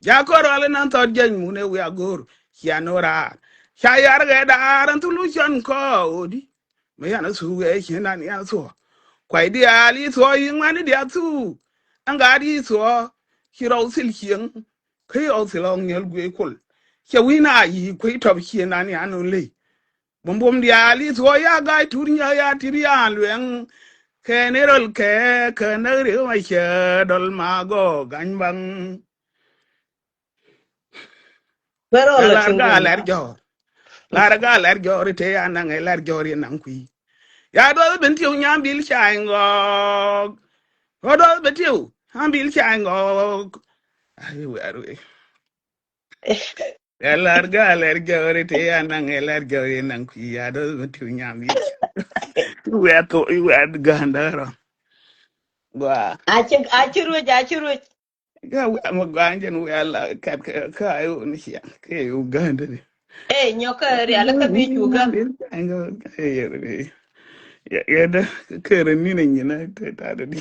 Ja kɔn rual inan thɔt jiɛny mun ɛ wiak go̱o̱r. Cia no̱ raar ca yar ɣɛ daar ɛn thulu cɔn kɔ odi. Mi yan a thuk ɛ cien dan yan thuɔ. Kuay diaal i̱ thuɔ i̱ ŋuɛn i̱ diaal thuk. Ɛn gaat i̱ thuɔ ci rɔw thil cieŋ. Kä i̱ rɔw thil ɣɔk nhial guiec kol. Cɛ wi̱n a yi̱ kuec tɔp cien dan yan ɣän ley. Bumbum diaal i̱ thuɔ ya ga̱a̱c tut nyä ya tip yan luɛŋ. Kɛ ni röl kɛ kɛ näk rik ma cɛ dɔl ma gɔɔ ga̱ny baŋ. Bä rɔ la lar ga lar jɔr. Lar ga lar jɔr ite ya naŋ ɛ lar jɔr yɛ naŋ kui̱. Ya duɔth ben tiw nyam bil ca iŋɔk. Duɔth ben tiw nyam bil ca iŋɔk. Ai wɛr wi. Ya lar ga lar jɔr ite ya naŋ ɛ lar jɔr yɛ naŋ kui̱. Ya duɔth ben tiw nyam bil. Iwɛ to iwɛ ganda rɔ. Gua. Aci aci ruec aci ruec. Ka wi̱i̱ ama gua̱a̱n jɛn wi̱i̱ ala kat kä kä a i̱ wun ciaŋ kä i̱ Uganda ni. Ey nyɔk kä rial kä bi cu gam. Yɛ dä kɛ rɛ ni nɛ nyinä te ta dä di.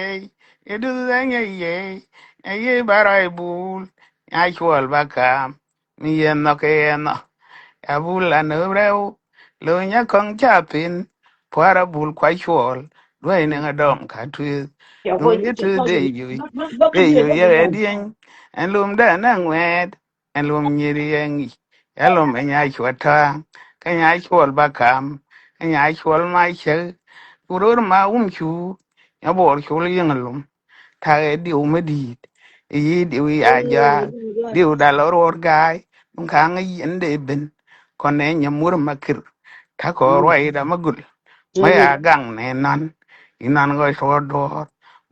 yiëë, yɛ duth ɛ nyɛ yiëë, nyɛ yiëë ba rɔy bul, nya cuɔl ba kaam, mi yɛ nhɔk kɛ yɛ nhɔk. Ya bul la nöp rɛw, lo̱ nya kɔŋ ca pin, pua̱r a bul kua cuɔl, duäc ni ŋa dɔm ka tueth. Duŋ yɛ tueth dee yoc, dee yoc yɛ rɛ dieny, ɛn lum dee nɛ ŋuɛɛt, ɛn lum nyiri yɛ ŋic. Ya lum ɛ nya cuɔt ta̱a̱ŋ, kä nya cuɔl ba kam, kä nya cuɔl ma cäk. Ku ror ma wum cu, nya buɔr col yiŋ lum. Ta̱a̱ ɛ diw mi di̱i̱t, i̱ yi diw ya ja̱a̱l, diw dal ɔ ruɔr ga̱a̱y, duŋ ka̱a̱ŋ ɛ yɛn dee ben. Kɔn ɛ nya mur ma kir, ta̱a̱ kɔ ruac da ma gul. Ma ya gaŋ nɛ nɔn, i̱ nɔn kɔ cuɔr duɔ̱ɔ̱r.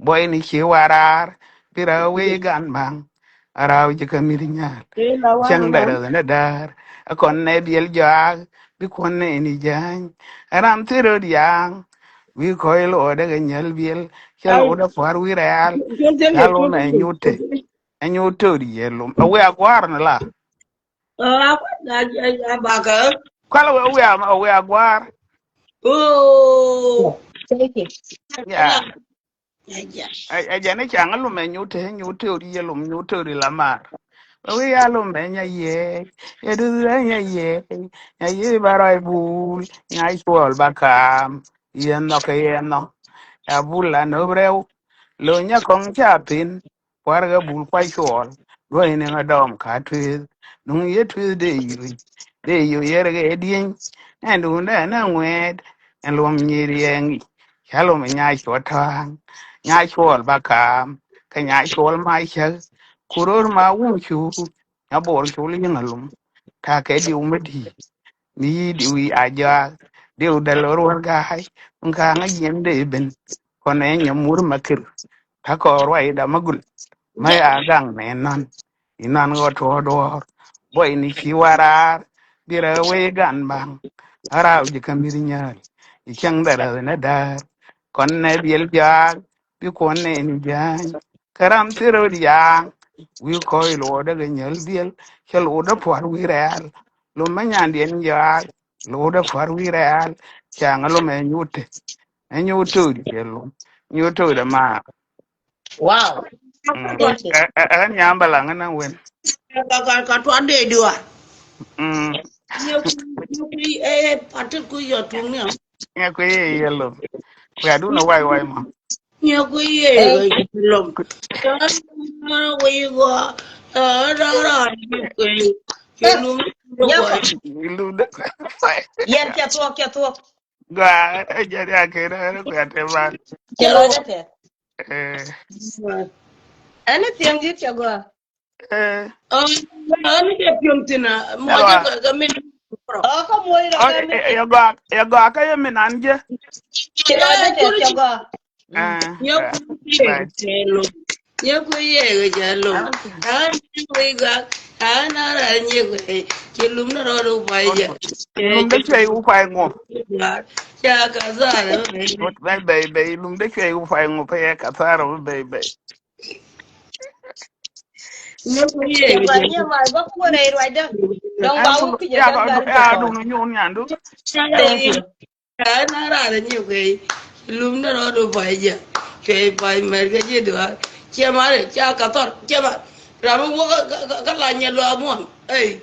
Buɔy ni ci waraar, bi rɛ wee gan baŋ. A raw ji̱ kä mi̱th nyal. Cäŋ dɛ rɛth ni däär. A kɔn nɛ biɛl jɔak, bi kuɔn nɛ ni jäny. A ram thil röt yaŋ, wi̱i̱ kɔc luɔɔdɛ kɛ nyäl biɛl. Cä luɔɔdɛ pua̱r wi̱i̱ rɛ̈ɛ̈l. Gal wä mɛ nyuut te. Ɛ nyuut te ri yɛ lum. A wi̱i̱ a gua̱a̱r ni la. Kual a wi̱i̱ a wi̱i̱ a gua̱a̱r. Ya. Ɛ jɛn i̱ caŋ ilum ɛ nyuut te, nyuut te ori yɛ lum, nyuut te ori la mar. Ɛ wi̱i̱ ya lum ɛ nya yee, yɛ duth ɛ nya yee, nya yee ba rɔy bul, nya cuɔl ba kaam, yɛ nhɔk kɛ yɛ nhɔk. Ɛ bul la nöp rɛw, lo̱ nya kɔŋ ca pin, pua̱r kɛ bul kua cuɔl, luɔ̱c ni ŋa dɔm ka tueth, duŋ yɛ tueth dee yuc. Dee yo̱ yɛrɛ kɛ dieny. Ɛn duundɛ ɛn ɛ ŋuɛɛt. Ɛn luɔm nyier yɛŋ i̱ ca luɔm nya cuɔ tɔ̱a̱ŋ. Nya cuɔl ba kaam kɛ nya cuɔl ma cäk. Ku ro̱r ma wum cu nya bor col yiŋ alum. Ta̱a̱ kɛ diw mi di̱i̱t mi yi̱ diw i̱ a jɔak. Diw däl ruɔ̱r ga̱a̱c. Ŋ ka̱a̱ŋ a jiɛn dee ben. Kɔn ɛ nyɛ mur ma kir. Ta̱a̱ kɔɔr ruac dam a gul. Ma ya gaŋ nɛ nɔn. Inan ɣɔt tuɔɔk duɔɔr buɔy ni ci waraar. Bi rɛ wee gan baŋ a raw ji̱ kä mi̱th nyääl. I̱ cäŋ dhɛrɛ ni däär kɔn nɛ biɛl jaak. Bi kuɔn nɛ ni jääny kä ram thil rot yaaŋ. Wi̱i̱ kɔc luɔɔdä kɛ nyäl biɛl cɛ luɔɔdä pua̱r wi̱i̱ rɛɛl. Lom mä nyandiɛn jaak luɔɔdä pua̱r wi̱i̱ rɛɛl. Cäŋ lom ɛ nyuut te ɛ nyuut to̱o̱di cɛ lom nyuut to̱o̱dɛ maar. Wow. Mm. Thank you. Ɛ ɛ ɛ nyam balaŋ na wen. Ka ka ka tuan de dua. Mm. Nyɛ ku nyɛ ku ɛ patit ku yɔ tum ya. Nyɛ ku ye yellow. Ku ya du na wai wai ma. Nyɛ ku ye lom. Ka na wai go. Ɛ da ra nyɛ ku. Nyɛ lum. Lum de. Yɛn kɛ tuɔk kɛ tuɔk. Gua ɛ jɛ ya ke na ku ya te ba. Kɛ lɔ jɛ te. Eh. Ɛn ni thiɛŋ ji̱ cɛ gɔaa. Eh. Ɔ, ɔ, ni cɛ piɔm thin a mɔ jɛ kɛ kɛ min. Ɔ, kä muɔc rɔ kɛ min. Yɛ gɔaa, yɛ gɔaa kä yɛ min an jɛ. Cɛ gɔaa jɛ tɛ cɛ gɔaa. Eh, nyɛ ku yɛ cɛ lo. Nyɛ ku yɛ cɛ lo. An ni wei gɔaa. An ara nyɛ ku ci lum na rɔ do pa jɛ. Lum de cɛ u pa ŋɔ. Ca ka zara. Bye bye bye. Lum de cɛ u pa ŋɔ pa yɛ ka zara bye bye. Nyɛ ku yɛ. Nyɛ ma ba ku rɛ ruacdä. Dɔŋ ba wä ki jɛ ya dɔŋ ya dɔŋ nyun nyandu. Thank you. Ɛ na raan nyɛ ku lum na rɔ do pa jɛ. Cuɛ pa mɛr kɛ jɛ duar. Cɛ ma rɛ ca ka thɔr cɛ ma. Ram wä ka la nyɛ lua muɔn. Ey.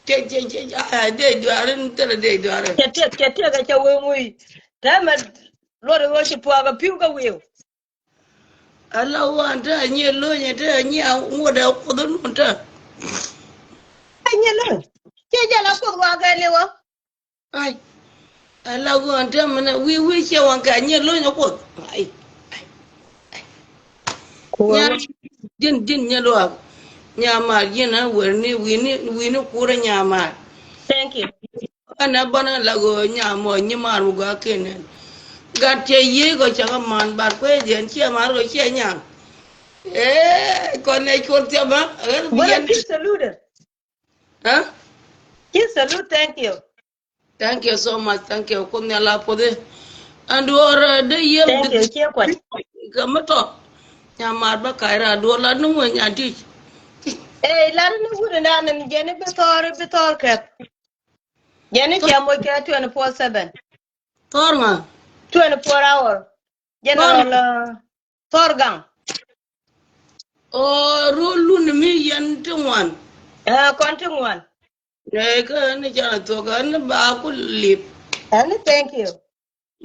Cɛ cɛ cɛ a de duar ni tɛrɛ de duar. Cɛ tiɛk cɛ tiɛk cɛ wee mui. Tɛmɛ luɔt wä ci puak a piu ka wiu. Ala wan te a nyɛ lo̱ny te a nyɛ a ŋuɔt a kuoth nun te. A nyɛ lo̱ny. Cɛ jɛ la kuoth wa kɛ liwä. Ai. Ala wan te mɛnɛ wi̱i̱ wi̱i̱ cɛ wan kɛ a nyɛ lo̱ny a kuoth. Ai. Ai. Nya ji̱n ji̱n nyɛ luaak. Nya maar ji̱n a wer ni wi̱i̱ ni wi̱i̱ ni kuurɛ nya maar. Thank you. Ɛn ɛ bän ɛ la ɣöö nyam ɔ nyi maar mi gɔaa kɛn ɛn. Gat cɛ yiëë kɔ cakɛ man bat kuecdiɛn ciɛ maar kɔ ciɛ nyam. Ee kɔn ɛ cuɔl thiap ɣä ɣän bi yɛn. Kiss salute. Huh? Kiss salute, thank you. Thank you so much, thank you. Kun nhial a puɔthi. Ɛn duɔɔr ɛ dee yiëë. Thank you, ciɛ kuany. Kɛ mi tɔ. Nyam maar bä kac raar duɔɔr la ni ŋuɛ nyan ti̱c. Ee lat ni wut ɛn dan ɛn jɛn i̱ bi thɔɔr i̱ bi thɔɔr kɛp. Jɛn ni cɛ moc kɛ twenty four seven. Thɔr ŋa? Twenty four hour. General, uh, thɔr gaŋ. O rol lun mi yɛn ti ŋuan. Ɛ kɔn ti ŋuan. Ɛ kä ni ca thok ɛ ni ba ku lip. Ɛ ni thank you.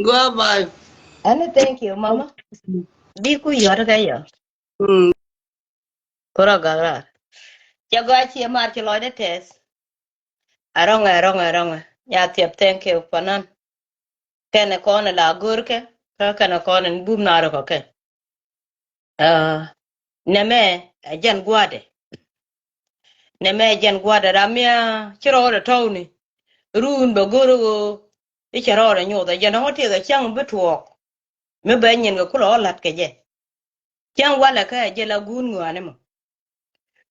Go bye. Ɛ ni thank you mama. Bi ku yɔt kɛ yɔ. Mm. Kura gak raar. Cɛ gɔaa ciɛ mar ci lɔcdɛ tɛth. Arɔŋɛ arɔŋɛ arɔŋɛ. Nya thiɛp thank you panan. Kɛnɛ kɔn la go̱rkɛ kä kɛnɛ kɔn in bum na rɔ kɛ kɛ. Nɛmɛ ɛ jɛn gua̱dɛ. Nɛmɛ ɛ jɛn gua̱dɛ ram mia ci rɔɔdɛ tɔwni. Run bɛ go̱r ɣöö i̱ cɛ rɔɔdɛ nyoth ɛ jɛn ɔŋɔ tiɛth ɛ cäŋ bi tuɔɔk. Mi bɛ nyin kɛ kulɔ ɔ la̱t kɛ jɛ. Cäŋ walɛ kä ɛ jɛ la guun ŋuani mɔ.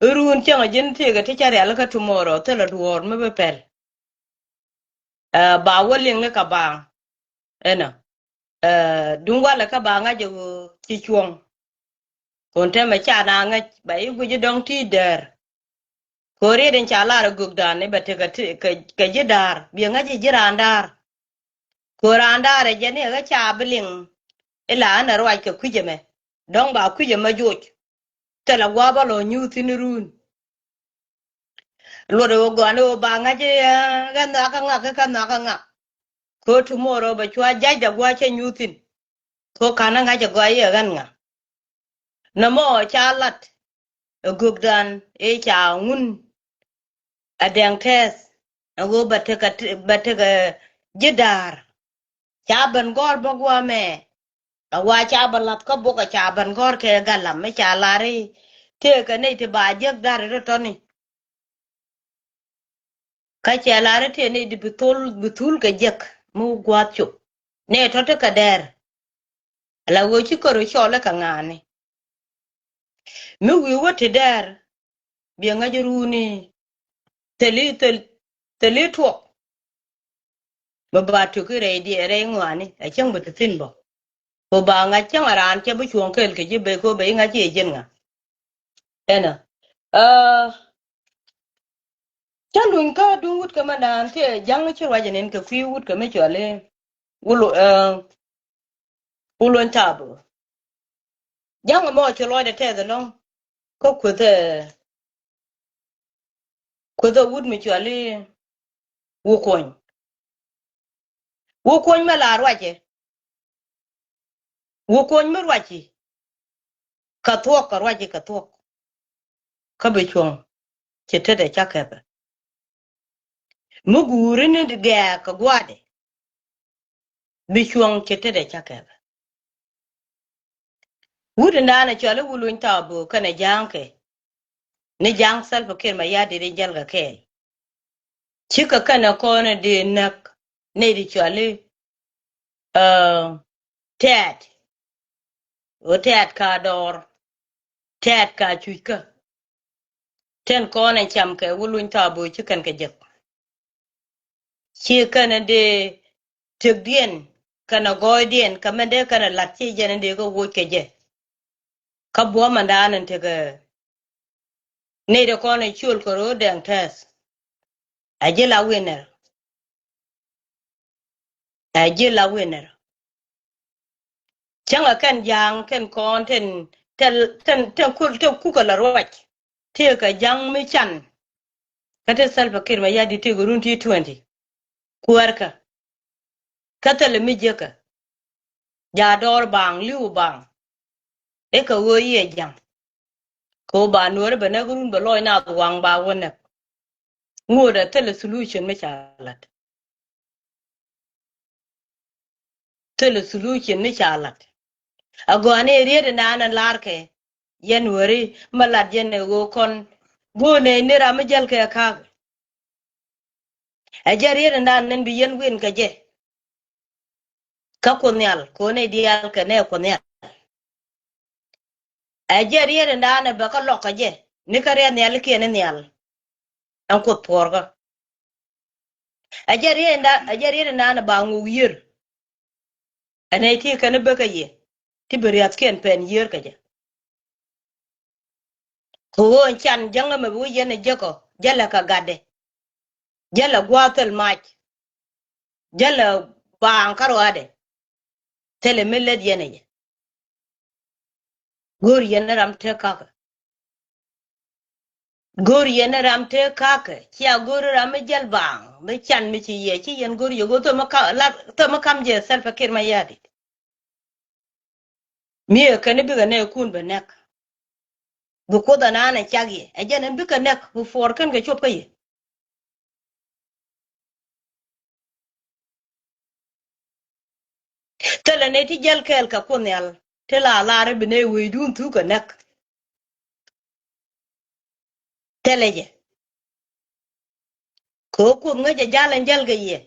Irun cäŋ ɛ ji̱n tëëkɛ ti ca rialikä tomorrow thilɛ duɔ̱ɔ̱r mi bi pɛl. Ba wä liŋ ni ka baaŋ ɛnɔ. Duŋ walɛ kä baaŋ ŋa̱c ɛ ɣöö ci cuɔ̱ŋ. Kun tɛmɛ ca na ŋäc ba i̱ guic i̱ dɔ̱ŋ ti däär. Ko̱ri din ca lar ɛ gökdan i̱ bɛ tekɛ kɛ ji̱ da̱a̱r biɛ ŋäc i̱ ji̱ raan da̱a̱r. Ko̱ raan da̱a̱r ɛ jɛn i̱ ɛ ɣä ca bi liŋ. Ila ɛn ɛ ruac kɛ kui̱c ɛmɛ dɔ̱ŋ ba kui̱c ɛmɛ joc. Thilɛ gua̱a̱p ɛ lɔ nyuuth thi̱n i̱ ruun. Luɔt ɛ ɣöö gɔ̱a̱n ɛ ɣöö ba ŋa̱c i̱ ɣä nhɔakä ŋak i̱ kä nhɔakä ŋak. Ko̱ tomorrow bɛ cua ja̱cdɛ gua̱a̱c cä nyuuth thi̱n. Ko̱ ka̱n ɛ ŋa̱c ɛ gɔaa i̱ ɛ ɣän ŋa. Nɔmɔ ca lat ɛ gökdan i̱ ca ŋun. Ɛ dɛŋ tɛth Ɛ ɣöö bɛ tekɛ, bɛ tekɛ ji̱ da̱a̱r. Ca ben gɔ̱r bä gua̱a̱mɛ. Ɛ wa ca bä lath kä bok ɛ ca ben gɔ̱r kɛ galam mi ca lar i̱ tëëkɛ nɛy ti ba jiäk da̱r i̱ rɔ tɔ̱ni. Kä cɛ lar i̱ tëë nɛy ti bi thul, bi thul kɛ jiäk mi gua̱a̱th cop. Nɛy tɔ̱ ti kɛ dɛɛr. Ala ɣöö ci kär cɔl i̱ kɛ ŋa̱a̱ni. Mi wi̱i̱ wä ti dɛɛr biɛ ŋäc runi thil i̱, thil, thil i̱ tuɔk. Bɛ ba tuk i̱ rɛy diɛ rɛy ŋɔaani a cäŋ bɛ ti thi̱n bä. Kɛ ba ŋa̱c cäŋ a raan cɛ bi cuɔ̱ɔ̱ŋ kɛɛl kɛ ji̱ bɛ kɛ bɛ i̱ ŋa̱c i̱ ji̱n ŋa̱. Ɛnɔ. Ɛ, cä luny kä duŋ wut kɛ mɛ daan ti ja̱ŋ ci ruac ɛn in kɛ kui̱ wut kɛ mi cuali. Wulu, ɛ, wulu in tabu. Ja̱ŋ mɔ ci lɔcdɛ tɛth ɛlɔ̱ŋ. Kä kueth ɛ, kueth ɛ wut mi cuali Wukuɔny. Wukuɔny mɛ la ruacɛ. Wukuɔny mi ruaci. Kɛ thuɔ̱k kɛ ruaci kɛ thuɔ̱k. Kä bi cuɔ̱ŋ ci tetdɛ ca kɛpɛ. Mi guuri ni gɛɛk kɛ gua̱a̱dɛ. Bi cuɔ̱ŋ ci tetdɛ ca kɛpɛ. Wut in daanɛ cɔali wuluny thaw böök kɛnɛ ja̱a̱ŋkɛ. Ni ja̱a̱ŋ Salva Kiir Mayardit in jälkɛ kɛɛl. Cikɛ kɛnɛ kɔn in dee näk nɛy ti cɔali, ɛ, tɛɛt. Ɣöö tɛɛt ka dɔɔr. Tɛɛt ka cuc kä. Tin kɔn in cam kɛ wuluny thaw böök ci kɛn kɛ jek. Ci kɛn in dee tëkdiɛn kɛnɛ gɔɔydiɛn kɛ mɛn dee kɛnɛ la̱t ci jɛn in dee kɛ woc kɛ jɛ. Kä buɔ̱m in daanɛ tekɛ nɛy ti kɔn in ciöl kɛ ro̱o̱ dɛŋ tɛth. Ɛ ji̱ la winner. Ɛ ji̱ la winner. Cäŋɛ kɛn ja̱a̱ŋ kɛn kɔn tin, tin, tin, tin kul, tin kukɛ la ruac. Tëëkɛ ja̱ŋ mi can. Kä ti Salva Kiir Mayardit tëëkɛ run ti twenty. Kuäärkä. Kä thilɛ mi jiäkä. Ja dɔɔr baŋ li̱w baŋ. I̱ kɛ ɣöö yiɛ ja̱ŋ. Kɛ ɣöö ba nuɔ̱ɔ̱ri bɛ näk run bɛ lɔc naath waŋ ba wä näk. Ŋuɔ̱t ɛ thilɛ solution mi ca la̱t. Thilɛ solution mi ca la̱t. Agɔ̱a̱n i̱ riet in daanɛ lar kɛ yɛn weri mi lat yɛn ɛ ɣöö kɔn go̱o̱nɛ ni ram mi jäl kɛ ka̱a̱k. Ɛ jɛ riet in daanɛ bi yɛn win kɛ jɛ. Kä Kuoth Nhial kɛ ɣöö nɛy diaal kɛ nɛy Kuoth Nhial. Ɛ jɛ riet in daanɛ bɛ kä lɔk kɛ jɛ ni kä riet nhialikiɛn in nhial. Ɛn Kuoth puɔ̱ɔ̱rkä. Ɛ jɛ riet in daanɛ, ɛ jɛ riet in daanɛ ba ŋuk yiër. Ɛ nɛy ti kɛn bäkä yɛ ti bi riathkiɛn pɛn yiër kɛ jɛ. Kɛ ɣöö can jäŋä mɛ bi wä yɛn ɛ jäkä jälɛ kɛ gatdɛ. Jälɛ gua̱a̱th thil mac. Jälɛ baaŋ kä ruaadɛ. Thilɛ mi lät yɛn ɛ jɛ. Go̱o̱r yɛn ram tëë ka̱kä. Go̱o̱r yɛn ram tëë ka̱kä cia go̱o̱r ram mi jäl baaŋ mi can mi ci yɛ ci yɛn go̱o̱r yɛ go̱o̱r thom mi kam jɛ Salva Kiir Mayardit. Mi ɛ kɛn bikɛ nɛɛkun bɛ nɛk. Bi Kuoth ɛ naan ɛ cak yɛ ɛ jɛn ɛn bikɛ nɛk bi puɔr kɛn kɛ cop kä yɛ. Thilɛ ni ti jäl kɛɛl kɛ Kuoth Nhial ti la lar i̱ bi nɛy wecdun thuk kɛ näk. Thilɛ jɛ. Kɛ ɣöö Kuoth ŋäcɛ jäl ɛn jäl kɛ yɛ.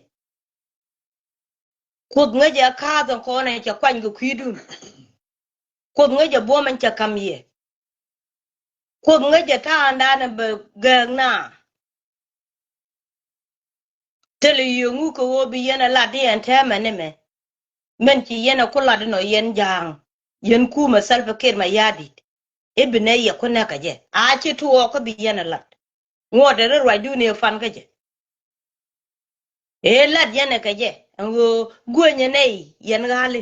Kuoth ŋäcɛ kaath ɛn kɔn ɛn cɛ kuany kɛ kui̱dun. Kuoth ŋäcɛ buɔ̱m ɛn cɛ ka̱m yɛ. Kuoth ŋäcɛ ta̱a̱ŋdan ɛn bɛ gääk na. Thilɛ yio̱ŋ ŋuk kɛ ɣöö bi yɛn ɛ lat i̱ ɛn täämɛ ni mɛ. Min ci yɛn ɛ ku lat inɔ yɛn ja̱a̱ŋ. Yɛn kumɛ Salva Kiir Mayardit. I̱ bi nɛy yɛ ku näk kɛ jɛ a ci tuɔɔk kä bi yɛn ɛ lat. Ŋuɔ̱t ɛ ri ruacdun i̱ ɛ pan kä jɛ. Ëë lat yɛn ɛ kɛ jɛ ɛn ɣöö guänyɛ nɛy yɛn ɣa̱li.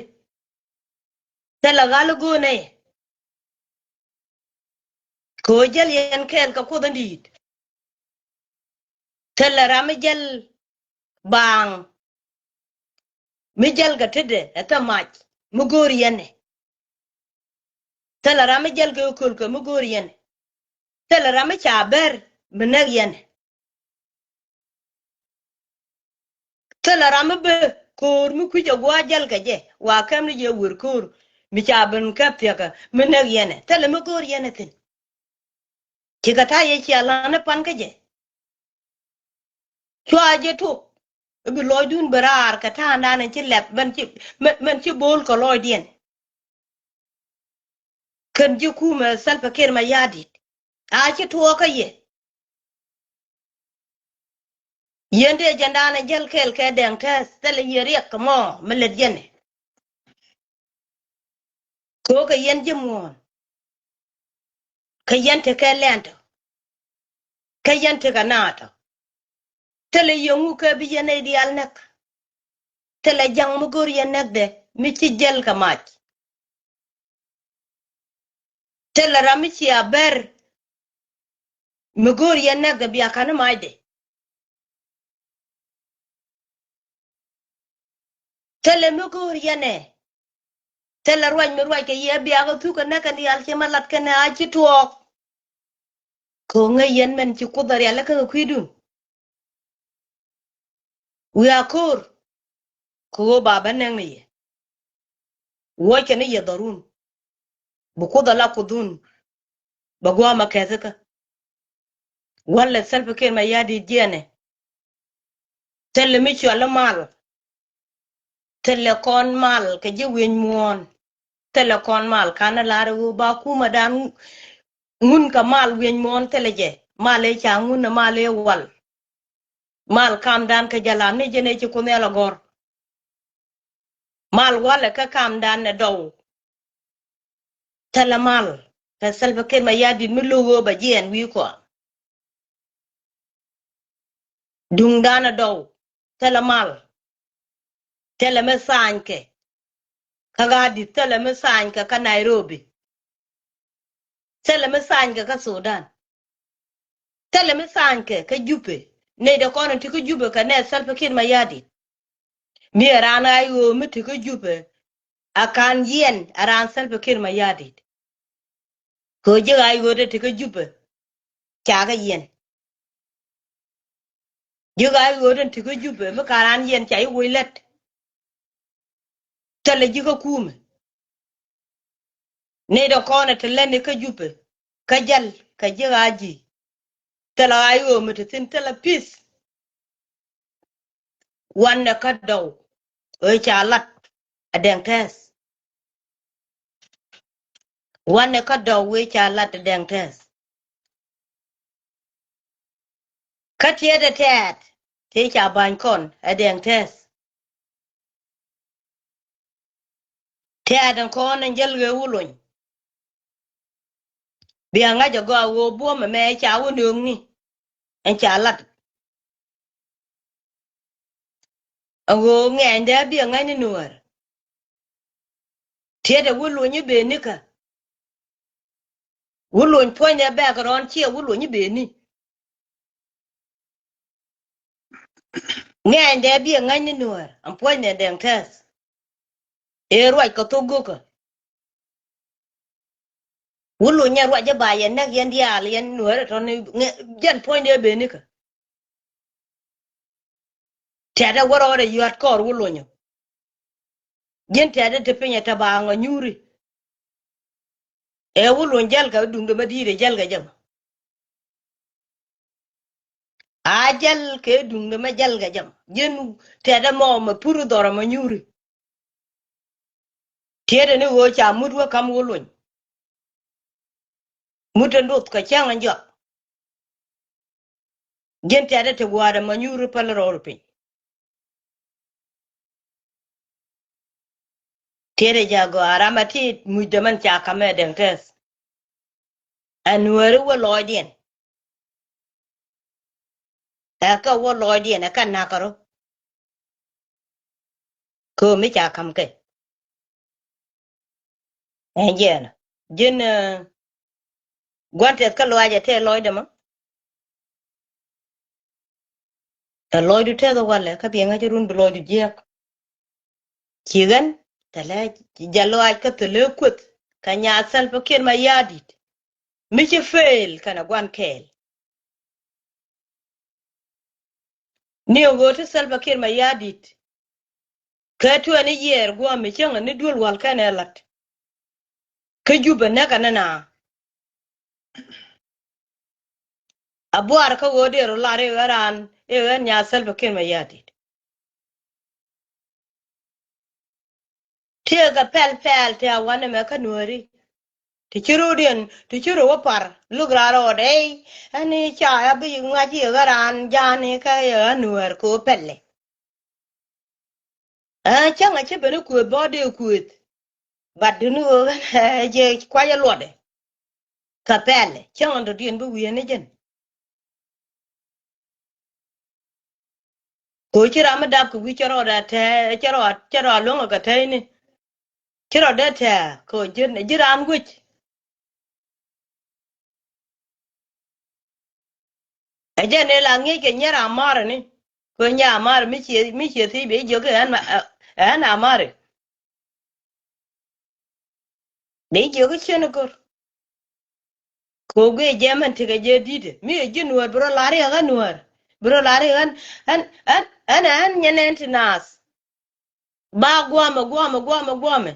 Thilɛ ɣa̱li go̱o̱nɛ yɛ. Kɛ ɣöö jäl yɛn kɛɛl kɛ Kuoth in di̱i̱t. Thilɛ ram mi jäl baaŋ mi jäl kɛ tetdɛ ɛ thil mac mi go̱o̱r yɛn ɛ. Thilɛ ram mi jäl kɛ köl kɛ mi go̱o̱r yɛn ɛ. Thilɛ ram mi ca bär mi näk yɛn ɛ. Thilɛ ram mi bi ko̱o̱r mi kui̱c a gua̱a̱ jäl kɛ jɛ wa kɛm ni jɛ wër ko̱o̱r mi ca ben kɛp thiakä mi näk yɛnɛ. Thilɛ mi go̱o̱r yɛnɛ thi̱n. Cikɛ ta̱a̱ yɛ cia la̱n ni pan kä jɛ. Cua jɛ tok i̱ bi lɔcdun bi raar kɛ ta̱a̱ndan in ci lɛp mɛn ci, mɛn, mɛn ci bo̱o̱l kɛ lɔcdiɛn. Kɛn ji̱ kumɛ Salva Kiir Mayardit a ci tuɔɔk kä yɛ. Yɛn dee jɛndan in jäl kɛɛl kɛ Dɛŋ Tɛth, thilɛ yɛ riɛk kɛ mɔ mi lät yɛn ɛ. Kɛ ɣöö kɛ yɛn ji̱ muɔ̱ɔ̱n, kɛ yɛn tekɛ lɛn tɔ, kɛ yɛn tekɛ naatɔ. Thilɛ yɛŋu kɛ bi yɛn nɛy diaal näk. Thilɛ ja̱ŋ mi go̱o̱r yɛn näkdɛ mi ci jäl kɛ mac. Thilɛ ram mi cia ber mi go̱o̱r yɛn näkdɛ bia ka̱n ni macdɛ. Thilɛ mi go̱o̱r yɛn ɛ. Thilɛ ruac mi ruac kɛ yɛ bia kɛ thuk kɛ näk kɛn diaal ci ma lat kɛn ɛ a ci tuɔɔk. Kɛ ɣöö ŋäc yɛn mɛn ci Kuoth a rial kä kɛ kui̱dun. Wiaa ko̱o̱r kɛ ɣöö ba bä nɛŋ ni yɛ. Wuɔckɛ ni yɛ dhɔrun. Bi Kuoth a la Kuothun. Bɛ gua̱a̱mɛ kɛthikä. Walɛ Salva Kiir Mayardit jiɛnɛ. Thilɛ mi cual i̱ mal. Thilɛ kɔn mal kɛ ji̱ wi̱eny muɔ̱ɔ̱n. Thilɛ kɔn mal ka̱n i̱ lar i̱ ɣöö ba kumɛdan ŋun kɛ mal wi̱eny muɔ̱ɔ̱n thilɛ jɛ. Mal ëë ca ŋun i̱ mal ëë wal. Mal kamdan kɛ jɛ lam ni jɛn ëë ci Kuoth Nhial a gɔ̱r. Mal walɛ kä kamdan ɛ dɔw. Thilɛ mal kɛ Salva Kiir Mayardit mi lo̱k ɣöö bɛ jiɛɛn wi̱i̱ kɔa. Duŋdan ɛ dɔw thilɛ mal. Thilɛ mi tha̱a̱nykɛ kä Addis, thilɛ mi tha̱a̱nykɛ kä Nairobi. Thilɛ mi tha̱a̱nykɛ kä Sudan. Thilɛ mi tha̱a̱nykɛ kä Jubɛ. Nɛy dee kɔn in ti kä Jubɛ kɛ nɛ Salva Kiir Mayardit. Mi ɛ raan a ɣöö mi ti kä Jubɛ a ka̱n yiɛn a raan Salva Kiir Mayardit. Kɛ ɣöö ji̱ ɣaac ɣöö te ti kä Jubɛ ca kɛ yiɛn. Ji̱ ɣaac ɣöö te ti kä Jubɛ mi ka̱n raan yiɛn ca ji̱ woc lät. Thilɛ ji̱ kä kumɛ. Nɛy dee kɔn ɛ te lätni kä Jubɛ kä jäl kɛ ji̱ ɣaac ji̱. Thilɛ ɣaac ɣöö mi te thi̱n thilɛ peace. Wanɛ kä dɔw ëë ca lat ɛ Dɛŋ Tɛth. Wanɛ kä dɔw ëë ca lat ɛ Dɛŋ Tɛth. Kä tiɛɛt ɛ tɛɛt tëë ca ba̱ny kɔn ɛ Dɛŋ Tɛth. Tɛɛt ɛn kɔn ɛn jäl ɣee Wulony. Bia ŋa̱c ɛ gɔaa ɣöö buɔ̱m ɛmɛ ca wä nööŋni ɛn ca lat. Ɛ ɣöö ŋɛɛnydɛ bia ŋa̱c ni Nuäär. Tiɛtɛ Wulony i̱ beni kä. Wulony puɔ̱nydɛ bɛɛk rɔ̱ɔ̱n ciɛ Wulony i̱ beni. Ŋɛɛnydɛ bia ŋa̱c ni Nuäär ɛn puɔ̱nydɛ Dɛŋ Tɛth. Ëë ruac kɛ thok go̱kä. Wulony ɛ ruac ɛ ba yɛn näk yɛn diaal yɛn Nuäär ɛ tɔ̱ni jɛn puɔ̱nydɛ beni kä. Tɛ̈t ɛ wä rɔɔdɛ yua̱t kɔɔr Wulony ɔ. Ji̱n tɛ̈t ɛ te piny ɛ te ba ŋɔ nyuuri. Ɛ Wulony jäl kɛ duŋdɛ mɛ di̱i̱t ɛ jäl kɛ jɛ mɔ. A jäl kɛ duŋdɛ mɛ jäl kɛ jɛ mɔ. Ji̱n tɛ̈t ɛ mɔ mɛ pur dhɔrɛ mɛ nyuuri. Tiɛtɛ ni ɣöö ca mut wä ka̱m Wulony. Mut te ndoth kɛ cäŋ in jɔak. Ji̱n tɛ̈tdä te gua̱a̱r ɛmɔ nyuuri päl rɔɔr piny. Tiɛtdɛ jɛ gɔaa ram a ti mucdɛ mɛn ca ka̱m ɛ Dɛŋ Tɛth. Ɛ Nuääri wä lɔɔcdiɛn. Ɛ kɛ wä lɔɔcdiɛn ɛ kɛ na̱k kärɔ. Kɛ ɣöö mi ca ka̱m kɛ. Ɛn jɛɛn ji̱n, eh, gua̱n tɛth kä lɔaac ɛ tɛth lɔcdɛ mɔ. Ɛ lɔcdu tɛth walɛ kä biɛ ŋa̱c run bi lɔcdu jiääk. Ci ɣän tɛ lɛ jɛ lɔaac kä thilɛ kueth kɛ nyaa Salva Kiir Mayardit. Mi ci fail kɛnɛ gua̱n kɛɛl. Ni ɣöö ti Salva Kiir Mayardit kɛ twenty year guɔ mi cäŋ ni duel wal kɛnɛ lat. Kä Jubɛ näkɛ ni na. A buar kä ɣöö dee rɔ lar i̱ ɣän raan i̱ ɣän nya Salva Kiir Mayardit. Tiee kɛ pɛl pɛl ti a wanɛ mɛ kä Nuääri. Ti ci rot diɛn ti ci rot wä par luk raan rɔɔdɛ i̱ ɛn i̱ ca a bi ŋa̱c i̱ ɣän raan ja̱a̱n i̱ kä i̱ ɣän Nuäär kɛ ɣöö pɛlɛ. Ɛ cäŋ a cä ben i̱ kuëth bä dee kuëth. But duni ɣöö ɣän ɛ jɛ kuacä luɔtdɛ. Kɛ pɛlɛ cäŋ a dɔ̱diɛn bi wi̱i̱ ni jɛn. Kɛ ɣöö ci ram mi dap kɛ wi̱i̱ cä rɔɔdɛ tɛɛ cä rɔɔd cä rɔɔd luäŋ kɛ tɛɛni. Ci rɔ dee tɛ̈ɛ̈ kɛ ɣöö ji̱ ji̱ raan wec. Ɛ jɛn ëë la ŋi̱eec kɛ nyɛr amari ni. Kɛ ɣöö nyɛ amari mi cie mi cie thiec bɛ jiök kɛ ɛn ɛn amari. Bɛ jiök kɛ cien go̱r. Kɛ ɣöö guiɛ jɛ mɛn tekɛ jɛ di̱t mi ɛ ji̱ Nuäär bi rɔ lar i̱ ɣän Nuäär. Bi rɔ lar i̱ ɣän ɛn ɛn ɛn ɛn nyɛ nɛn ti naath. Ba guamɛ guamɛ guamɛ guamɛ.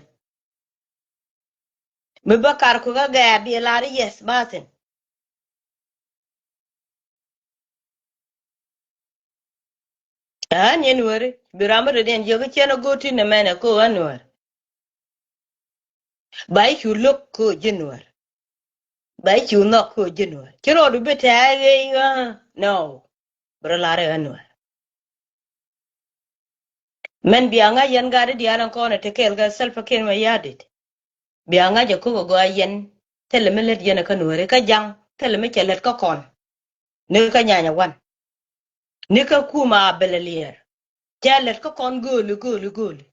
Mi bä kar ku kä gɛɛ bi lar i̱ yes ba thin. Ɛ ɣän yɛn Nuääri bi ram mi dɔ̱diɛn jiök i̱ cien a go̱o̱r ti nɛ mɛnɛ ko ɣän Nuäär. Ba i̱ cu lo̱k ko ji̱ Nuäär. Ba i̱ cu nhɔk ko ji̱ Nuäär ci rɔɔdu bi tɛ̈ɛ̈ ɣeec ɣä. No. Bi rɔ lar i̱ ɣän Nuäär. Mɛn bia ŋa̱c yɛn gat i̱ diaal ɛn kɔn ɛ te kɛɛl kɛ Salva Kiir Mayardit. Bia ŋa̱c ɛ ko̱k ɛ gɔaa yɛn thilɛ mi lät yɛn ɛ kä Nuääri kä ja̱ŋ thilɛ mi cɛ lät kä kɔn. Ni kä nyanya wan ni kä kum a bɛl ɛ liɛɛr. Cɛ lät kä kɔn gööli gööli gööli.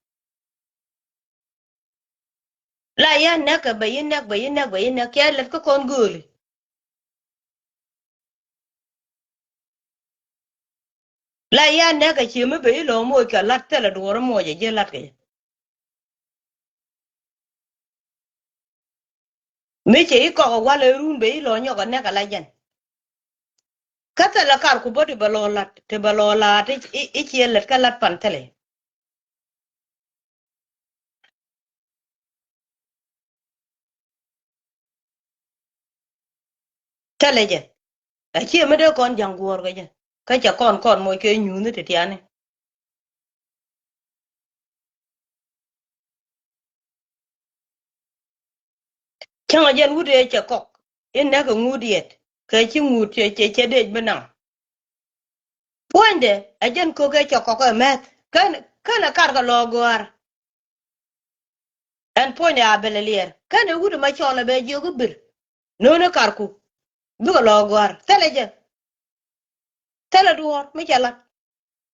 La yɛ näk kɛ bɛ yi näk bɛ yi näk bɛ yi näk cɛ lät kä kɔn gööli. La ya nɛk a cie mi ben i̱ lɔ moc kɛ lat thilɛ duɔ̱ɔ̱r moc a ji̱ lat kɛ jɛ. Mi cɛ i̱ kɔk a wal a run ben i̱ lɔ nyɔk a nɛk a la jɛn. Kä thilɛ kar ku bä ti bɛ lɔ lat ti bɛ lɔ lat i̱ i̱ ciɛ lät kä lat pan thilɛ. Thilɛ jɛ a ciɛ mi dee kɔn ja̱ŋ guɔ̱ɔ̱r kɛ jɛ kä cɛ kɔn kɔn moc kɛ nyuuth ni ti tiani. Cäŋ a jɛn wut ëë cɛ kɔk in näk kɛ ŋut yɛt kɛ ci ŋut cɛ cɛ cɛ dec bi naŋ. Puɔ̱nydɛ a jɛn kok ëë cɛ kɔk ɛ mɛth kän kän a kar kɛ lɔ gɔ̱a̱r. Ɛn puɔ̱nydɛ a bɛl a liɛɛr kän ɛ wut ma cɔl a bɛ jiök i̱ bir. No̱o̱n ɛ karku bikɛ lɔ gɔ̱a̱r thilɛ jɛ. Thilɛ duɔ̱ɔ̱r mi cɛ lat.